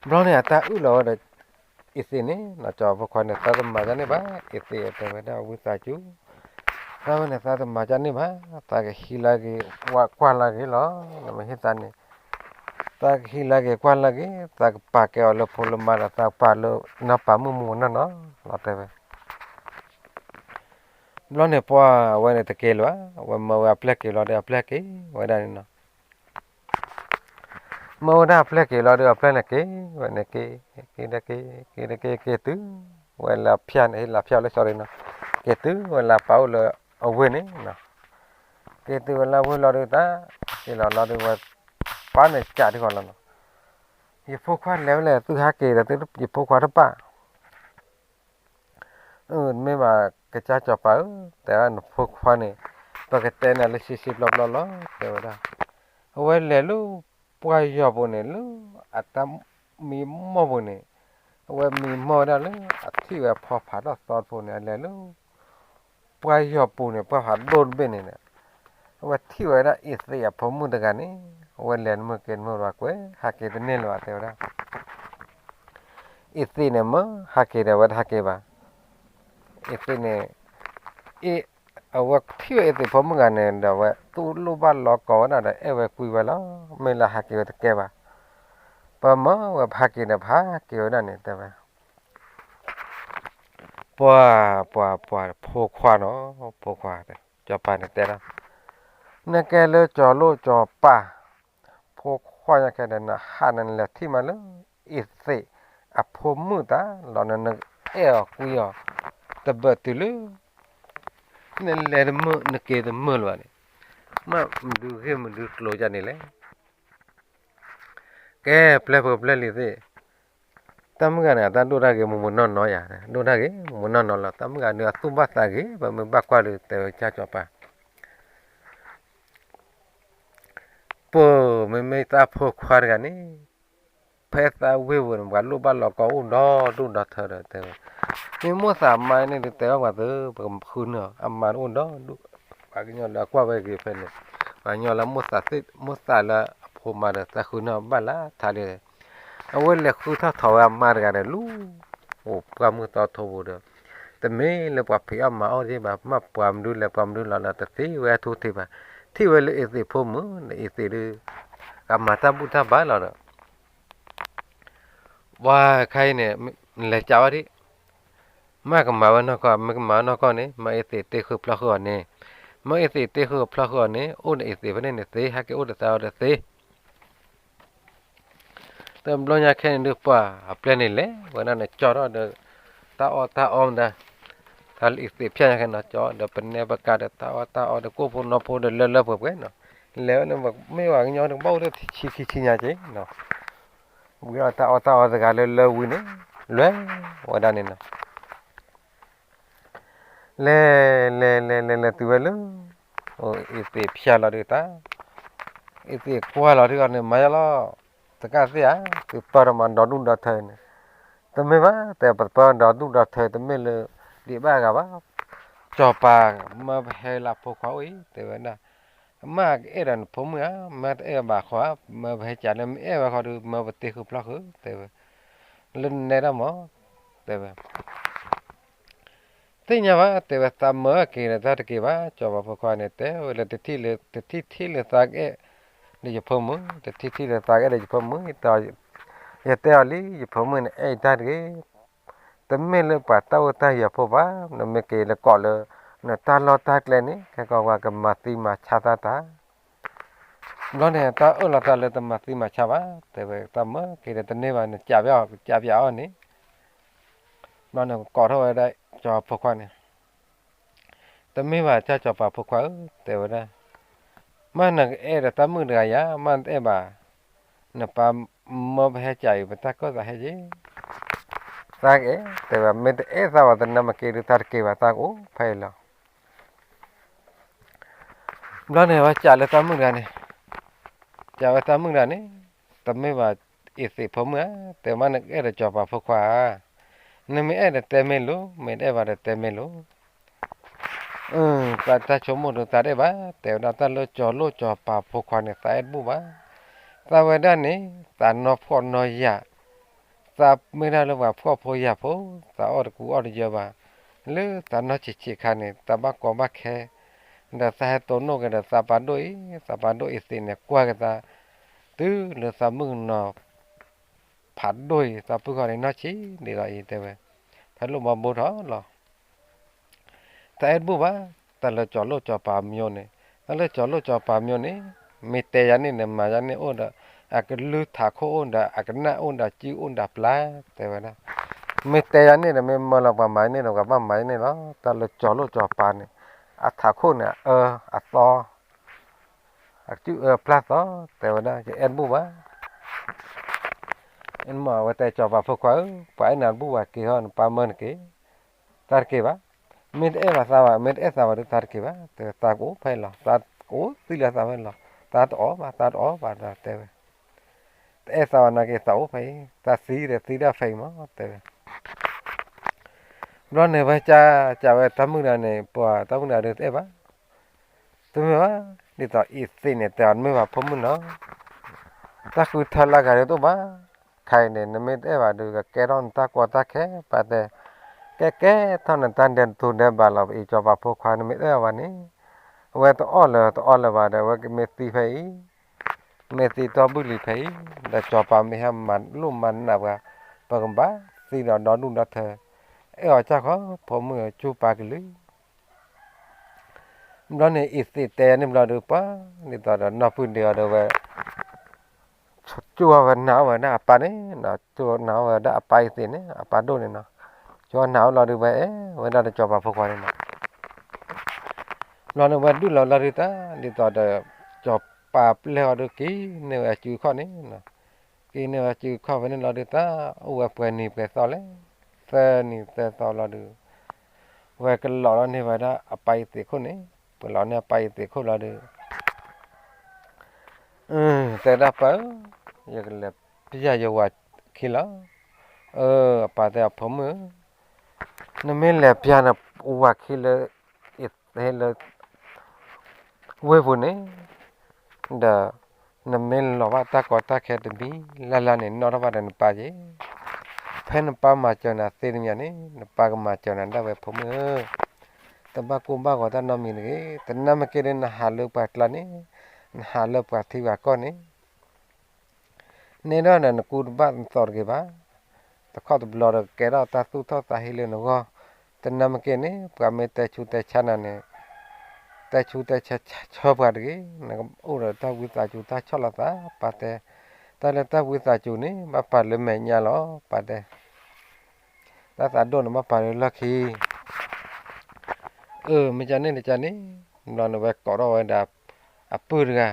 ဘျီန့ၣ် အတၢ်အုၣ်လီၤဝဲဒီး အ့းသ့းန့ၣ် နီၢ်ကၠီၤဖိခွါန့ၣ် သးတမၤဒ်န့ၣ်ဘၣ်, အ့းသ့းတဲဝဲဒၣ်ဝံသးစူၤ, သးဝဲန့ၣ် သးတမၤဒ်န့ၣ်ဘၣ်, သးကဟံးလၢအဂ့ၤ ကွၢ်လၢအဂ့ၤလီၤ, နမ့ၢ်ဟ့ၣ်သးန့ၣ် သးကဟံးလၢအဂ့ၤ ကွၢ်လၢအဂ့ၤ, သးကပာ်ကဲအီၤလၢဖိလၢမါဒီး သးကပာ်လၢနီၢ်ပၤမုၣ်မုၢ်နီၢ်နီၢ်လီၤ တဲဝဲ. ဘျီန့ၣ်ပှၤဝဲန့ၣ်တက့ၤလၢၤဘၣ်, အဝဲမၢဝဲအပျဲၢ်က့ၤလီၤဒီး အပျဲၢ်က့ၤဝဲဒၣ်န့ၣ်နီၤ. မၢဝဲဒၣ်အပျဲၢ်က့ၤလီၤဒီး အပျဲၢ်န့ၣ်က့ၤဝဲန့ၣ်က့ၤ, က့ၤဒီးက့ၤ, က့ၤဒီးက့ၤ, က့ၤတုၤဝဲလၢဖၠၣ်န့ၣ် ဟ့ၣ်လၢဖၠၣ်လၢ sorry နီၤ, က့ၤတုၤဝဲလၢပၢ်အိၣ်လၢအဝ့ၢ်န့ၣ်နီၤ. က့ၤတုၤဝဲလၢအဝ့ၢ်လီၤဒီး တၢ်က့ၤလီၤလီၤဒီး ဝဲပၢ်န့ၣ်စံးဒ်ဃီလီၤနီၤ, ယဖိခွါလဲၤဝဲလဲၣ်, သုဟးက့ၤဒီး ယဖိခွါတပၣ် မ့ၢ်ဘၣ် ကစၢ်စီၤပၤဧၢ, တဲဝဲနဖိခွါန့ၣ် ပကတဲနၤလၢဆံးဆံးဘျီဘျီလီၤ တဲဝဲဒၣ်. အဝဲလဲၤလၢပှၢ်ယီၤပူၤန့ၣ် လၢအတၢ်မံမီၢ်ပူၤန့ၣ်, အဝဲမံမီၢ်ဝဲဒၣ်လၢအထံၣ်ဝဲဖီဖးထီၣ်သီတဖိန့ၣ် အလဲၤလၢ ပှၢ်ယီၤပူၤန့ၣ် ပှၢ်ဖးဒိၣ်တဘ့ၣ်န့ၣ်, အဝဲထံၣ်ဝဲဒၣ်အ့းသ့းအဖိမုၣ်တဂၤန့ၣ်, အဝဲလဲၤနမုၢ်က့ၤနမုၢ်ဘၣ်ကွဲး ဟးက့ၤတန့ၢ်လၢၤဘၣ် တဲဝဲဒၣ်. အ့းသ့းန့ၣ်မၢဟးက့ၤဒီး အဝဲတဟးက့ၤဘၣ်. အ့းသ့းန့ၣ် အ့ၣ် အဝဲထံၣ်ဝဲအ့းသ့းဖိမုၣ်တဂၤန့ၣ်ဒီး အဝဲသူၣ်လိၣ်ဘၣ်လီၤကိးဝဲဒၣ်ဒီး အဲၣ်ဝဲကွံဝဲလီၤ. မ့ၢ်လၢဟးက့ၤဝဲတကဲဘၣ်. ပမၢဝဲပဟးက့ၤဒီး ပဟးက့ၤဝဲဒၣ်န့ၣ် တဲဝဲ ပှၤ ပှၤ ပှၤ ဖိခွါနီၤ, ဖိခွါ, စီၤပၤန့ၣ်တဲဒၣ်, နကဲလၢစီၤလိၣ်စီၤပၤ ဖိခွါညါခဲဒီး နဟးန့ၣ်နလဲၤထံၣ်မးလၢ အ့းသ့းအဖိမုၣ်တၢ်လီၤန့ၣ် နအဲၣ်အီၤကွံအီၤ တဘၢၣ်တုၤလၢ နလဲၤတမုာ် နက့ၤတမုာ်လၢၤဘၣ်န့ၣ်, မ့ၢ်မနုၤဂ့ၢ်မနုၤကျိၤဒ်န့ၣ်လဲၣ်. ကဲ ပျဲၢ်ဖိပျဲၢ်လံၤသ့ၣ်, တၢ်မုၣ်ဂၤန့ၣ် အတၢ်ဒိၣ်တၢ်ဂ့ၤ မုၢ်မုၢ်နီၢ်နီၢ်ယၤ, ဒိၣ်တၢ်ဂ့ၤ မုၢ်မုၢ်နီၢ်နီၢ်လီၤ. တၢ်မုၣ်ဂၤဒုး အသူၣ်ဘၣ်သးဂ့ၤ ပမ့ၢ်ဘၣ်ကွၢ်ဒီး တဲဝဲကစၢ်စီၤပၤ ပမ့မ့ၢ်သးဖိခွါတဂၤန့ၣ်, ဖဲသးဝ့ၢ်ပူၤန့ၣ် ပှၤလိၣ်ဘၣ်လီၤကိးအိၣ်ဒီဒူၣ်ဒီထႅၤဒီးတဲဝဲ, မ့ၢ်မိၣ်သးမါန့ၣ်ဒုး တဲဘၣ်ပှၤသု ပကဃုန့ၢ်အီၤ အမါန့ၣ်အိၣ်ဒီဒူၣ်, ပှၤကညီလၢအကွၢ်ဝဲဂ့ၤဖဲန့ၣ်, ပှၤကညီလၢမိၣ်သးသ့ၣ် မိၣ်သးလၢအဖိမါဒီး သးဃုန့ၢ်အီၤဘၣ်လၢထါလံ. အဝဲလဲၤဃုထီၣ်ထီၣ်ဝဲအမါတဂၤဒီး လူၤအိၣ်ပှၢ်မုၢ်သီထိပူၤဒီး, တမ့ၢ်လၢပှၤဖံးအီၣ်မၤအီၣ်က့ဘၣ်, မ့ၢ်ပှၤမနုၤလဲၣ် ပှၤမနုၤလီၤလၢတသ့ဝဲအထူသ့ဘၣ်. ထံၣ်ဝဲလၢအ့းသ့းဖိမုၣ်န့ၣ် အ့းသ့းဒုး ကမၤတၢ်ဘူၣ်တၢ်ဘါလီၤဒီး ပှၤခါအံၤန့ၣ် လဲၤကးဝဲဒၣ်, မ့ၢ်ကမၤဝဲနီၢ်ကီၢ် မ့ၢ်ကမၤဝဲနီၢ်ကီၢ်န့ၣ် မ့ၢ်အ့းသ့းတ့ဃုာ်ဖျီဃုာ်အီၤန့ၣ်, မ့ၢ်အ့းသ့းတ့ဃုာ်ဖျီဃုာ်အီၤန့ၣ် အိၣ်ဒီးအ့းသ့းဖဲန့ၣ်န့ၣ်သ့ ဟဲက့ၤအိၣ်ဒီးသးအီၤဒီးသ့ တဘျီညါခဲန့ၣ်ဒုး ပှၤအပျဲၢ်န့ၣ်လဲၤဝဲဒၣ်န့ၣ် ကၠီထီၣ်ဒီး တၢ်အီၣ်တၢ်အီမတၤ, တၢ်လၢအ့းသ့းဖျဲညါခဲနီၤ ကၠီဒီးပနဲပကၤဒီးတၢ်အီၣ်တၢ်အီဒီး ကိၣ်ဖိနီဖိဒီးလၢလၢပှဲၤပှဲၤနီၤ, လဲၤဝဲန့ၣ် မ့ၢ်ပှၤကညီတဘၣ်အိၣ်လၢထံခံဆံညါက့နီၤ, ဝံၤဒီးတၢ်အီၣ်တၢ်အီတဂၤလၢလၢဝံၤန့ၣ် လဲၤဝဲဒၣ်န့ၣ်နီၤ လဲၤ လဲၤ လဲၤ လဲၤ လဲၤတုၤဝဲလၢ အ့းသ့းဖျဲလီၤဒုးတၢ်, အ့းသ့းကွၢ်လီၤဒုးအီၤန့ၣ် မၤယါလီၤ, တကးသ့ၣ်ဧါ, သုပၢထီၣ်မၤဒီဒူၣ်ဒီထၢန့ၣ်, တမ့ၢ်ဘၣ် တဲ ပပၢဒီဒူၣ်ဒီထၢ တမ့ၢ်လၢ ဒံးဘၣ်ဂၤဘၣ်, စီၤပၤမၢပဟဲလၢဖိခွါအိၣ်အံၤ တဲဝဲဒၣ်, အမ့ၢ်ကအဲၣ်ဒိးနဖိမုၣ်ဧါ, မ့ၢ်တအဲၣ်ဘၣ်ဃီဧါ, မၢပဟဲကးလၢမ့ၢ်အဲၣ်ဝဲဃီဒီး မၢပတ့ဃုာ်ဖျီဃုာ် တဲဝဲ, လၢနနဲဒၣ်မး တဲဝဲ သ့ၣ်ညါဘၣ် တဲဝဲ သးမၢက့ၤဒီးတၢ်တက့ၤဘၣ်, စီၤပၤဖိခွါန့ၣ် တဲဝဲလၢတထံၣ်လၢ တထံၣ်ထံၣ်လၢသးကအဲၣ်ဒီးယဖိမုၣ်, တထံၣ်ထံၣ်လၢသးကအဲၣ်ဒီးယဖိမုၣ်, ယတဲအီၤလံ ယဖိမုၣ်န့ၣ် အဲၣ်ယတၢ်တဂ့ၤ, တမ့ၢ်လၢပှၤတၢ်အိၣ်တၢ်ယၢၤဖိဘၣ်, နမ့ၢ်က့ၤလၢကိးလၢ နတၢ်လီၢ်တၢ်ကျဲန့ၣ် ခဲကီးပှၤကမၤသံမၤဆါသးတၢ် ဘျီန့ၣ် တၢ်အၢၣ်လီၤသးလၢတမၤသံမၤဆါဘၣ်, တဲဝဲ သးမၢက့ၤဒီးတန့ၢ်ဘၣ် နကးပျးအီၤ ကးပျးအီၤန့ၣ်, ဘျီန့ၣ် ကိးထီၣ်ဝဲဒၣ် စီၤဖိခွါန့ၣ်, တမ့ၢ်ဘၣ် တၢ်စီၤပၤဖိခွါဧၢ တဲဝဲဒၣ်, မ့ၢ်နကအဲၣ်ဒီးတၢ်မုၣ်တဂၤယၤ မ့ၢ်နတအဲၣ်ဘၣ်, နပၢ်မၢပဟဲကးအံၤ ပတၢ်ကီၢ်သးဟဲက့ၤ သးကအဲၣ် တဲဝဲ မ့ၢ်တအဲၣ်သးဘၣ် တနၢ်မ့ၢ်က့ၤဒုး သးတက့ၤဘၣ် သးကအိၣ်ဖဲအံၤလီၤ. ဘျီန့ၣ် ဝဲကးလၢတၢ်မုၣ်တဂၤန့ၣ်, ကးဝဲတၢ်မုၣ်တဂၤန့ၣ်, တမ့ၢ်ဘၣ်အ့းသ့းဖိမုၣ်ဧါ, တဲမ့ၢ်နကအဲၣ်ဒီးစီၤပၤဖိခွါဧါ, နမ့ၢ်အဲၣ်ဒီးတဲမ့ၢ်လိၤ, မ့ၢ်တအဲၣ်ဘၣ်ဒီးတဲမ့ၢ်လိၤ. သးတၢ်ဆိကမိၣ်ဒီးသးတအဲၣ်ဘၣ်, တဲဝဲဒၣ်တၢ်လၢကၠီၤလိၣ်ကၠီၤပၤဖိခွါန့ၣ် သးအဲၣ်တဘူၣ်ဘၣ်. သးဝဲဒၣ်န့ၣ် သးနီၢ်ဖှီၣ်နီၢ်ယာ်, သးမ့ၢ်ဒၣ်လၢပှၤဖှီၣ်ဖိယာ်ဖိ, သးအီၣ်တကူအီၣ်တယၢဘၣ်, လၢသးနီၢ်ဆံးဆံးခါန့ၣ် သးဘၣ်ကီဘၣ်ခဲ, ဒီးသးဟဲတိၢ်နီၣ်က့ၤဒီးသးပၤဒိၣ်အံၤ, သးပၤဒိၣ်အံၤသ့ၣ်န့ၣ် ကွၢ်က့ၤသး, တုၤလၢသးမုၣ်ကနီၤ ဖးဒိၣ်အံၤ သးပုၢ်ဃီန့ၣ်နီၢ်ဆံးဒံးလီၤအံၤ တဲဝဲ, ဖဲလိၣ်ဘီဘိထီၣ်လီၤ. သးအဲၣ်တဘူၣ်ဘၣ်, တၢ်လၢကၠီၤလိၣ်ကၠီၤပၤမၠိန့ၣ်, တၢ်လၢကၠီၤလိၣ်ကၠီၤပၤမၠိန့ၣ်, မ့ၢ်တဲယၤန့ၣ်ဒီးမၤယၤန့ၣ်အိၣ်ဒီး, အကလုၢ်ထးခိၣ်အိၣ်ဒီး အကနၣ်အိၣ်ဒီး စုအိၣ်ဒီးပျၢ်, တဲဝဲဒၣ်, မ့ၢ်တဲယၤန့ၣ်ဒီး မ့ၢ်မၢလီၤပှၤမၤယၤန့ၣ်ဒီး ပှၤဘၣ်မၤယၤန့ၣ်လီၤ. တၢ်လၢကၠီၤလိၣ်ကၠီၤပၤန့ၣ်, အထးခိၣ်န့ၣ် အအၢအသီ အကစုၣ်အၢပျၢ်သီ, တဲဝဲဒၣ် ယအဲၣ်တဘူၣ်ဘၣ်. အဝဲတဲကၠီၤပၤဖိခွါဧၢ, ပှၤအဲၣ်နၤတဘူၣ်ဘၣ်က့ၤဟီ နပၢ်မၢနက့ၤ, သးတက့ၤဘၣ်. မ့ၢ်တအဲၣ်ဘၣ်သးဘၣ်, မ့ၢ်တအဲၣ်သးဘၣ်ဒီးသးတက့ၤဘၣ်, တဲသးကအိၣ်ဖဲအံၤလီၤ, သးကအိၣ်သံလၢသးဖဲအံၤလီၤ, သးတအီၣ်ဘၣ်, သးတအီၣ်ဘၣ်ဒီးတဲဝဲ, တအဲၣ်သးဘၣ်နာ်က့ၤ သးအိၣ်ဖဲအံၤ, သးသံဒီးသံဒၣ်ဖဲအံၤမး တဲဝဲ. ဘျီန့ၣ်ဝဲကၠး, ကၠးဝဲတၢ်မုၣ်တဂၤန့ၣ် ပှၤတၢ်မုၣ်တဂၤဒုးတအဲၣ်ဘၣ်, တမ့ၢ်ဘၣ်, ဒ်သိးအံၤသ့ၣ်န့ၣ် တဲအီၤတမ့ၢ်ဘၣ်ဖိမုၣ်နီၤ, တၢ်ဃုထၢလၢဂၤဒုးတအိၣ်ဘၣ်, ခဲအံၤန့ၣ် နမ့ၢ်တအဲၣ်ဘၣ်ဒုး ကကဲထီၣ်နတၢ်ကီတၢ်ခဲ, ပာ်တဲ, ကဲကဲထီၣ်နတၢ်ဒဲးတတူၤဒဲးဘးလီၤ, ပအံၤကၠီၤပၤဖိခွါ နမ့ၢ်တအဲၣ်ဘၣ်န့ၣ်, အဝဲတအီၣ်လၢၤတအီလၢၤဘၣ်ဒီး အဝဲကမ့ၢ်သံဖဲအံၤ မ့ၢ်သံတီၢ်ဘုၣ်လံဖဲအံၤ, ဒီးကၠီၤပၤမ့ၢ်ဟဲမၤလိၣ်မၤနးပှၤ, ပကဘၣ်သံဒီးဒီဒူၣ်ဒီထၢ, အဲၣ်အီၤကၢ်ခီ ဖိမုၣ်ဧၢ ကၠူပာ်ကလုၢ်. ဘျီန့ၣ်အံၤသ့ၣ်တဲန့ၣ်ဘျီဒုးပှၤ, ဒ်သိးဒီးနီၢ်ပုၢ်ဒ့အီၤဒီးဝဲ ကၠူအီၣ်ဝဲနၤအီၣ်ဝဲဒၣ်အပၢ်န့ၣ်, ကၠူနၤအီၣ်ဝဲဒၣ်အပၢ်အံၤသ့ၣ်န့ၣ် အပၢ်ဒိၣ်န့ၣ်နီၤ, ကၠူနၤအီၣ်လီၤဒုးဝဲအဲၣ်ဝဲဒၣ်ဒီးကၠီၤပၤဖိခွါန့ၣ်နီၤ. ဘျီန့ၣ်ဝဲဒုးလီၤလီၤဒုးတၢ်, ဒ်သိးဒီး ကၠီၤပၤပျဲၢ်အီၤဒုးက့ၤန့ၢ်ဝဲအစုအခီၣ်န့ၣ်, က့ၤန့ၢ်ဝဲအစုအခီၣ်ဖဲန့ၣ်လီၤဒုးတၢ်, အိၣ်ဝဲပှဲၤနံၤပှဲၤသီလဲၣ်, သၢနံၤသၢသီလီၤဒုး, ဝဲကလီၤလီၤန့ၢ်ဝဲဒၣ်အပၢ်အံၤသ့ၣ်ခိၣ်န့ၣ်, ပလီၤန့ၢ်အပၢ်အံၤသ့ၣ်ခိၣ်လီၤဒုး တဲဒၣ်ပၢ်ဧၢ, ယကလဲၤပျၢ်ယဝၤခံလီၤ. အပၢ်တဲအီၤဖိမုၣ်ဧၢ, နမ့ၢ်လဲၤပျၢ်နဝၤခံလၢ အ့ၣ်သ့လၢ ဝ့ၢ်ပူၤန့ၣ်, ဒီးနမ့ၢ်လီၤဘၣ်တၢ်ကီတၢ်ခဲတမံၤလၢ်လၢ်န့ၣ် နီၣ်ထီၣ်ဘၣ်ဒီးနပၢ်က့ၤ, ဖဲနပၢ်မၤစၢၤနၤသ့တမံၤန့ၣ် နပၢ်ကမၤစၢၤနၤဒၣ်ဝဲဖိမုၣ်ဧၢ, တဘၣ်ကိၢ်ဘၣ်ဂီၤတၢ်နီတမံၤတဂ့ၤ, တနၢ်မ့ၢ်က့ၤဒီးနဟးလၢပှၤကျါန့ၣ်, နဟးလၢပှၤထံပှၤကီၢ်န့ၣ် န့ၣ်ဒီးနကူတဘၣ်နသီတဂ့ၤဘၣ်, တခီတဘျီဒီးကကဲထီၣ်တၢ်သူၣ်ထီၣ်သးဟ့လၢနဂီၢ်, တနၢ်မ့ၢ်က့ၤန့ၣ် ပှၤမ့ၢ်တဲဆူးတဲဆါနၤန့ၣ်, တဲဆူးတဲဆါဆၢပှၤတဂ့ၤ, နကအိၣ်ဒီးတၢ်ဝံသးစူၤတၢ်ဆီၣ်လီၤသး, ပၢ်တဲ, တၢ်လၢတၢ်ဝံသးစူၤန့ၣ် ဘၣ်ပာ်လၢမဲာ်ညါလီၤ, ပၢ်တဲ, တၢ်သးဒိၣ်န့ၣ်ဘၣ်ပာ်လၢလီၢ်ခံ အၢ မ့ၢ်ကန့ၣ်တကန့ၣ်, ဘျီန့ၣ်ဝဲကိးထီၣ်ဝဲဒၣ် အပုၢ်တဂၤ,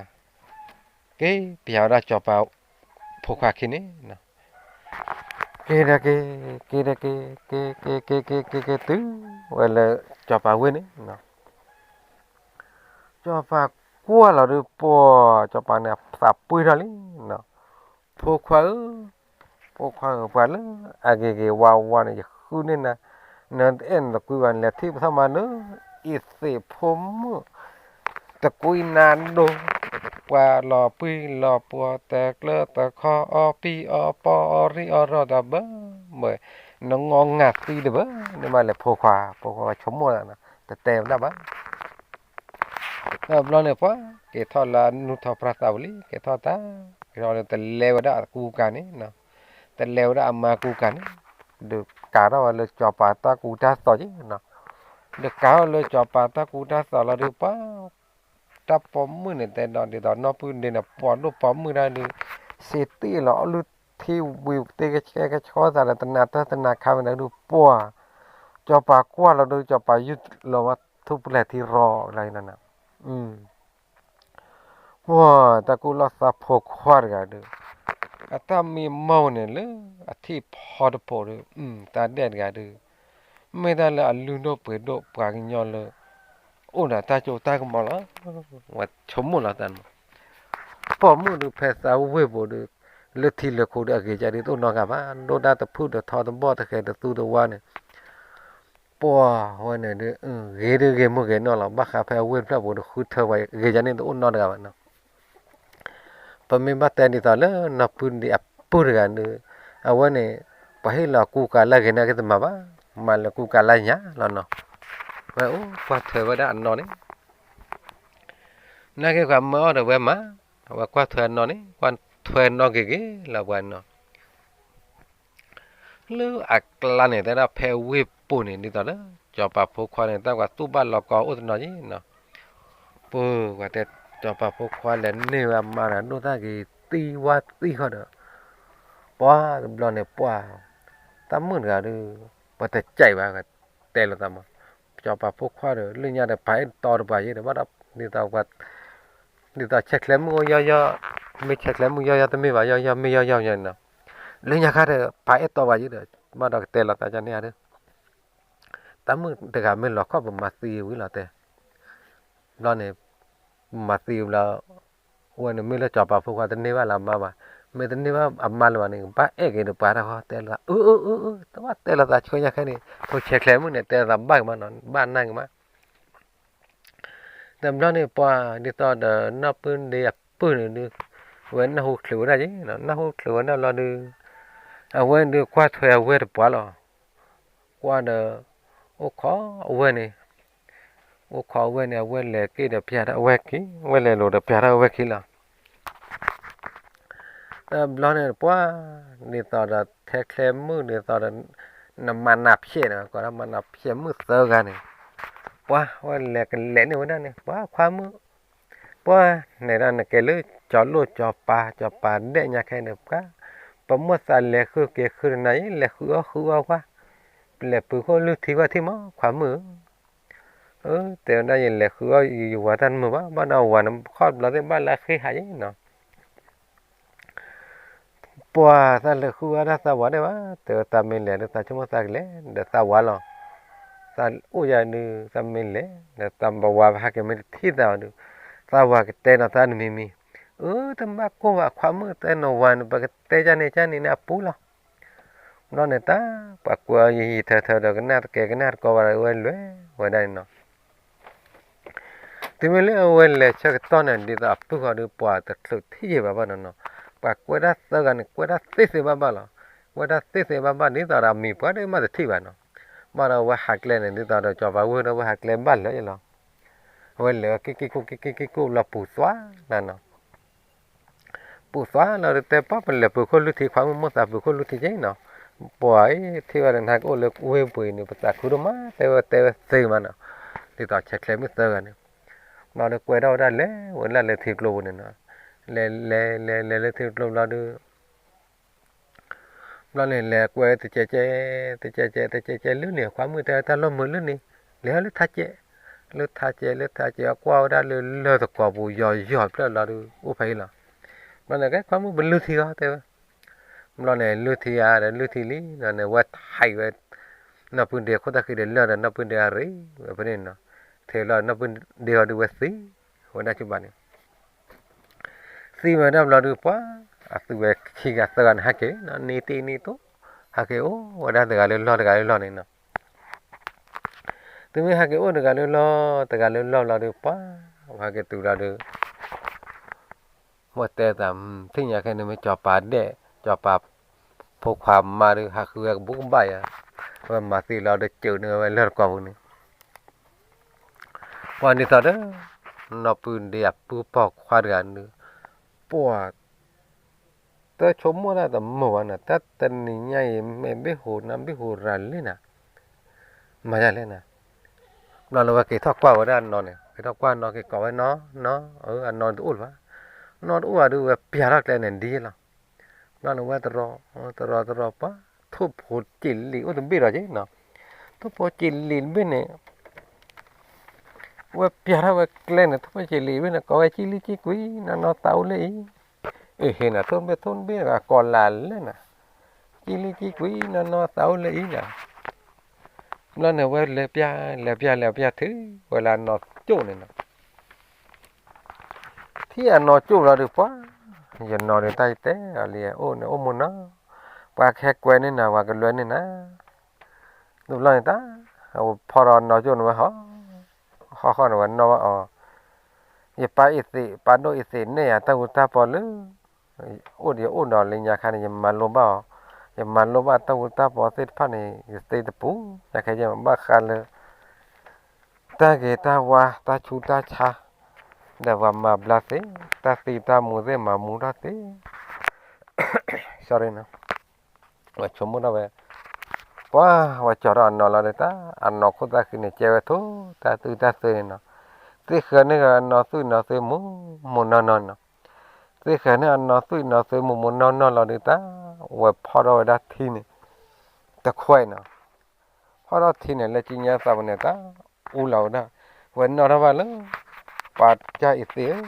က့ၤပျၢ်ဝဲဒၣ်စီၤပၤဖိခွါခံန့ၣ်, က့ၤဒီးက့ၤ, က့ၤဒီးက့ၤ, က့ၤက့ၤက့ၤက့ၤက့ၤက့ၤတုၤဝဲလၢစီၤပၤဝ့ၢ်န့ၣ်, စီၤပၤကွၢ်လီၤဒုးပှၤ, စီၤပၤန့ၣ်သးပှ့ၤထီၣ်လံ, ဖိခွါဧၢ, ဖိခွါဧၢ, ပှၤလၢအဂ့ၤဂ့ၤဝါဝါန့ၣ် ယဃုန့ၢ်နၤ, နတအဲၣ်နတကွံဘၣ် နလဲၤထံၣ်ပထီၣ်မးလၢ အ့ၣ်သ့ၣ်ဖိမုၣ် တကွံနၤဒိၣ်, ပှၤလီၤပှံၢ်လီၤပှီၤ တကျၢတခီ အီပံၢ်အီပီ အီရံၣ်အီရီၣ်တဘၢဘၢ, နငီငၤသံတဘၢန့ၣ်မးလဲၣ် ဖိခွါ, ဖိခွါဝဲဆိကမိၣ်, တတဲဝဲဒၣ်ဘၣ်. တဘျီန့ၣ်ပှၤ က့ၤထီၣ်လၢအနူၢ်ထီၣ်ပြၢ်သးပူၤလံ, က့ၤထီၣ်တၢ်, က့ၤထီၣ်လၢတလဲဝဲဒၣ်အကူကၤန့ၣ်, တလဲဝဲဒၣ်အမါကူကၤန့ၣ်, ဒီးကၤထီၣ်ဝဲလၢစီၤပၤတၢ်ကူတၢ်သိးက့ၤ, ဒီးကၤထီၣ်လၢစီၤပၤတၢ်ကူတၢ်သိးလီၤဒုးပှၤ, တၢ်ပိာ်မုၣ်န့ၣ်တဲဒီးဒ်သိးနီၢ်ပုၢ်ဒ့န့ၣ် ပိာ်ဒိၣ်ပိာ်မုၣ်တၢ်ဒုး, စ့တ့ၢ်လီၤအီၣ်လုၢ်ထံဝံၤတ့ၢ်ကဆှဲကဆှီသးဒီးတနၤတၢ်တနၤခါဝဲဒၣ်ဒုးပှၤ, စီၤပၤကွၢ်လီၤဒုး စီၤပၤယုၢ်လီၤဝဲ ထူၣ်ပလဲၤထံရီလၢန့ၣ်, ပှၤတၢ်ကူၣ်လီၤသးဖိခွါတဂၤဒုး, အတၢ်မံမီၢ်န့ၣ်လၢအထံၣ်ဖီတဖိးဒုး, တၢ်ဒဲၣ်တဂၤဒုး, မ့ၢ်တၢ်လၢအလုၢ်ဒိၣ်ပှ့ၤဒိၣ်ပှၤကညီလၢ အိၣ်ဒီးတၢ်စိတၢ်ကမီၤလီၤ, ဝဲဆိကမိၣ်လီၤသးန့ၣ်, ပိာ်မုၣ်ဒုးဖဲသးဝ့ၢ်ပူၤဒုး, လၢထံလၢခိဒုးအဂ့ၤကဒုးတအိၣ်နီတဂၤဘၣ်, ဒိၣ်တၢ်တဖုၣ်တထီတဘီၣ်တဃဲၤတသူတဝါန့ၣ် ပှၤဝဲန့ၣ်ဒုး ဂ့ၤဒုးဂ့ၤမုၢ်ဂ့ၤနီၢ်လီၤ. ဘၣ်ဃးဖဲအဝ့ၢ်ဖျၢၣ်ပူၤဒီး ဃုထၢပှၤဂ့ၤယၤန့ၣ် တအိၣ်နီတဂၤဘၣ်နီၤ. ပမ့ၢ်ဘၣ်တဲဒ်သိးလၢနီၢ်ပုၢ်ဒ့အပုၢ်တဂၤဒုး အဝဲန့ၣ် ပှၤဟ့ၣ်လီၤကူကၤလၢအဂ့ၤန့ၣ် ကတမၤဘၣ်, မၤလၢကူကၤလၢညါလီၤနီၤ. ဝဲအိၣ်ကွၢ်ထွဲဝဲဒၣ်အနီၢ်န့ၣ် နာ်က့ၤပှၤမၢအီၤဒီးဝဲမၤ, အဝဲကွၢ်ထွဲအနီၢ်န့ၣ် ကွၢ်ထွဲအနီၢ်ဂ့ၤဂ့ၤလီၤပှၤနီၤ. လၢအကျါန့ၣ် တဲဒၣ်ဖဲဝ့ၢ်ပူၤန့ၣ် ဒ်သိးလၢ စီၤပၤဖိခွါန့ၣ် တၢ်ပှၤသူၣ်ဘၣ်လီၤကီအိၣ်တနီၤယ့ၣ်နီၤ. ပှၤတဲ စီၤပၤဖိခွါလဲၤန့ၢ်ဝဲအမါဒီး ဒိၣ်တၢ်ဂ့ၤသံဝါသံဃီဒီး ပှၤတဘျီန့ၣ် ပှၤ တၢ်မုၣ်တဂၤဒုး ပှၤတကဲးဘၣ် တဲလိာ်သးမး, စီၤပၤဖိခွါဒီး လၢညါဒီး ပာ်အဲၣ်တီတပှၤယ့ၣ်ဒီး ဘၣ်ဒီး ဒ်သိး ဒ်သိးဆဲးချဲမုၣ်အိၣ်ယီၢ်ယီၢ်, မ့ၢ်ဆဲးချဲမုၣ်ယီၢ်ယီၢ်တမ့ၢ်ဘၣ် ယီၢ်ယီၢ်မ့ၢ်ယီၢ်ယီၢ်ယီၢ်နီၤ. လၢညါခါဒီး ပာ်အဲၣ်တီပှၤယ့ၣ်ဒီး ဘၣ်ဒီးကတဲလိာ်သးန့ၣ်ဧါဒီး တၢ်မုၣ်တဂၤမ့ၢ်လီၤခီၣ် ပမၤသံဝံၤလီၤတဲ. ဘျီန့ၣ် ပမၤသံဝံၤလီၤ, အဝဲန့ၣ်မ့ၢ်လၢစီၤပၤဖိခွါတန့ၢ်ဘၣ်လၢအမါဘၣ်, မ့ၢ်တန့ၢ်ဘၣ်အမါလၢၤဘၣ်န့ၣ် ကဘၣ်အဲၣ်က့ၤဒီးပှၤတၢ်ဃီ တဲလိာ်သး အၢ အၢ အၢ အၢ တဘၣ်တဲလိာ်သးဆှၢညါခဲန့ၣ် ဖိဆဲးချဲမုၣ်န့ၣ် တဲလိာ်သးဘၣ်က့ၤမးနီၤ ဘၣ်နာ်က့ၤမး တဘျီန့ၣ် ပှၤဒ်သိးဒီးနီၢ်ပုၢ်ဒ့အပုၢ်န့ၣ်ဒုး အဝဲနၢ်ဟူချုးဝဲဒၣ်ယ့ၣ်နီၤ, နၢ်ဟူချုးဝဲဒၣ်ဘျီဒုး အဝဲဒုးကွၢ်ထွဲအဝဲၢ်တပှၤလီၤ. ကွၢ်ဒီး အိၣ်ခိးအဝဲၢ်န့ၣ်, အိၣ်ခိးအဝဲၢ်န့ၣ် အဝဲၢ်လဲၤက့ၤဒီးပျၢ်ထီၣ်အဝဲၢ်ခံ, အဝဲၢ်လဲၤလိၤဒီးပျၢ်ထီၣ်အဝဲၢ်ခံလီၤ. တဘျီန့ၣ်ပှၤ ဒ်သိးဒီးထဲချဲမုၣ်ဒ်သိးဒီး နမၤနၢ်ဖျဲးန့ၣ် ကိးဒၣ်မၤနၢ်ဖျဲးမုၣ်သၢဂၤန့ၣ်, ပှၤဝဲလဲၤကလဲၤန့ၢ်ဝဲဒၣ်န့ၣ် ပှၤခွါမုၣ်, ပှၤန့ၣ်ဒၣ်နကဲလၢကၠီၤလိၣ်ကၠီၤပၤ ကၠီၤပၤဒဲးညါခဲန့ၣ် ပှၤ ပမိၢ်သးလဲၤဃုက့ၤဃုတနၤအံၤ လဲၤဃုအီၣ်ဃုအီၣ်ကွၢ်, ပလဲၤပုၤခိၣ်လုၢ်ထံဘၣ်ထံမး ခွါမုၣ်ဧၢ, တဲဝဲဒၣ်ယလဲၤဃုအီၣ်ယဝၤတၢ်တမုာ်ဘၣ်, ဘၣ်ဒီးဝၤန့ၣ်ခီၣ်ဘျီသ့ၣ်ဘၣ်လၢဃ့ဟးယ့ၣ်နီၤ ပှၤသးလဲၤဃုအီၣ်ဒၣ်သးဝၤဒဲးဘၣ်, တဲဝဲသးမ့ၢ်လဲၤဒီးသးဆိကမိၣ်သးကလဲၤဒီးသးဝၤလီၤ, သးအိၣ်ယၤဒုး သးမ့ၢ်လဲၤဒီးသးဝၤဟဲက့ၤမ့ၢ်တထံၣ်သးအီၤဒုး, သးဝၤကတဲဒီးသးတမံၤမံၤ, အၢ တဘၣ်ကိၢ်ဘၣ်ခွါမုၣ် တဲနဝၤန့ၣ် ပကတဲကၢ်န့ၣ်ကၢ်န့ၣ်န့ၣ်အပူၤလီၤ. ဘျီန့ၣ်တၢ် ပှၤကွဲးအီၤယံာ်ယံာ်ထၢထၢဒီး ကနၣ်တကဲကနၣ်တကီဘၣ်ဒီး အဝဲလဲၤဝဲဒၣ်န့ၣ်နီၤ တုၤမ့ၢ်လၢအဝဲလဲၤဆၢကတီၢ်န့ၣ် ဒ်သိးအပုၢ်ဃီဒုး ပှၤတချုးထံၣ်ယံာ်ဘၣ်ဘၣ်နီၤနီၤ, ပှၤကွဲးတၢ်သၢဂၤန့ၣ် ကွဲးတၢ်သ့သ့ဘၣ်ဘၣ်လီၤ. ကွဲးတၢ်သ့သ့ဘၣ်ဘၣ် ဒ်သိးဒီးအမံၤပှၤဒၣ်မးတထံၣ်ဘၣ်နီၤ. ဘၣ်ဒီးအဝဲဟးကျဲန့ၣ် ဒ်သိးဒီးစီၤပၤဝ့ၢ်ဒီးအဝဲဟးကျဲဘၣ်လၢာ်လီၤ. အဝဲလဲၤက့ၤက့ၤကိၣ်က့ၤက့ၤက့ၤက့ၤကိၣ်လီၤပူၤသွါနၤနီၤ ပူၤသွါလီၤဒီးတဲပှၤ ပလဲၤပူၤခိၣ်လုၢ်ထံခွါမုၣ် မိၢ်သးပူၤခိၣ်လုၢ်ထံက့နီၤ, ပှၤအံၤထံၣ်ဝဲဒီးနဟဲကအိၣ်လၢဝ့ၢ်ပူၤအံၤန့ၣ် ပသးခုဒိၣ်မး တဲဝဲတဲဝဲသ့မးနီၤ, ဒ်သိးဆဲးချဲမုၣ်သၢဂၤန့ၣ်, ဘျီဒီးကွဲးထီၣ်ဝဲဒၣ်လဲၤဝဲဒၣ်လၢထံကျိပူၤန့ၣ်နီၤ, လဲၤလဲၤလဲၤလဲၤလၢထံကျိဘျီဒီး ဘျီန့ၣ်လဲၤကွဲးတကဲကဲ, တကဲကဲတကဲကဲလၢန့ၣ် ခွါမုၣ်တဲတၢ်လီၢ်မုာ်လၢန့ၣ်, လဲၤဟီလၢထးကဲး, လၢထးကဲးလၢထးကဲး အကွၢ်ဝဲဒၣ်လၢလၢၢ်တကိးပူၤ ယီၤယီၤဖျၢၣ်လီၤဒီး အိၣ်ဖဲအံၤလီၤ. ဘျီန့ၣ် ကဲခွါမုၣ်ပလုၢ်ထံအီၤတဲဝဲ, ဘျီန့ၣ် လုၢ်ထံဧါဒီးလုၢ်ထံလံ, ဘျီန့ၣ် ဝဲထံၣ်ဝဲ နီၢ်ပုၢ်ဒ့ခိၣ်သၣ်ဃံဒီးလၢၢ်ဒီး နီၢ်ပုၢ်ဒ့အရ့ဝဲဖဲန့ၣ်နီၤ, ထဲလီၤနီၢ်ပုၢ်ဒ့အီၤဒုးဝဲသံဝဲဒၣ်ဆူဘၣ်န့ၣ် သံဝဲဒၣ်ဘျီဒုးပှၤ, အသုဝဲခံဂၤသၢဂၤန့ၣ် ဟဲက့ၤနီၤ နံၤတံၢ်နံၤတိၢ်, ဟဲက့ၤအိၣ်ဝဲဒၣ်တဂၤလၢလီၢ်တဂၤလၢလီၢ်န့ၣ်နီၤ. သုမ့ၢ်ဟဲက့ၤအိၣ်တဂၤလၢလီၢ် တဂၤလၢလီၢ်ဘျီဒုးပှၤ, ဟဲက့ၤတုၤဘျီဒုး ဝဲတဲသး ထံၣ်ညါခဲန့ၣ်မ့ၢ်စီၤပၤဒဲး, စီၤပၤဖိခွါမါဒုး ဟးဃုဝဲကဘူးကဘၣ်ယၤ, ဝဲမၤသံလီၤဒီးစၢၤန့ၢ်ဝဲလၢၢ်တကိးပူၤန့ၣ် ပှၤဒ်သိးဒီး နီၢ်ပုၢ်ဒ့အပုၢ်ပိာ်ခွါတဂၤန့ၣ် ပှၤ တဆိကမိၣ်ဒၣ်တမုာ်ဘၣ်နၤ, တၢ်တနံၤညါအံၤ မ့ၢ်ဘ့ၣ်ဟူးနၤဘ့ၣ်ဟူးရၤလံနၤ, မၤယၤလဲၣ်နၤ. ဘျီန့ၣ်ဝဲက့ၤထီၣ်ကွၢ်ဝဲဒၣ်နီၢ်န့ၣ်, က့ၤထီၣ်ကွၢ်နီၢ် က့ၤကိးဝဲနီၢ်, နီၢ်, အနီၢ်တအိၣ်လၢၤဘၣ်, နီၢ်တအိၣ်ဘၣ်ဒုး ဝဲပျၢ်ထီၣ်ကျဲန့ၣ်ဒ်လီၤ. ဘျီန့ၣ်ဝဲတရီတရီတရီပှၤ, ထိၣ်ဖိစံးလံာ်အိၣ်တဘ့ၣ်ဒီးက့နီၤ, ထိၣ်ဖိစံးလံာ်တဘ့ၣ်န့ၣ် ဝဲပျၢ်ထီၣ်ဝဲကျဲန့ၣ် ထိၣ်ဖိစံးလံာ်တဘ့ၣ်န့ၣ် ကိးဝဲကံလံကံကွံာ် နီၢ်နီၢ်သးအိၣ်လၢအံၤ, အ့ဟ့နၤ ထိၣ်တဘ့ၣ်ထိၣ်တဘ့ၣ် ကိးလၢ်လၢနၤ, ကံလံကံကွံာ် နီၢ်နီၢ်သးအိၣ်လၢအံၤနၤ. ဘျီန့ၣ်ဝဲလဲၤပျၢ် လဲၤပျၢ် လဲၤပျၢ်ထုးဝဲလၢအနီၢ်ကၠိၣ်န့ၣ်နီၤ. ထံၣ်အနီၢ်ကၠိၣ်လီၤဒုးပှၤ, ယနီၢ်ဒုးတၢ်ယတဲအီၤလံ အိၣ်န့ၣ်အိၣ်မူနီၤ, ပှၤကဟဲကွဲန့ၢ်နၤ ပှၤကလွဲန့ၢ်နၤ. တဘျီန့ၣ်တၢ် ဖီၣ်ထီၣ်နီၢ်ကၠိၣ်န့ၣ်ဝဲဟီၣ်, ဟီၣ်ဃီန့ၣ်ဝဲနီၣ်ဘၣ်အီၤ, ယပၢ်အ့ၣ်သ့း ပၢ်ဒိၣ်အ့ၣ်သ့း နဲၣ်ယၤတၢ်ဃူတၢ်ဖိးလၢ အိၣ်ဒီးယအိၣ်ဒီးလၢညါခါန့ၣ် ယမၤလိဘၣ်အီၤ, ယမၤလိဘၣ်တၢ်ဃူတၢ်ဖိးသ့ၣ်တဖၣ်န့ၣ် ယသ့တပူၤ, ညါခါယဲမၤဘၣ်ဃးလၢ တၢ်ဂ့ၤတၢ်ဝါ တၢ်ဆူးတၢ်ဆါ ဒီးပှၤမၤဘျါသ့, တၢ်သံတၢ်မူသ့ၣ်မၤမူထီၣ်သ့, sorry နီၤ, ဝဲဆိကမိၣ်ထီၣ်ဝဲ, ပှၤဝဲကၠီၤထီၣ်အနီၢ်လီၤဒီးတၢ် အနီၢ်ခိၣ်သၣ်ဃံန့ၣ် ကဲဝဲထိၣ်တၢ်သွံၣ်တၢ်သွဲန့ၣ်နီၤ, သ့ၣ်ဃၢၤန့ၢ်အနီၢ်သွံၣ်နီၢ်သွဲမူးမူးနီၢ်နီၢ်နီၤ, သ့ၣ်ဃၢၤန့ၢ်အနီၢ်သွံၣ်နီၢ်သွဲမူးမူးနီၢ်နီၢ်လီၤဒီးတၢ် ဝဲဖီၣ်ထီၣ်ဝဲဒၣ်ထံန့ၣ် တခွဲးနီၤ, ဖီၣ်ထီၣ်ထံန့ၣ် လၢကၠံညါသးပူၤန့ၣ် တၢ်အူလီၤဝဲဒၣ်, ဝဲနီၣ်ထီၣ်ဘၣ်လၢ ပှၤကၢ်အ့ၣ်သ့းဧ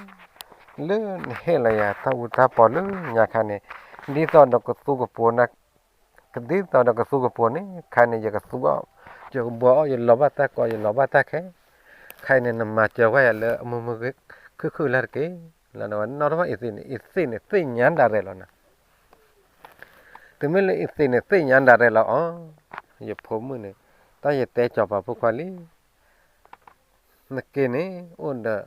ၢ, လၢနဟ့ၣ်လီၤယၤတၢ်ဃူတၢ်ဖိးလၢညါခါန့ၣ်, ဒ်သိးဒီးကသူကပိၤနၤ, ဒ်သိးဒီးကသူကပိၤန့ၣ် ခါန့ၣ် ယကသူအီၤ, ယကဘှီအီၤ ယလီၤဘၣ်တၢ်ကီ ယလီၤဘၣ်တၢ်ခဲ, ခါအံၤန့ၣ် နမၤစၢၤကွၢ်ယၤလၢအမုာ်မုာ်ခုၣ်ခုၣ်လၢတက့ၢ်, လီၤနီၣ်ထီၣ်ဘၣ်အ့ၣ်သ့းန့ၣ် အ့ၣ်သ့းန့ၣ် သ့ၣ်ညါဒၣ်ရဲၣ်လီၤနီၤ တုၤမ့ၢ်လၢအ့ၣ်သ့းန့ၣ် သ့ၣ်ညါဒၣ်ရဲၣ်လီၤအီၤ, ယဖိမုၣ်န့ၣ်, တၢ်ယတဲစီၤပၤဖိခွါလံ, နက့ၤန့ၣ် အိၣ်ဒီး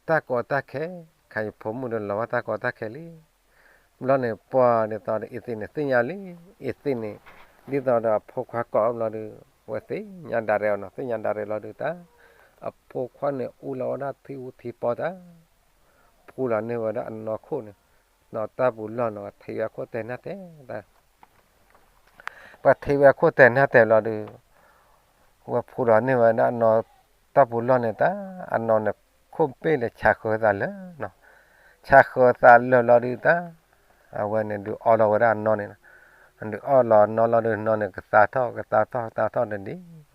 တၢ်ကီတၢ်ခဲ, ခါယဖိမုၣ်ဒီးလီၤဘၣ်တၢ်ကီတၢ်ခဲလံ, ဘျီန့ၣ် ပှၤဒ်သိးဒီးအ့ၣ်သ့းန့ၣ် သ့ၣ်ညါလံ, အ့ၣ်သ့းန့ၣ်, ဒ်သိးဒီးအဖိခွါကိးဘျီဒီး, ဝဲသ့ၣ်ညါဒၣ်ရဲၣ်အီၤနီၤ သ့ၣ်ညါဒၣ်ရဲၣ်လီၤဒီးတၢ်, အဖိခွါန့ၣ်အူလီၤဝဲဒၣ်ထံအူထံပီတၢ် ဖှူလီၤန့ၢ်ဝဲဒၣ်အနီၢ်ခိၣ်န့ၣ်, နီၢ်တၢ်ပူၤလီၢ်န့ၣ် ပှၤထံးဝဲအခိၣ်တဲာ်နၢ်တဲာ်, ပှၤထံးဝဲအခိၣ်တဲာ်နၢ်တဲာ်လီၤဒီး, ဝဲဖှူလီၤန့ၢ်ဝဲဒၣ်အနီၢ်တၢ်ပူၤလီၢ်န့ၣ်တၢ်, အနီၢ်န့ၣ် ခိၣ်ဘ့ၣ်န့ၣ် ဆးဃၢၤသးလၢာ်နီၤ, ဆးဃၢၤသးလၢာ်လီၤဒီးတၢ်, အဝဲန့ၣ်ဒုးအီလီၤဝဲဒၣ်အနီၢ်န့ၣ်, ဒုးအီလီၤအနီၢ်လီၤဒီးနီၢ်န့ၣ် ကသါထီၣ် ကသါထီၣ် ကသါထီၣ်တဒ်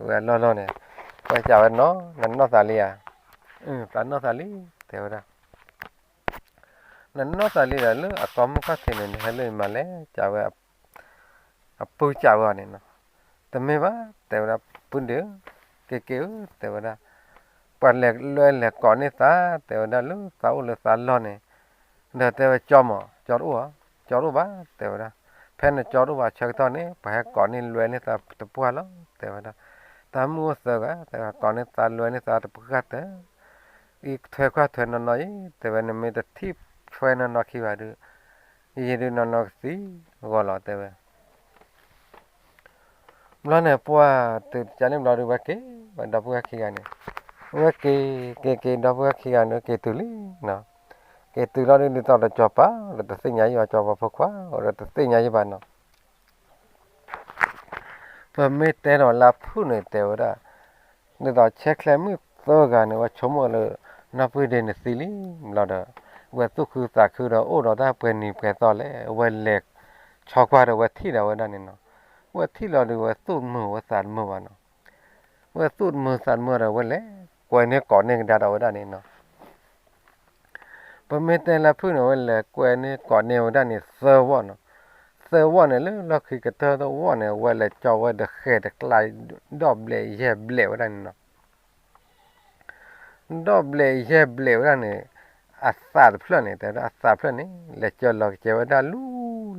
ဝဲအလီၢ်လီၢ်န့ၣ်, ဝဲစံးဝဲနီၢ်, နနီၢ်သးလံဧါ, သးနီၢ်သးလံ, တဲဝဲဒၣ် နနီၢ်သးလံဒီး လၢအကီမုၢ်ခီၣ်ထံးန့ၣ် နဟဲလၢယမၤလဲၣ်, စံးဝဲ, အပုၢ်စံးဝဲအီၤန့ၣ်နီၤ, တမ့ၢ်ဘၣ်, တဲဝဲဒၣ်, ပုၢ်ဒ့ဧၢ, က့ၤက့ၤဧၢ, တဲဝဲဒၣ်, ပှၤလဲၤလွဲလဲၤကိးန့ၢ်သး, တဲဝဲဒၣ်, လၢသးအိၣ်လၢသးလီၢ်န့ၣ်, ဒီးတဲဝဲကၠီမး, ကၠီတအိၣ်ဧါ, ကၠီတအိၣ်ဘၣ်, တဲဝဲဒၣ်, ဖဲနကၠီတအိၣ်ဘၣ်ဆၢကတီၢ်န့ၣ် ပှၤဟဲကိးန့ၢ်လွဲန့ၢ်သးတပှၢ်လီၤ, တဲဝဲဒၣ်, တၢ်မုၢ်အိၣ်သၢဂၤ, တဲဝဲကိးန့ၢ်သးလွဲန့ၢ်သးတပှၢ်တၢၢ် အံၤထွဲကွၢ်ထွဲနီၢ်နီၢ်အံၤ, တဲဝဲ နမ့ၢ်တထံၣ်ထွဲနီၢ်နီၢ်ခံဘၣ်ဒီး, ယံာ်ဒုးနီၢ်နီၢ်ကသံဂီၤလီၤ တဲဝဲ. ဘျီန့ၣ် ပှၤတုၤတကးန့ၣ်ဘျီဒီး ဝဲက့ၤဝဲဒီပုၢ်ဝဲၢ်ခံဂၤန့ၣ်, ဝဲက့ၤ က့ၤက့ၤ ဒီပုၢ်ဝဲၢ်ခံဂၤန့ၣ် က့ၤတုၤလံနီၤ, က့ၤတုၤလီၤဒုး ဒ်သိးဒီးစီၤပၤ ဒီးတသ့ၣ်ညါယံၤဘၣ် စီၤပၤဖိခွါ ဒီးတသ့ၣ်ညါယံၤဘၣ်နီၤ ပမ့ၢ်တဲဒီးလၢအဖုၣ်န့ၣ် တဲဝဲဒၣ်, ဒ်သိးဆဲးချဲမုၣ်သၢဂၤန့ၣ် ဝဲဆိကမိၣ်လၢ နီၢ်ပုၢ်ဒ့န့ၣ်သံလံဘျီဒီး, ဝဲသူၣ်ခုသးခုဒီးအိၣ်ဒီးတၢ်ပှဲၤနံၤပှဲၤသီလဲၣ်, ဝဲလဲၤဆီကွၢ်ဒီးဝဲထံၣ်ဒီးဝဲဒၣ်န့ၣ်နီၤ, ဝဲထံၣ်လီၤဒီးဝဲသူၣ်တမုာ်ဝဲသးတမုာ်ဘၣ်နီၤ, ဝဲသူၣ်တမုာ်သးတမုာ်ဒီးဝဲလဲၤကွဲးန့ၢ်ကိးန့ၢ်ကဒါဒီးဝဲဒၣ်န့ၣ်နီၤ ပမ့ၢ်တဲလၢဖုၣ်န့ၣ် ဝဲလဲၤကွဲးန့ၢ်ကိးန့ၢ်ဝဲဒၣ်န့ၣ်သၢဝီၢ်နီၤ, သၢဝီၢ်န့ၣ် လၢလီၢ်ခံကတၢၢ်တဝီၢ်န့ၣ် ဝဲလဲၤကၠီဝဲဒီးဃဲၤတကျါ ဒီဘျဲၣ်ယဲၢ်ဘျဲၣ်ဝဲဒၣ်န့ၣ်နီၤ, ဒီဘျဲၣ်ယဲၢ်ဘျဲၣ်ဝဲဒၣ်န့ၣ်, အသးတဖျၢၣ်န့ၣ် တဲဝဲဒၣ်အသးတဖျၢၣ်န့ၣ် လဲၤကၠီလီၤကစဲဝဲဒၣ်လူ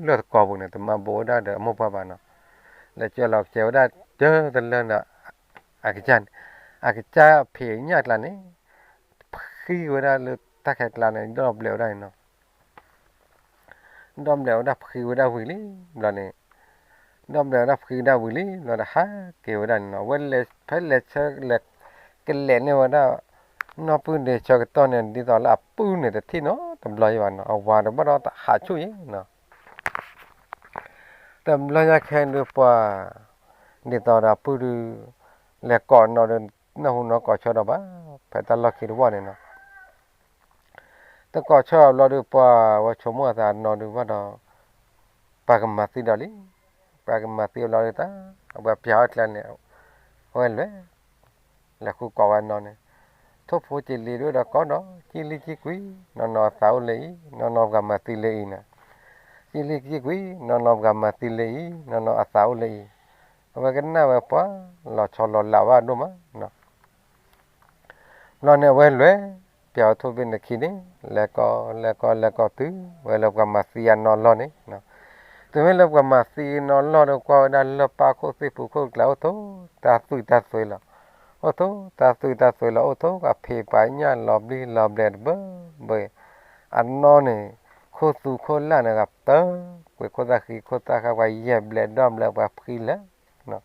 လၢၢ်သကိးပူၤန့ၣ် တမၤဘူးဝဲဒၣ်ဒီးအမိၢ်ပှၢ်ဘၣ်နီၤ, လဲၤကၠီလီၤကစဲဝဲဒၣ်တၢတလၢဒီး အကစၢ်န့ၣ်, အကစၢ်ဖံးညၣ်ကျါန့ၣ် ဖှံဝဲဒၣ်လၢတၢ်ခဲကျါန့ၣ် ဒီဘျဲၣ်ဝဲဒၣ်န့ၣ်နီၤ, ဒီဘျဲၣ်ဝဲဒၣ်ဖှံဝဲဒၣ်ဝံၤလံဘျီန့ၣ်, ဒီဘျဲၣ်ဝဲဒၣ်ဖှံဝဲဒၣ်ဝံၤလံဘျီဒီး ဟးက့ၤဝဲဒၣ်န့ၣ်နီၤ, ဝဲလဲၤဖဲလဲၤဆၢလဲၤ ကလဲၤန့ၢ်ဝဲဒၣ် နီၢ်ပုၢ်ဒ့ဆၢကတီၢ်န့ၣ် ဒ်သိးလၢအပုၢ်န့ၣ်တထံၣ်နီတဘျီယံၤဘၣ်နီၤ, အဝၤတဘၣ်ဒီးဟးဆူၣ်ယံၤနီၤ တဘျီညါခဲဒုးပှၤ ဒ်သိးဒီးအပုၢ်ဒုး လဲၤကိးနီၤဒီး နၢ်ဟူနီၤကိးဆၢဒီးဘၣ် ဖဲတၢ်လီၢ်ခံတဝီၢ်န့ၣ်နီၤ, တကိးဆၢအဘျီဒုး ပှၤဝဲဆိကမိၣ်အသးနီၤဒုးဘၣ်ဒီး ပှၤကမၤသံဒီးလံ, ပှၤကမၤသံအဘျီဒုးတၢ် အဝဲပျးအီၣ်ကျဲန့ၣ် အဝဲလဲၤ လဲၤဃုကိးဝဲနီၤန့ၣ်, ထိၣ်ဖိက့ၤလံဒုးဒီးကီဒီး ကံလံကံကွံာ် နီၢ်နီၢ်အသးအိၣ်လၢအံၤ နီၢ်နီၢ်ပှၤမၤသံလၢအံၤနီၤ, ကံလံကံကွံာ် နီၢ်နီၢ်ပှၤမၤသံလၢအံၤ နီၢ်နီၢ်အသးအိၣ်လၢအံၤ, အဝဲကနၣ်ဝဲပှၤ လီၤဆီလီၤလးဝဲဒိၣ်မးနီၤ ဘျီန့ၣ်အဝဲလဲၤ ပျးဝဲထိၣ်ဘ့ၣ်န့ၣ်ခံန့ၣ် လဲၤကိး လဲၤကိး လဲၤကိးတုၤဝဲလၢပှၤမၤသံအနီၢ်လီၢ်န့ၣ်, တုၤမ့ၢ်လၢပှၤမၤသံနီၢ်လီၢ်ဒီး ကွၢ်ဝဲဒၣ်လၢပၢ်ခိၣ်သ့ၣ်ပူၤခိၣ်ကျါ အိၣ်ထိးတၢ်သွံၣ်တၢ်သွဲလီၤ. အိၣ်ထိးတၢ်သွံၣ်တၢ်သွဲလီၤ. အိၣ်ထိးပှၤဖံးပှၤညၣ်လီၤဘျံးလီၤဘျဲးတဘၢဘၢ, အနီၢ်န့ၣ် ခိၣ်သူခိၣ်လၢ်န့ၣ် ဂၤပၢကွံာ်ခိၣ်သၣ်ဃံခိၣ်သၣ်ဃါ ပှၤယဲၢ်ဘျဲးဒီဘျဲး ပှၤဖှံလၢာ်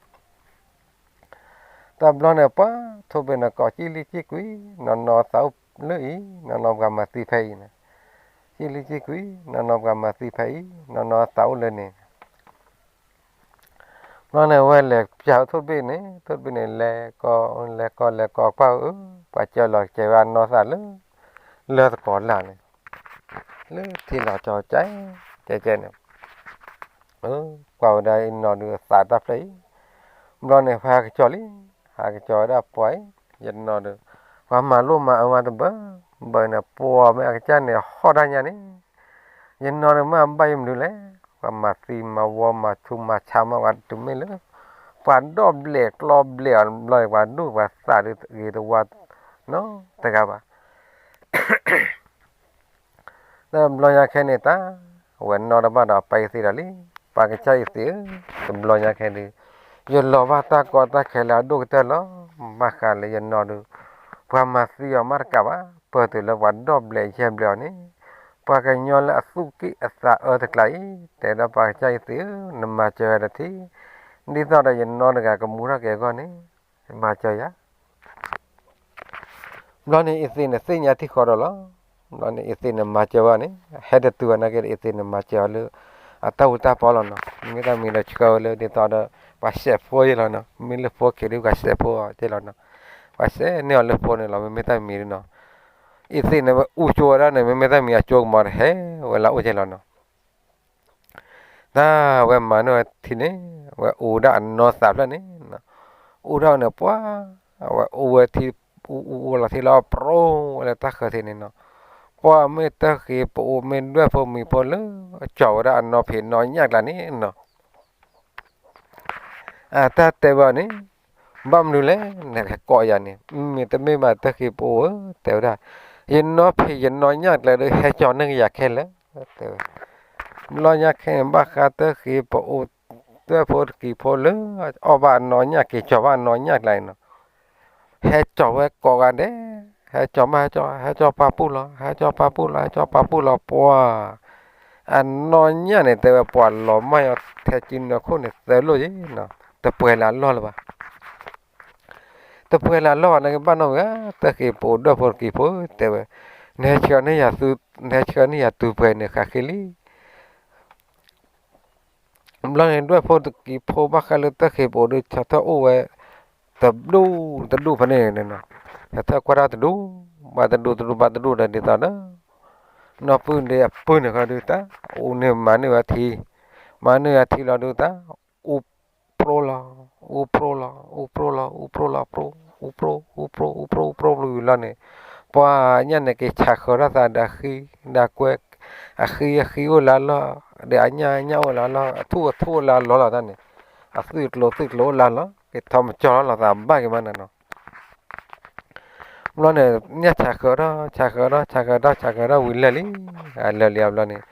တဘျီန့ၣ် ပှၤထိၣ်ဘ့ၣ်န့ၣ် ကိးကံၣ်လံကံၣ်ကွံာ်, နီၢ်နီၢ်သးအိၣ်လၢအံၤ, နီၢ်နီၢ်ပှၤမၤသံဖဲအံၤန့ၣ်, ကံၣ်လံကံၣ်ကွံာ်, နီၢ်နီၢ်ပှၤမၤသံဖဲအံၤ, နီၢ်နီၢ်သးအိၣ်လၢန့ၣ်. ဘျီန့ၣ် အဝဲလဲၤပၠးထိၣ်ဘ့ၣ်န့ၣ်, ထိၣ်ဘ့ၣ်န့ၣ် လဲၤကီလဲၤကီလဲၤကီကွၢ်ဧၢ, ပှၤစၢလီၤကဲၤဝဲအနီၢ်သးလၢ လၢသကိးလၢ်န့ၣ်, လၢထံလီၤကၠီကဲကဲန့ၣ် ကွၢ်ဝဲဒၣ်အနီၢ်ဒုးသးတၢ်ဖျၢၣ်အံၤ, ဘျီန့ၣ် ဟးကစီၤလံ, ဟးကစီၤဝဲဒၣ်ပှၤအံၤ, ယနီၢ်ဒုး ပှၤမၤလိမၤအၢမးတဘၢဘၢန့ၣ် ပှၤမ့ၢ်အကစၢ်န့ၣ် ဟီၣ်တၢ်ညါန့ၣ်, ယနီၢ်ဒုးမ့ၢ်အဘၣ်ယမနုၤလဲၣ်, ပှၤမၤသံမၤဝီမၤဆူးမၤဆါမး ပှၤတုၤမ့ၢ်လၢ ပှၤဒီဘျဲးကျီဘျဲးအီၤဘျီ ပှၤဒူၣ်ပှၤသးဒုးဂ့ၤတဝါနီတဂၤဘၣ်. တဘျီညါခဲန့ၣ်တၢ်, အဝဲနီၢ်တဘၣ်ဒီးပၢ်အံၤသ့ဒီးလံ, ပၢ်ကစၢ်အံၤသ့ဧၢ, တဘျီညါခဲဒုး ယလီၤဘၣ်တၢ်ကီတၢ်ခဲလၢအဒိၣ်ကတၢၢ်လီၤ. ဘၣ်ဃးလၢယနီၢ်ဒုး ပှၤမၤသံအီၤမးတကးဘၣ်, ပၢၢ်တုၤလၢပှၤဒီဘျဲးယဲၢ်ဘျဲးအီၤန့ၣ်, ပှၤကညီလၢအသူၣ်က့ၣ်အသးအၢတကျါအံၤ တဲဒီးပၢ်ကစၢ်အံၤသ့ဧၢ, နမၤစၢၤယၤတထံၣ်, ဒ်သိးဒီးယနီၢ်တဂၤကမူထီၣ်က့ၤအဂီၢ်န့ၣ်, မၤစၢၤယၤ ဘျီန့ၣ် အံၤသ့ၣ်န့ၣ်သ့ၣ်ညါထံၣ်ဃီဒီးလီၤ. ဘျီန့ၣ် အံၤသ့ၣ်န့ၣ်မၤစၢၤဝဲန့ၣ် ဟဲတတုၤဝဲနာ်က့ဒီး အံၤသ့ၣ်န့ၣ်မၤစၢၤအီၤလၢ အတၢ်အူတၢ်ပီလီၤနီၤ. မ့မ့ၢ်တၢ်မံၤဒီးဆှၢဝဲလၢဒ်သိးဒီး ပှၤစဲးဖိယဲလီၤနီၤ. မ့ၢ်လၢဖိခံဒုးပှၤစဲးဖိယဲလီၤနီၤ. ပှၤစဲးန့ၢ်အီၤလၢဖိန့ၣ်လီၤ. မ့မ့ၢ်တၢ်မံၤဒုးနီၤ အံၤသ့ၣ်န့ၣ်ဝဲအူကၠိဝဲဒၣ်န့ၣ် မ့မ့ၢ်တၢ်မံၤအကၠိကမီၤတဟဲဝဲလၢအအိၣ်ယဲလီၤနီၤ. တၢ်ဝဲမၤန့ၢ်ဝဲထံန့ၣ် ဝဲအူဒၣ်အနီၢ်သးဖျၢၣ်န့ၣ်, အူဒၣ်န့ၣ်ပှၤ, အဝဲအူဝဲထံ, အူအူအူလီၤထံလီၤ ပြိဝဲလၢတၢ်ဃၢၤထံးန့ၣ်နီၤ. ပှၤမ့ၢ်တၢ်ဃ့ၢ်ပအိၣ်မ့ၢ်ဒွဲၣ်ဖိမံၤဖိလၢ ကၠီၤဝဲဒၣ်အနီၢ်ဖံးနီၢ်ညၣ်ကျါန့ၣ်နီၤ အတၢ်တဲဝဲန့ၣ်, ဘၣ်မနုၤလဲၣ် နဟဲကိးယၤန့ၣ်, မ့ၢ်တမ့ၢ်ဘၣ်တၢ်ဃ့ၢ်ပအိၣ်ဧၢ, တဲဝဲဒၣ်, ယနီၢ်ဖံးယနီၢ်ညၣ်ကျါဒီး ဟဲကၠီၤန့ၢ်ကယၤခဲလၢာ်, တဲဝဲ. ဘျီညါခဲန့ၣ် ဘၣ်ဃးတၢ်ဃ့ၢ်ပအိၣ် ဒွဲၣ်ဖိတကံၤဖိလၢ အီၣ်ဘၣ်အနီၢ်ညၣ်က့ၤကၠီၤဘၣ်အနီၢ်ညၣ်ကျါန့ၣ်နီၤ ဟဲကၠီၤဝဲကိးဂၤဒဲး, ဟဲကၠီၤမး ဟဲကၠီၤ ဟဲကၠီၤပာ်ပူၣ်လီၤ, ဟဲကၠီၤပာ်ပူၣ်လီၤ, ဟဲကၠီၤပာ်ပူၣ်လီၤ ပှၤ, အနီၢ်ညၣ်န့ၣ် တဲဝဲပှၤလီၤမၢ်အီၤထဲကံနီၤခိၣ်န့ၣ် သၢလိၣ်ယဲနီၤ, တပှဲၤလၢအလီၢ်လၢၤဘၣ်. တပှဲၤလၢအလီၢ်ဘၣ် နကဘၣ်နီၣ်ဝဲဧါ, တၢ်ဃ့ၢ်ပအိၣ်ဒွဲၣ်ဖိတကံၤဖိ တဲဝဲ, နဟဲဆှၢန့ၢ်ယၤ, နဟဲဆှၢန့ၢ်ယၤတုၤပှဲၤန့ၣ် ဃးဃ့လံ ဘျီန့ၣ် ဒွဲၣ်ဖိတကံၤဖိဘၣ်ဃးလၢတၢ်ဃ့ၢ်ပအိၣ်ဒီး ဆီၣ်ထၢၣ်အိၣ်ဝဲ တဒူၣ်တဒူၣ်ဖဲန့ၣ်, ဆီၣ်ထၢၣ်ကွၢ်တၢ်တဒူၣ်, ဘၣ်တဒူၣ်တဒူၣ်ဘၣ်တဒူၣ်ဒီးဒ်သိးဒီး နီၢ်ပုၢ်ဒီးအပုၢ်န့ၣ်ဃီဒုးတၢ်, အူန့ၢ်မၤန့ၢ်ဝဲထံ, မၤန့ၢ်ဝဲထံလီၤဒုးတၢ်, အူပြိလီၤ, အူပြိလီၤ, အူပြိလီၤ, အူပြိလီၤပြိ, အူပြိ, အူပြိ, အူပြိ, အူပြိလီၤန့ၣ်, ပှၤညၣ်န့ၣ်က့ၤဆးဃၢၤထီၣ်သးဒီးအဃံ, ဒီးကွဲ, အဃံအဃံအိၣ်လၢအလီၢ်, ဒီးအညၣ်အညၣ်အိၣ်လၢအလီၢ်, အထူၣ်အထူၣ်အိၣ်လၢအလီၢ်လီၤတၢ်န့ၣ်, အသွံၣ်ကျိၤသွံၣ်ကျိၤအိၣ်လၢအလီၢ်, က့ၤထီၣ်မကၠီၤလီၤလီၤသးဘၣ်က့ၤမးနၤနီၤ ဘျီန့ၣ် ညၣ်ဆးဃၢၤထီၣ် ဆးဃၢၤထီၣ် ဆးဃၢၤထီၣ် ဆးဃၢၤထီၣ်ဝံၤလၢာ်လံ, လၢာ်လံအဘျီန့ၣ်,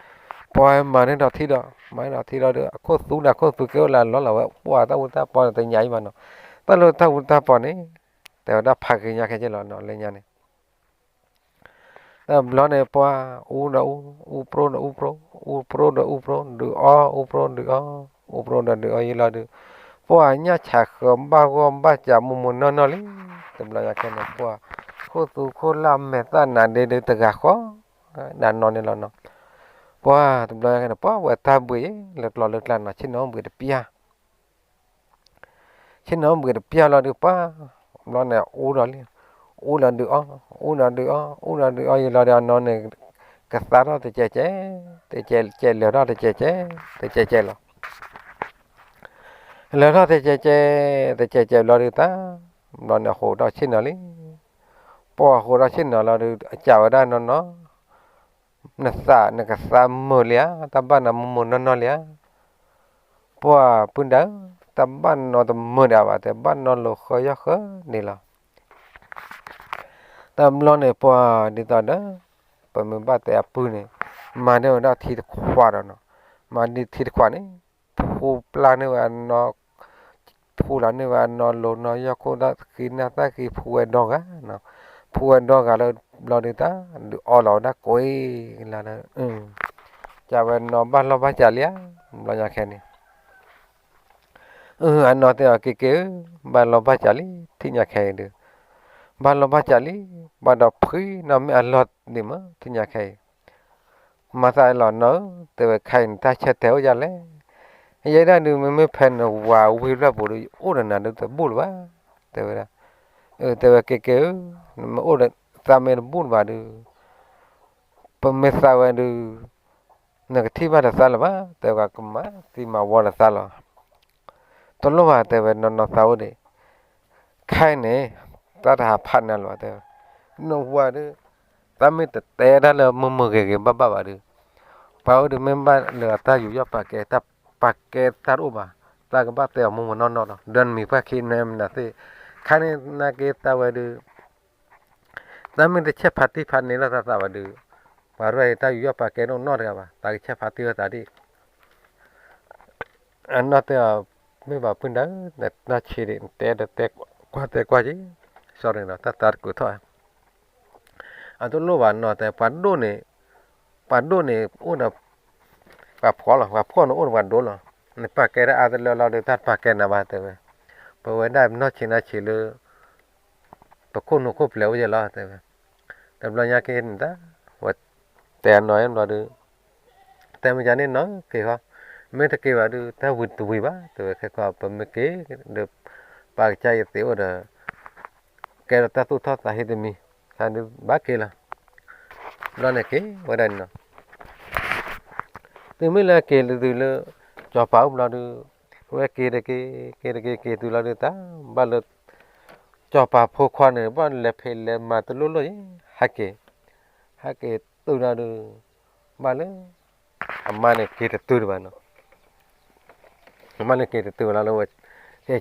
ပှၤမၤန့ၢ်ဒီးထံဒီး, မၤန့ၢ်ဒီးထံဒီးဒီး အခိၣ်သူဒီးအခိၣ်သူကဲအိၣ်လၢအလီၢ်လီၤဝဲ, ပှၤတၢ်အူတၢ်ပီန့ၣ်တညါအံၤမးနီၤ, တၢ်လၢတၢ်အူတၢ်ပီန့ၣ်, တဲဝဲဒၣ်ဖးဂ့ၤညါခဲကဲလီၤနီၤ လၢညါန့ၣ် တဘျီန့ၣ် ပှၤအူဒီးအူ, အူပြိဒီးအူပြိ, အူပြိဒီးအူပြိ, ဒုးအီ, အူပြိဒုးအီ, အူပြိဒီးဒုးအီယံၤလီၤဒုး, ပှၤညၣ်ဆးဃၢၤဘၣ်ဂီၢ်ဘၣ်စးမိၢ်မိၢ်နီၢ်နီၢ်လံ, တဘျီညါခဲန့ၣ် ပှၤခိၣ်သူခိၣ်လၢ်မဲာ်သၣ်နၤဒ့ဒုး တဂၤဃီ, နနီၢ်န့ၣ်လီၤနီၤ, ပှၤတဘျီညါခဲန့ၣ် ပှၤဝဲတၢ်ဘှံးလၢကျီလၢကျါနီၤ ဆ့ၣ်နီၤဘှံးတပျၢ် ဆ့ၣ်နီၤဘှံးတပျၢ်လီၤဒုးပှၤ, ဘျီန့ၣ် အူဒီးလံ, အူဒီးဒုးအီ, အူဒီးဒုးအီ, အူဒီးဒုးအီယံၤလီၤဒီးအနီၢ်န့ၣ်, ကသါထီၣ်တကဲးကဲး, တကဲးကဲးလၢာ်ထီၣ်တကဲးကဲး, တကဲးကဲးလီၤ, လၢာ်ထီၣ်တကဲးကဲး, တကဲးကဲးဘျီဒုးတၢ်, ဘျီန့ၣ်အဃိးထီၣ်ဆ့ၣ်နီၤလံ, ပှၤဃိးထီၣ်ဆ့ၣ်နီၤလီၤဒုး အစံးဝဲဒၣ်နီၢ်နီၢ် နသးနကသါမုာ်လံဧါ, တၢ်ဘၣ်နၤမိၢ်မိၢ်နီၢ်နီၢ်လံဧါ, ပှၤပုၢ်ဒၢ, တၢ်ဘၣ်နီတမုာ်ဒံးဘၣ်, တဘၣ်နီလိၤဃၢယီၢ်ဃၢန့ၣ်လီၤ. တဘျီန့ၣ်ပှၤဒ်သိးဒီး ပမ့ၢ်ဘၣ်တဲအပုၢ်န့ၣ်, မၤန့ၢ်ဝဲဒၣ်ထံတခွးဒီးနီၤ, မၤဒ်ထံတခွးန့ၣ် ဖူပျၢ်န့ၢ်ဝဲအနီၢ် ဖူလီၤန့ၢ်ဝဲအနီၢ်လိၤနီၢ်ယီၢ်ခိၣ်ဒီးဃံနၢ်သၣ်ဃံဖူဝဲဒီဂၤနီၤ, ဖူဝဲဒီဂၤလၢဘျီဒုးတၢ် ဒုးအီလီၤဝဲဒၣ်ကွ့လၢ်လၢ ကဝဲနီၢ်ဘၣ်လီၢ်ဘၣ်စးလံဧါ, ဘျီညါခဲန့ၣ် အနီၢ်တဲအီၤ က့ၤက့ၤဧၢ, ဘၣ်လီၢ်ဘၣ်စးလံ ထံၣ်ညါခဲအံၤဒုး, ဘၣ်လီၢ်ဘၣ်စးလံ, ဘၣ်ဒီးဖှံနီၢ်မ့ၢ်အလီၢ်ဒံးမး ထံၣ်ညါခဲအံၤ, မၤသးလီၤနီၢ်ဧၢ, တဲဝဲခဲအံၤန့ၣ် တၢ်ဆၢတဲာ်အိၣ်ယၤလဲၣ်, ယဲဒၣ်ဒုး မ့မ့ၢ်ဖဲနဝၤဝံၤဖျၢၣ်ပူၤဒီး အိၣ်ဒီးနၤဒုးတဘူၣ်လၢၤဘၣ်, တဲဝဲဒၣ်, တဲဝဲက့ၤက့ၤဧၢ, နမ့ၢ်အိၣ်ဒီးသးမ့ၢ်တဘူၣ်လၢၤဘၣ်ဒုး ပမ့ၢ်သးဝဲဒုး နကထံၣ်ဘၣ်ဒီးသးလၢၤဘၣ်, တဲဝဲကမၤသံမၤဝီဒီးသးလီၤ, တလိၣ်ဘၣ် တဲဝဲနီၢ်နီၢ်သးအိၣ်ဒံး, ခဲအံၤန့ၣ် တၢ်တဟးဖးနၤလၢၤဘၣ် တဲဝဲ, နဝၤဒုး သးမ့ၢ်တတဲတၢ်လၢမုာ်မုာ်ဂ့ၤဂ့ၤဘၣ်ဘၣ်ဘၣ်ဒုး, ပှၤအိၣ်ဒုးမ့ၢ်ဘၣ်လၢအတၢ်ယူးယီၣ်ပာ်ကဲ တၢ်ပာ်ကဲတၢ်တအိၣ်ဘၣ်, တၢ်ကဘၣ်တဲအီၤမုာ်မုာ်နီၢ်နီၢ်လီၤ, ဒီးနမံၤပှၢ်ခံနမနၤသ့ၣ်, ခဲန့ၣ်နာ်က့ၤသးဝဲဒုး သးမ့ၢ်တဆဲးဖးတံၢ်ဖးန့ၢ်လိာ်သးသးဘၣ်ဒုး, ပှၤရဲၣ်တၢ်ယူးယီၣ်ပာ်ကဲတအိၣ်နီတဂၤဘၣ်, သးကဆဲးဖးတံၢ်လိာ်သးဒံး, အနီၢ်တဲအီၤ, မ့ၢ်ဘၣ်ဖုၣ်ဒါဧၢ, နတၢ်ဆံးဒံး နတဲဒီးတဲကွၢ်တဲကွၢ်က့ၤ, စီၤရ့ၤဒီးတၢ်သးတကိးထီၣ် အတလိၣ်ဘၣ်နီၢ်တဲ ပှၤဒိၣ်န့ၣ်, ပှၤဒိၣ်န့ၣ်အိၣ်ဒီး ပှၤဖှီၣ်လီၤ, ပှၤဖှီၣ်န့ၣ်အိၣ်ဒီးပှၤဒိၣ်လီၤ, နပာ်ကဲတၢ်အါတလၢလီၤဒီး တၢ်တပာ်ကဲနၤဘၣ်တဲဝဲ, ပဝဲဒၣ်နီၢ်ဆံးနီၢ်ဆံးလၢ ပခိၣ်နူာ်ခိၣ်ပျဲၤအိၣ်ယဲလီၤတဲဝဲ, တဘျီညါက့ၤန့ၣ်တၢ်, ဝဲတဲအနီၢ်ဘျီဒုး တဲမ့ၢ်ယၤန့ၣ်နီၢ်က့ၤဃီ, မ့ၢ်တက့ၤဘၣ်ဒုး တၢ်ဝံၤတဝံၤဘၣ် တဲဝဲခဲကီး ပမ့ၢ်က့ၤဒီး ပာ်ကစၢ်ယသ့အိၣ်ဒီး ကဲဒီးတၢ်သူၣ်ထီၣ်သးဟ့တမံၤ, ခါဒုးဘၣ်က့ၤလီၤ, ဘျီန့ၣ်က့ၤဝဲဒၣ်န့ၣ်နီၤ, တုၤမ့ၢ်လၢက့ၤတုၤလၢ စီၤပၤအိၣ်ဘျီဒုး, ဝဲက့ၤတက့ၤ က့ၤတက့ၤ က့ၤတုၤလီၤဒုးတၢ် ဘၣ်လၢ စီၤပၤဖိခွါန့ၣ် ဘၣ်လဲၤဖံးလဲၤမၤတလိၣ်လိၣ်အံၤ ဟဲက့ၤ, ဟဲက့ၤတုၤလီၤဒုး, ဘၣ်လၢ အမါန့ၣ်က့ၤတတုၤတဘၣ်နီၤ, အမါန့ၣ်က့ၤတတုၤဘၣ်လီၤလၢဝဲ,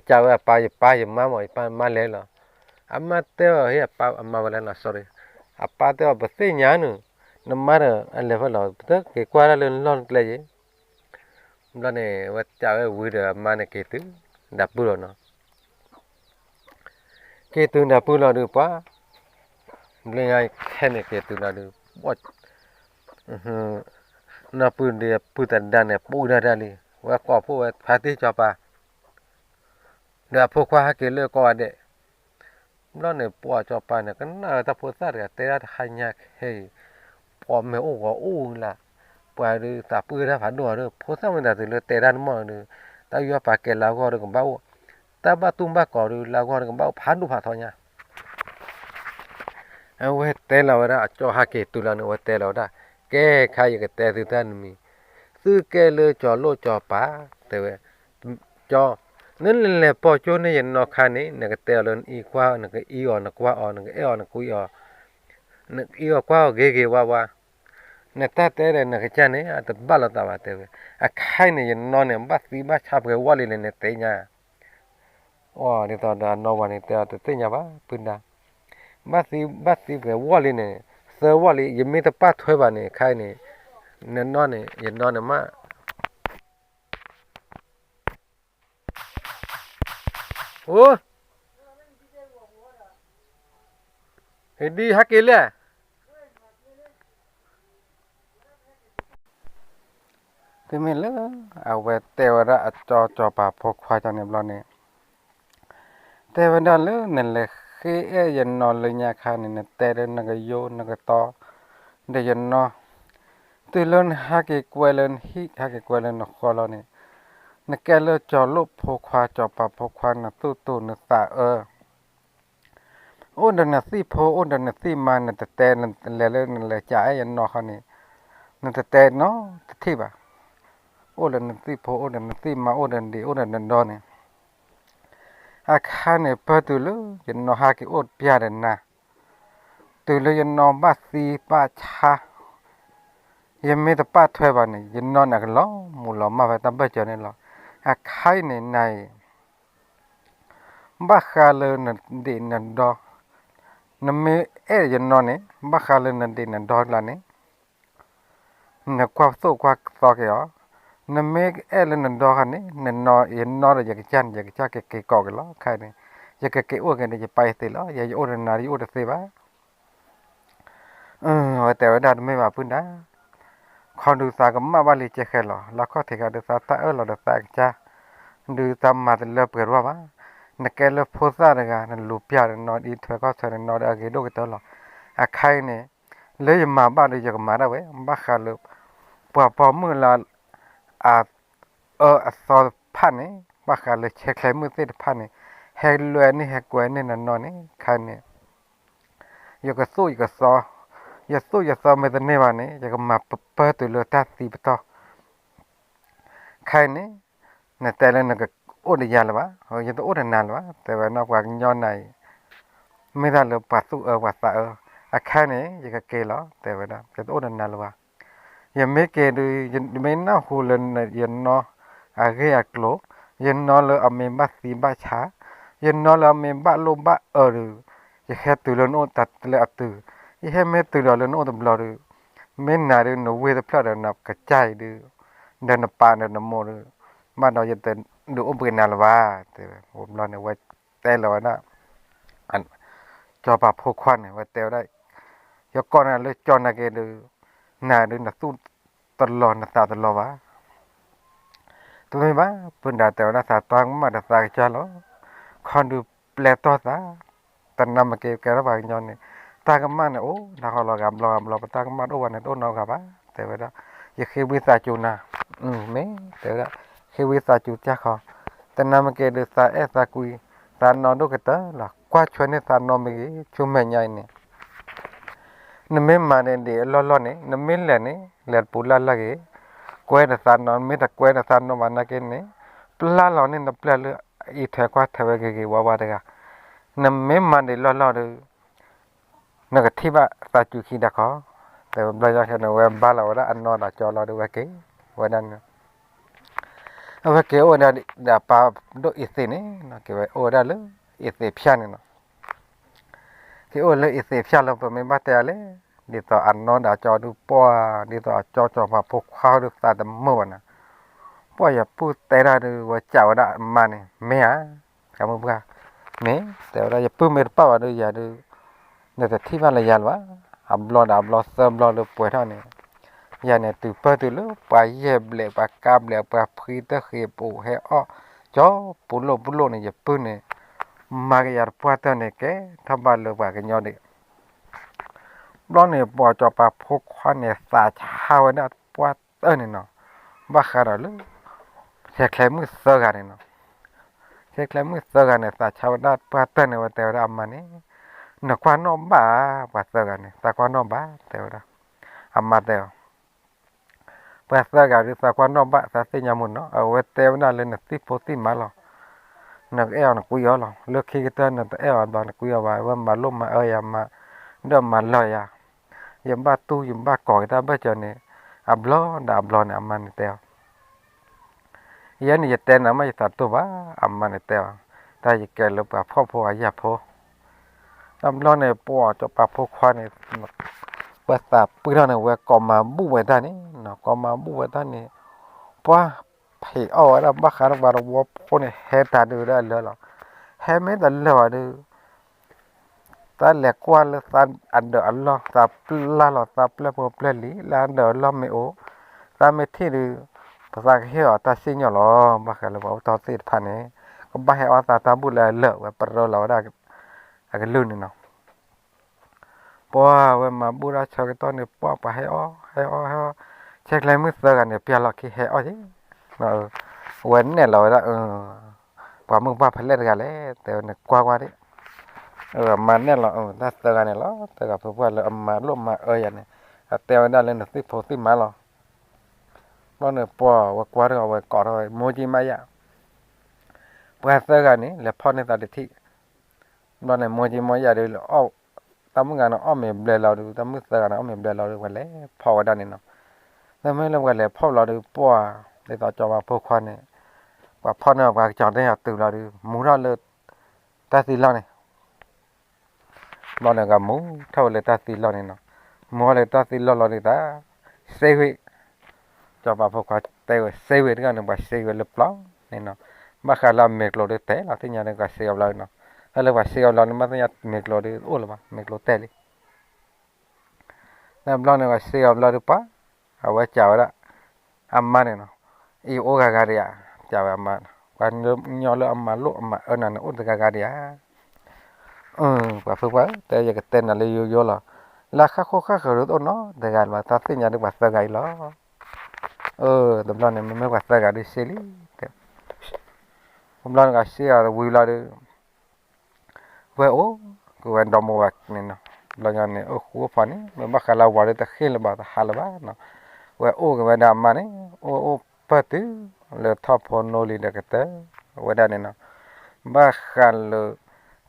ကစၢ်ဝဲအပၢ် ယပၢ်ယမါမး ယပၢ်မါလဲၤလီၤ, အမါတဲအီၤ ဟ့ၣ်အပၢ်အမါဝဲလဲၣ်နီၤ sorry, အပၢ်တဲအီၤ ပသ့ၣ်ညါနုၤ, နမါဒီးအလဲၤဖဲလီၤ ပတက့ၤကွၢ်တၢ်လၢနလီၢ်နကျဲယဲ ဘျီန့ၣ် ဝဲကးဝဲဝံၤဒီးအမါန့ၣ်က့ၤတုၤ ဒၣ်ပုၢ်လီၤနီၤ, က့ၤတုၤဒၣ်ပုၢ်လီၤဒုးပှၤ, ဘျီညါခဲန့ၣ်က့ၤတုၤလီၤဒုး, နီၢ်ပုၢ်ဒီးပုၢ်သဒါန့ၣ် ပူၤဒၣ်တၢ်လံ, ဝဲကိးဖှိၣ်ဝဲဖါတံၢ်စီၤပၤ, ဒီးအဖိခွါဟဲက့ၤလၢကိးဂၤဒဲး ဘျီန့ၣ် ပှၤစီၤပၤန့ၣ် ကနၣ်ဝဲတၢ်ဖိသၣ်တဂၤတဲဒၣ်တဟါညါခဲအံၤ, ပှၤမ့ၢ်အိၣ်ဂီၤအိၣ်လၢ်, ပှၤဒုးသးပှၢ်တၢ်ဖးဒိၣ်အီၤဒီး ဖိသၣ်မ့ၢ်တၢ်တုၤလၢတဲတၢ်တမီၢ်ဒုး, တၢ်ယူးယီၣ်ပာ်ကဲလၢအဂီၢ်ဒီးကဘၣ်အိၣ်, တၢ်ဘၣ်တူၢ်ဘၣ်ကီးဒုးလၢအဂီၢ်ဒီးကဘၣ်အိၣ်ဖးဒိၣ်ဖးထီညါ အဝဲတဲလီၤဝဲဒၣ် အကၠီဟဲက့ၤတုၤလီၤန့ၣ် အဝဲတဲလီၤဝဲဒၣ်, ကဲခါယကတဲသုတၢ်နမံၤ, သုကဲလၢစီၤလိၣ်စီၤပၤ, တဲဝဲ, ကၠီ, နလဲၤလဲၤပိာ်ကၠိန့ၢ်ယနီၢ်ခါန့ၣ် နကတဲအီၤလၢနအံၤကွၢ် နကအံၤအီၤ နကွၢ်အီၤ နကအဲအီၤ နကွံအီၤ, နကအံၤအီၤကွၢ်အီၤဂ့ၤဂ့ၤဝါဝါ, နတၢ်တဲဒီးနကစၢ်န့ၣ် အတဘၣ်လိာ်သးဘၣ် တဲဝဲ, အခါအံၤန့ၣ် ယနီၢ်န့ၣ် ဘၣ်သံဘၣ်ဆါပှဲၤဝီၢ်လံန့ၣ် နသ့ၣ်ညါ အီၤဒ်သိးဒီးအနီၢ်ဝၤန့ၣ် တဲအီၤတသ့ၣ်ညါဘၣ် ပုၢ်ဒါ, ဘၣ်သံဘၣ်သံပှဲၤဝီၢ်လံန့ၣ် သၢဝီၢ်လံ ယမ့ၢ်တပာ်ထွဲဘၣ်န့ၣ် ခဲအံၤန့ၣ်, နနီၢ်န့ၣ် ယနီၢ်န့ၣ်မး အိ, ဟဲဒ်ဟဲက့ၤလဲၣ် တုၤမ့ၢ်လၢ အဝဲတဲဝဲဒၣ်အကၠီစီၤပၤဖိခွါကၠီန့ၣ်ဘျီန့ၣ်, တဲဝဲဒၣ်လၢနလဲၤဃ့အဲၣ်ယနီၢ်လၢညါခါန့ၣ် နတဲလၢနကယိနကတီ ဒီးယနီၢ်, တုၤလၢနဟဲက့ၤကွဲလၢနဟံၣ် ဟဲက့ၤကွဲလၢနဃီလီၤန့ၣ်, နကဲလၢစီၤလိၣ်ဖိခွါ စီၤပၤဖိခွါ နသူၣ်တူာ်နသးအၢ အိၣ်ဒီးနသံၣ်ဖိ အိၣ်ဒီးနသံၣ်မါ နတတဲ နလဲၤလၢနလဲၤကးအဲၣ်ယနီၢ်ခီန့ၣ်, နတတဲနီတထံၣ်ဘၣ်. အိၣ်ဒီးနသံၣ်ဖိ အိၣ်ဒီးနသံၣ်မါ အိၣ်ဒီးနဒံး အိၣ်ဒီးနဒီန့ၣ်, အခါန့ၣ် ပၢၢ်တုၤလၢယနီၢ်ဟဲက့ၤအိၣ်ပျၢ်ဒီးနၤ, တုၤလၢယနီၢ်ဘၣ်သံဘၣ်ဆါ, ယမ့ၢ်တပာ်ထွဲဘၣ်န့ၣ် ယနီၢ်န့ၣ်ကလီၤမူးလီၤမၢ်ဖဲတၢ်ဘၢၣ်စၢၤန့ၣ်လီၤ. အခါအံၤန့ၣ်နၤအံၤ ဘၣ်ဃးလၢနဒံးနဒီ, နမ့ၢ်အဲၣ်ယနီၢ်န့ၣ် ဘၣ်ဃးလၢနဒံးနဒီကျါန့ၣ်, နကွၢ်သိၣ်ကွၢ်သီက့ၤအီၤ, နမ့ၢ်အဲၣ်လၢနဒီဂၤန့ၣ် နနီၢ်ယနီၢ်ဒီးယကစၢ်န့ၣ် ယကစၢ်ကက့ၤကိးက့ၤလီၤ ခဲအံၤန့ၣ်, ယကက့ၤအိၣ်က့ၤဒီးယပၢ်ယသ့ၣ်လီၤ, ယအိၣ်တနၤဒီးယအိၣ်တသ့ဘၣ်. အဝဲတဲဝဲဒၣ်တမ့ၢ်ဘၣ်ပုၢ်နၤ, ခီဒုးသးကမၣ်ဘၣ်လံကဲဃဲလီၤ, လၢခီၣ်ထံးခါဒုးသးတၢ်အၢၣ်လီၤဒီးသးကစၢ်, ဒုးသးမၤတလၢပှဲၤတဝၢ်ဘၣ်, နကဲလၢဖိသၣ်တဂၤ နလူၤပျၢ်နနီၢ်ဒ်ထွဲခီၣ်ထွဲနနီၢ်ဒီးအဂ့ၤဒိၣ်ကတၢၢ်လီၤ. အခါအံၤန့ၣ် လၢယမၤဘၣ်ဒီးယကမၤဒၣ်ဝဲ, ဘၣ်ဃးလၢ ပှၤပိာ်မုၣ်လၢ အအၢအသီတဖၣ်န့ၣ် ဘၣ်ဃးလၢဆဲးကျဲမုၣ်သ့ၣ်တဖၣ်န့ၣ် ဟဲလွဲန့ၢ်ဟဲကွဲန့ၢ်နနီၢ်န့ၣ် ခါန့ၣ် ယကသိၣ်ယကသီ, ယသိၣ်ယသီမ့ၢ်တန့ၢ်ဘၣ်န့ၣ် ယကမၤပၢၢ်တုၤလၢတၢ်သံပတီၢ် ခဲအံၤန့ၣ် နတဲလၢနကအိၣ်ဒီးယၤလၢၤဘၣ်, ယတအိၣ်ဒီးနၤလၢၤဘၣ်, တဲဝဲဒၣ်ပှၤကညီနၤအံၤ မ့ၢ်တၢ်လၢပှၤသူၣ်အၢပှၤသးအၢ, အခါန့ၣ် ယကက့ၤလီၤ, တဲဝဲဒၣ် ယတအိၣ်ဒီးနၤလၢၤဘၣ်. ယမ့ၢ်က့ၤဒုး ယမ့ၢ်နၢ်ဟူလၢယနီၢ်အဂ့ၢ်အကျိၤ, ယနီၢ်လၢအမ့ၢ်ဘၣ်သံဘၣ်ဆါ, ယနီၢ်လၢအမ့ၢ်ဘၣ်လိၣ်ဘၣ်အၢဒုး, ယဟဲတုၤလၢနအိၣ်တၢ်လၢအတုၤ, ယဟဲမ့ၢ်တုၤဒီးလၢနအိၣ်တဘျီဒုး, မ့ၢ်နၤဒုးနဝ့ၢ်တဖျၢၣ်ဒီးနကစၢ်အံၤဒုး, ဒီးနပၢ်ဒီးနမိၢ်ဒုး, ဘၣ်ဒီးယတဒုးအိၣ်ဘှံးနၤလၢၤဘၣ်, တဲဝဲ, အိၣ်ဘျီန့ၣ် ဝဲတဲလီၤဝဲဒၣ် ကၠီၤပၤဖိခွါန့ၣ် ဝဲတဲဝဲဒၣ်, ယကိးနၤလၢကၠီၤနာ်က့ဒုး, နၤဒုးနသူၣ်တလီၤနသးတလီၤဘၣ်. တမ့ၢ်ဘၣ်, ပုၢ်နၤတဲဝဲဒၣ်သးတၢ်ကမၣ်ဒီးသးကစၢ်လီၤ. ခီဒုးပျဲတီၢ်သး, တနၤမ့ၢ်က့ၤကဲထီၣ်ပှၤကညီန့ၣ်, တၢ်ကမၣ်န့ၣ်အိၣ် နၤဃီလီၤဂၤဘျီဂၤဘျီ ပတၢ်ကမၣ်တအိၣ်ဘၣ်န့ၣ် တအိၣ်နီတဂၤဘၣ်, တဲဝဲဒၣ်, ယဃ့ဝံသးစူၤနၤ, မ့ၢ်တဲဝဲဒၣ်, ဃ့ဝံသးစူၤတၢ်ဃီ, တနၤမ့ၢ်က့ၤဒုးသးအဲၣ်သးကွံ, သးနီၢ်ဒိၣ်ကတၢၢ်လီၤ. ကွၢ်ဆွဲန့ၢ်သးနီၢ်မ့ၢ်ဂ့ၤ, ဆူမဲာ်ညါအံၤန့ၣ် နမ့ၢ်မၤန့ၣ်ဒ်အလီၢ်လီၢ်န့ၣ်, နမ့ၢ်လဲၤန့ၣ် လဲၤတပူၤလၢ်လၢ်ဂ့ၤ, ကွဲဒီးသးနီၢ်, မ့ၢ်တကွဲဒီးသးနီၢ်ဘၣ်နာ်က့န့ၣ်, ပျၢ်လီၤန့ၢ်နပျၢ်လၢအအံးထွဲကွၢ်ထွဲဝဲဂ့ၤဂ့ၤဝါဝါတဂၤ, နမ့ၢ်မၤဒ်လီၢ်လီၢ်ဒီး နကထံၣ်ဘၣ်သးစူၤခံတၢ်ခီ, တဲဝဲဘျီယီခဲန့ၣ် ဝဲဘါလီၤဝဲဒၣ်အနီၢ်ဒီးကၠီလီၤဒီးဝဲက့ၤဝဲဒၣ်န့ၣ် အဝဲက့ၤအိၣ်ဝဲဒၣ်ဒီးအပၢ်ဒိၣ်အံၤသ့ၣ်န့ၣ်, က့ၤဝဲအိၣ်ဝဲဒၣ်လၢအံးသ့ၣ်ဖၠၣ်န့ၣ်နီၤ, က့ၤအိၣ်လၢအံးသ့ၣ်ဖၠၣ်လၢပမ့ၢ်ဘၣ်တဲအီၤလဲၣ်, ဒ်သိးအနီၢ်ဒီးကၠီဒုးပှၢ်, ဒ်သိးအကၠီကၠီၤပၤဖိခွါဒုးသးတမုာ်ဘၣ်နၤ, ပှၢ်ယပုၢ်တဲဒၣ်ဒုး ဝဲကးဝဲဒၣ်အမါန့ၣ် မ့ၢ်ဧါ, တၢ်မုၢ်ပှၢ်, မ့ၢ်တဲဝဲဒၣ် ယပုၢ်မ့ၢ်တပာ်ဘၣ်ဒီးယၤဒုး နတထံၣ်ဘၣ်လၢယၤလၢၤဘၣ်, အဘျီဒီးအဘျီသၢဘျီလၢပှဲၤထီၣ်န့ၣ်, ယၤန့ၣ်တုၤပၢၢ်တုၤလၢပှၤယဲၢ်ဘျဲၣ် ပှၤကါဘျဲၣ် ပှၤဖှံတၢ်ဃ့ၢ်ပူၤဟဲအီၣ်, ကၠီပူၤလိၣ်ပူၤလိၣ်န့ၣ် ယပုၢ်န့ၣ် မၤကယၤတပှၢ်တၢၢ်န့ၣ် ကဲထီၣ်ဘၣ်လၢပှၤကညီဒံး ဘျီန့ၣ် ပှၤကၠီၤပၤဖိခွါန့ၣ် သးဆါဝဲဒၣ်တပှၢ်တၢၢ်န့ၣ်နီၤ, ဘၣ်ဃးဒီးလၢ ဆဲးကျဲမုၣ်သၢဂၤန့ၣ်နီၤ, ဆဲးကျဲမုၣ်သၢဂၤန့ၣ် သးဆါဝဲဒၣ်တပှၢ်တၢၢ်န့ၣ် ဝဲတဲဝဲဒၣ်အမါန့ၣ်, နကွၢ်နီၣ်ဘၣ်ဧါ, ပှၤသၢဂၤန့ၣ် သးကွၢ်နီၣ်ဘၣ် တဲဝဲဒၣ်, အမါတဲအီၤ ပှၤသၢဂၤဒုးသးကွၢ်နီၣ်ဘၣ် သးသ့ၣ်ညါမုာ်နီၤ, အဝဲတဲဝဲဒၣ်လၢနသံၣ်ဖိသံၣ်မါလီၤ, နကအဲၣ်အီၤနကွံအီၤလီၤ, လၢခံကတၢၢ်နတအဲၣ်အီၤဘၣ် နကွံအီၤဘၣ်, အဝဲမၤလိၣ်မၤအၢယၤ မၤဒၢၣ်မၤလီၢ်ယၤ, ယဘၣ်တူၢ်ယဘၣ်ကီၤက့ၤတၢ်ဘၢၣ်စၢၤန့ၣ်, အဘျီဒီးအဘျီန့ၣ် အမါန့ၣ်တဲအီၤ ယဲန့ၣ်ယတဲနၤမ့ၢ်ယသးတိၢ်ဘၣ်, အမါန့ၣ်တဲအီၤ, တၢ်ယကဲလၢပှၤဖှီၣ်ဖိအယာ်ဖိ, တဘျီန့ၣ် ပှၤကၠီၤပၤဖိခွါန့ၣ် ပှၤသးပှၢ်ထီၣ်န့ၣ် ဝဲကိးမၤဘူၣ်ဝဲဒၣ်န့ၣ်, ကိးမၤဘူၣ်ဝဲဒၣ်န့ၣ်, ပှၤဖံးအီၣ်ဝဲဒၣ် ဘၣ်ဃးဒီးပှၤတဝီဖိန့ၣ် ဟဲတၢ်ဒုးဝဲဒၣ်လၢာ်လီၤ, ဟဲမ့ၢ်တလၢာ်ဘၣ်ဒုး တၢ်လဲၤကွၢ်လၢသးအဒၢးအလီၢ် သးပျၢ်လီၤ သးပျၢ်ဖိပျၢ်လံၤ လၢအဒၢးအလီၢ်မ့ၢ်အိၣ်, သးမ့ၢ်ထံၣ်ဒုး ပသးကဟ့ၣ်အီၤတၢ်စံၣ်ညီၣ်လီၤ. ဘၣ်ဃးလၢပှၤအိၣ်တီသ့ၣ်တဖၣ်န့ၣ် ကဘၣ်ဟဲအီၣ်သးတၢ်ဘူၣ်လၢအလၢာ် ဝဲပရၢလီၤဝဲဒၣ်အကလုၢ်န့ၣ်နီၤ. ပှၤဝဲမၤဘူၣ်ဒၣ်ဆၢကတီၢ်န့ၣ် ပှၤပှၤဟဲအီၣ် ဟဲအီၣ် ဟဲအီၣ်, ဆဲးကျဲမုၣ်သၢဂၤန့ၣ် ပျၢ်လီၤခံဟဲအီၣ်က့ၤ, ဝဲနဲၣ်လီၤဝဲဒၣ် ပှၤမုၢ်ပှၢ်ဖဲလဲၣ်တဂၤလဲၣ် တဲဝဲန့ၣ် ကွၢ်ကွၢ်ဒၣ်, အမါနဲၣ်လီၤ တၢ်သၢဂၤန့ၣ်လီၤ သၢဂၤဖိပှၢ်လၢအမၤလိၣ်မၤအၢယၤန့ၣ်, အတဲဝဲဒၣ်လၢနသံၣ်ဖိသံၣ်မါလီၤ. ဘျီန့ၣ် ပှၤဝဲကွၢ်ထီၣ်ဝဲကိးထီၣ်ဝဲ မိၢ်ကၠံမါယၣ်, ပှၤသၢဂၤန့ၣ် လဲၤဖီၣ်န့ၢ်သးတထံၣ် ဘျီန့ၣ် မိၢ်ကၠံမါယၣ်ဒုး တၢ်မုၢ်ဂၤန့ၣ် အီၣ်မ့ၤဘျဲလီၤဒုး တၢ်မုၢ်သၢဂၤန့ၣ် အီၣ်မ့ၤဘျဲလီၤဒုး ပှၤလဲၤဖီၣ်ဝဲဒၣ်န့ၣ်နီၤ. တမ့ၢ်လၢပှၤလဲၤဖီၣ်လီၤဒုး ပှၤ ဒ်သိးကၠီၤပၤဖိခွါန့ၣ် ပှၤဖီၣ်န့ၢ်ပှၤကစၢ်သ့ၣ်ညါတုၤလီၤဒုး မူထီၣ်လၢ တၢ်သံလီၢ်န့ၣ် ဘျီန့ၣ် ကမူထီၣ်ဝဲလၢတၢ်သံလီၢ်န့ၣ်နီၤ. မူထီၣ်လၢတၢ်သံလီၢ်လီၤဒုး တၢ်သ့ဝံၤ စီၤပၤဖိခွါတဲဝဲစ့ဝဲတဂၤန့ၣ် ပှၤစ့ဝဲလၢပျီန့ၣ်နီၤ, ဘၣ်ဃးလၢအမဲာ်ကျိၤဒုးတဲလီၤ သ့ၣ်ညါဒီးပှၤစ့အီၤဘျီနီၤ, တၢ်လၢပှၤစ့အီၤဘျီန့ၣ် မ့ၢ်သ့ၣ်ညါမဲာ်ကျိၤဒုးအိၣ်လၢၤဘၣ် မဲာ်ကျိၤတဲလံ တဘျီန့ၣ် ပှၤစ့အီၤဘျီဒုးပှၤ, အဝဲစံးဝဲဒၣ်, အမါန့ၣ်နီၤ, အံၤအိၣ်ဂၤဂၤဒံးဧါ, စံးဝဲအမါ, ပှၤကညီလၢအမၤလိၣ်အမၤအၢနၤန့ၣ် အိၣ်တဂၤဂၤဒံးဧါ. ပှၤဖုပှၢ်ဧၢ တဲယကတဲနၤလၢယိယိလီၤ, လၢဃၣ်ဃိဃၣ်ဃၢၤဒုးတအိၣ်နီတဂၤလၢၤဘၣ် တၢ်သ့ၣ်ညါဒုးပှၤသၢဂၤအံၤလီၤ. တဘျီန့ၣ် မ့မ့ၢ်ပှၤသၢဂၤဒုးစ့လံ, တဘျီန့ၣ် ကစ့အီၤတဝံၤလီၤဒုး ဝဲအိၣ်က့ၤဝဲဒီမိၢ်ဝၤန့ၣ်နီၤ, ဘျီညါန့ၣ် အိၣ်ဃူအိၣ်ဖိးန့ၣ် မ့ၢ်ဘၣ်ဃးလၢအဝၤဒုးတဃ့ၢ်လၢၤဘၣ်တဟးလၢၤဘၣ်နီၤ, ဝဲအိၣ်က့ၤဝဲဒၣ်အမါန့ၣ် အိၣ်အိၣ်ပၢၢ်တုၤ လၢထီၣ်ဖိနိလံၤဒီးကတၢၢ်ဝဲဒၣ်န့ၣ်နီၤ, ဘၣ်ဃးလၢ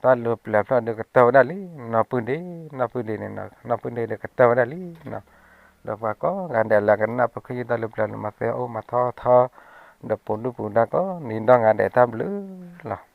တၢ်လၢပျၢၤဖျၢၣ်ဒုးကတၢၢ်ဝဲဒၣ်လံ, နီၢ်ပုၢ်ဒ့ နီၢ်ပုၢ်ဒ့န့ၣ်နီၤ နီၢ်ပုၢ်ဒ့ဒီးကတၢၢ်ဝဲဒၣ်လံနီၤ, ဒီးပှၤကိးဂၤဒဲးလၢကနၢ်ပၢၢ်ခံယုၢ်တၢ်လၢပျၢၤန့ၣ် မၤသ့အိၣ်မၤထီၣ်ထီ ဒီးပူၤဒုၣ်ပူၤဒါကိးနံၤဒီဂၤဒဲးတၢ်ဘျုးလီၤ.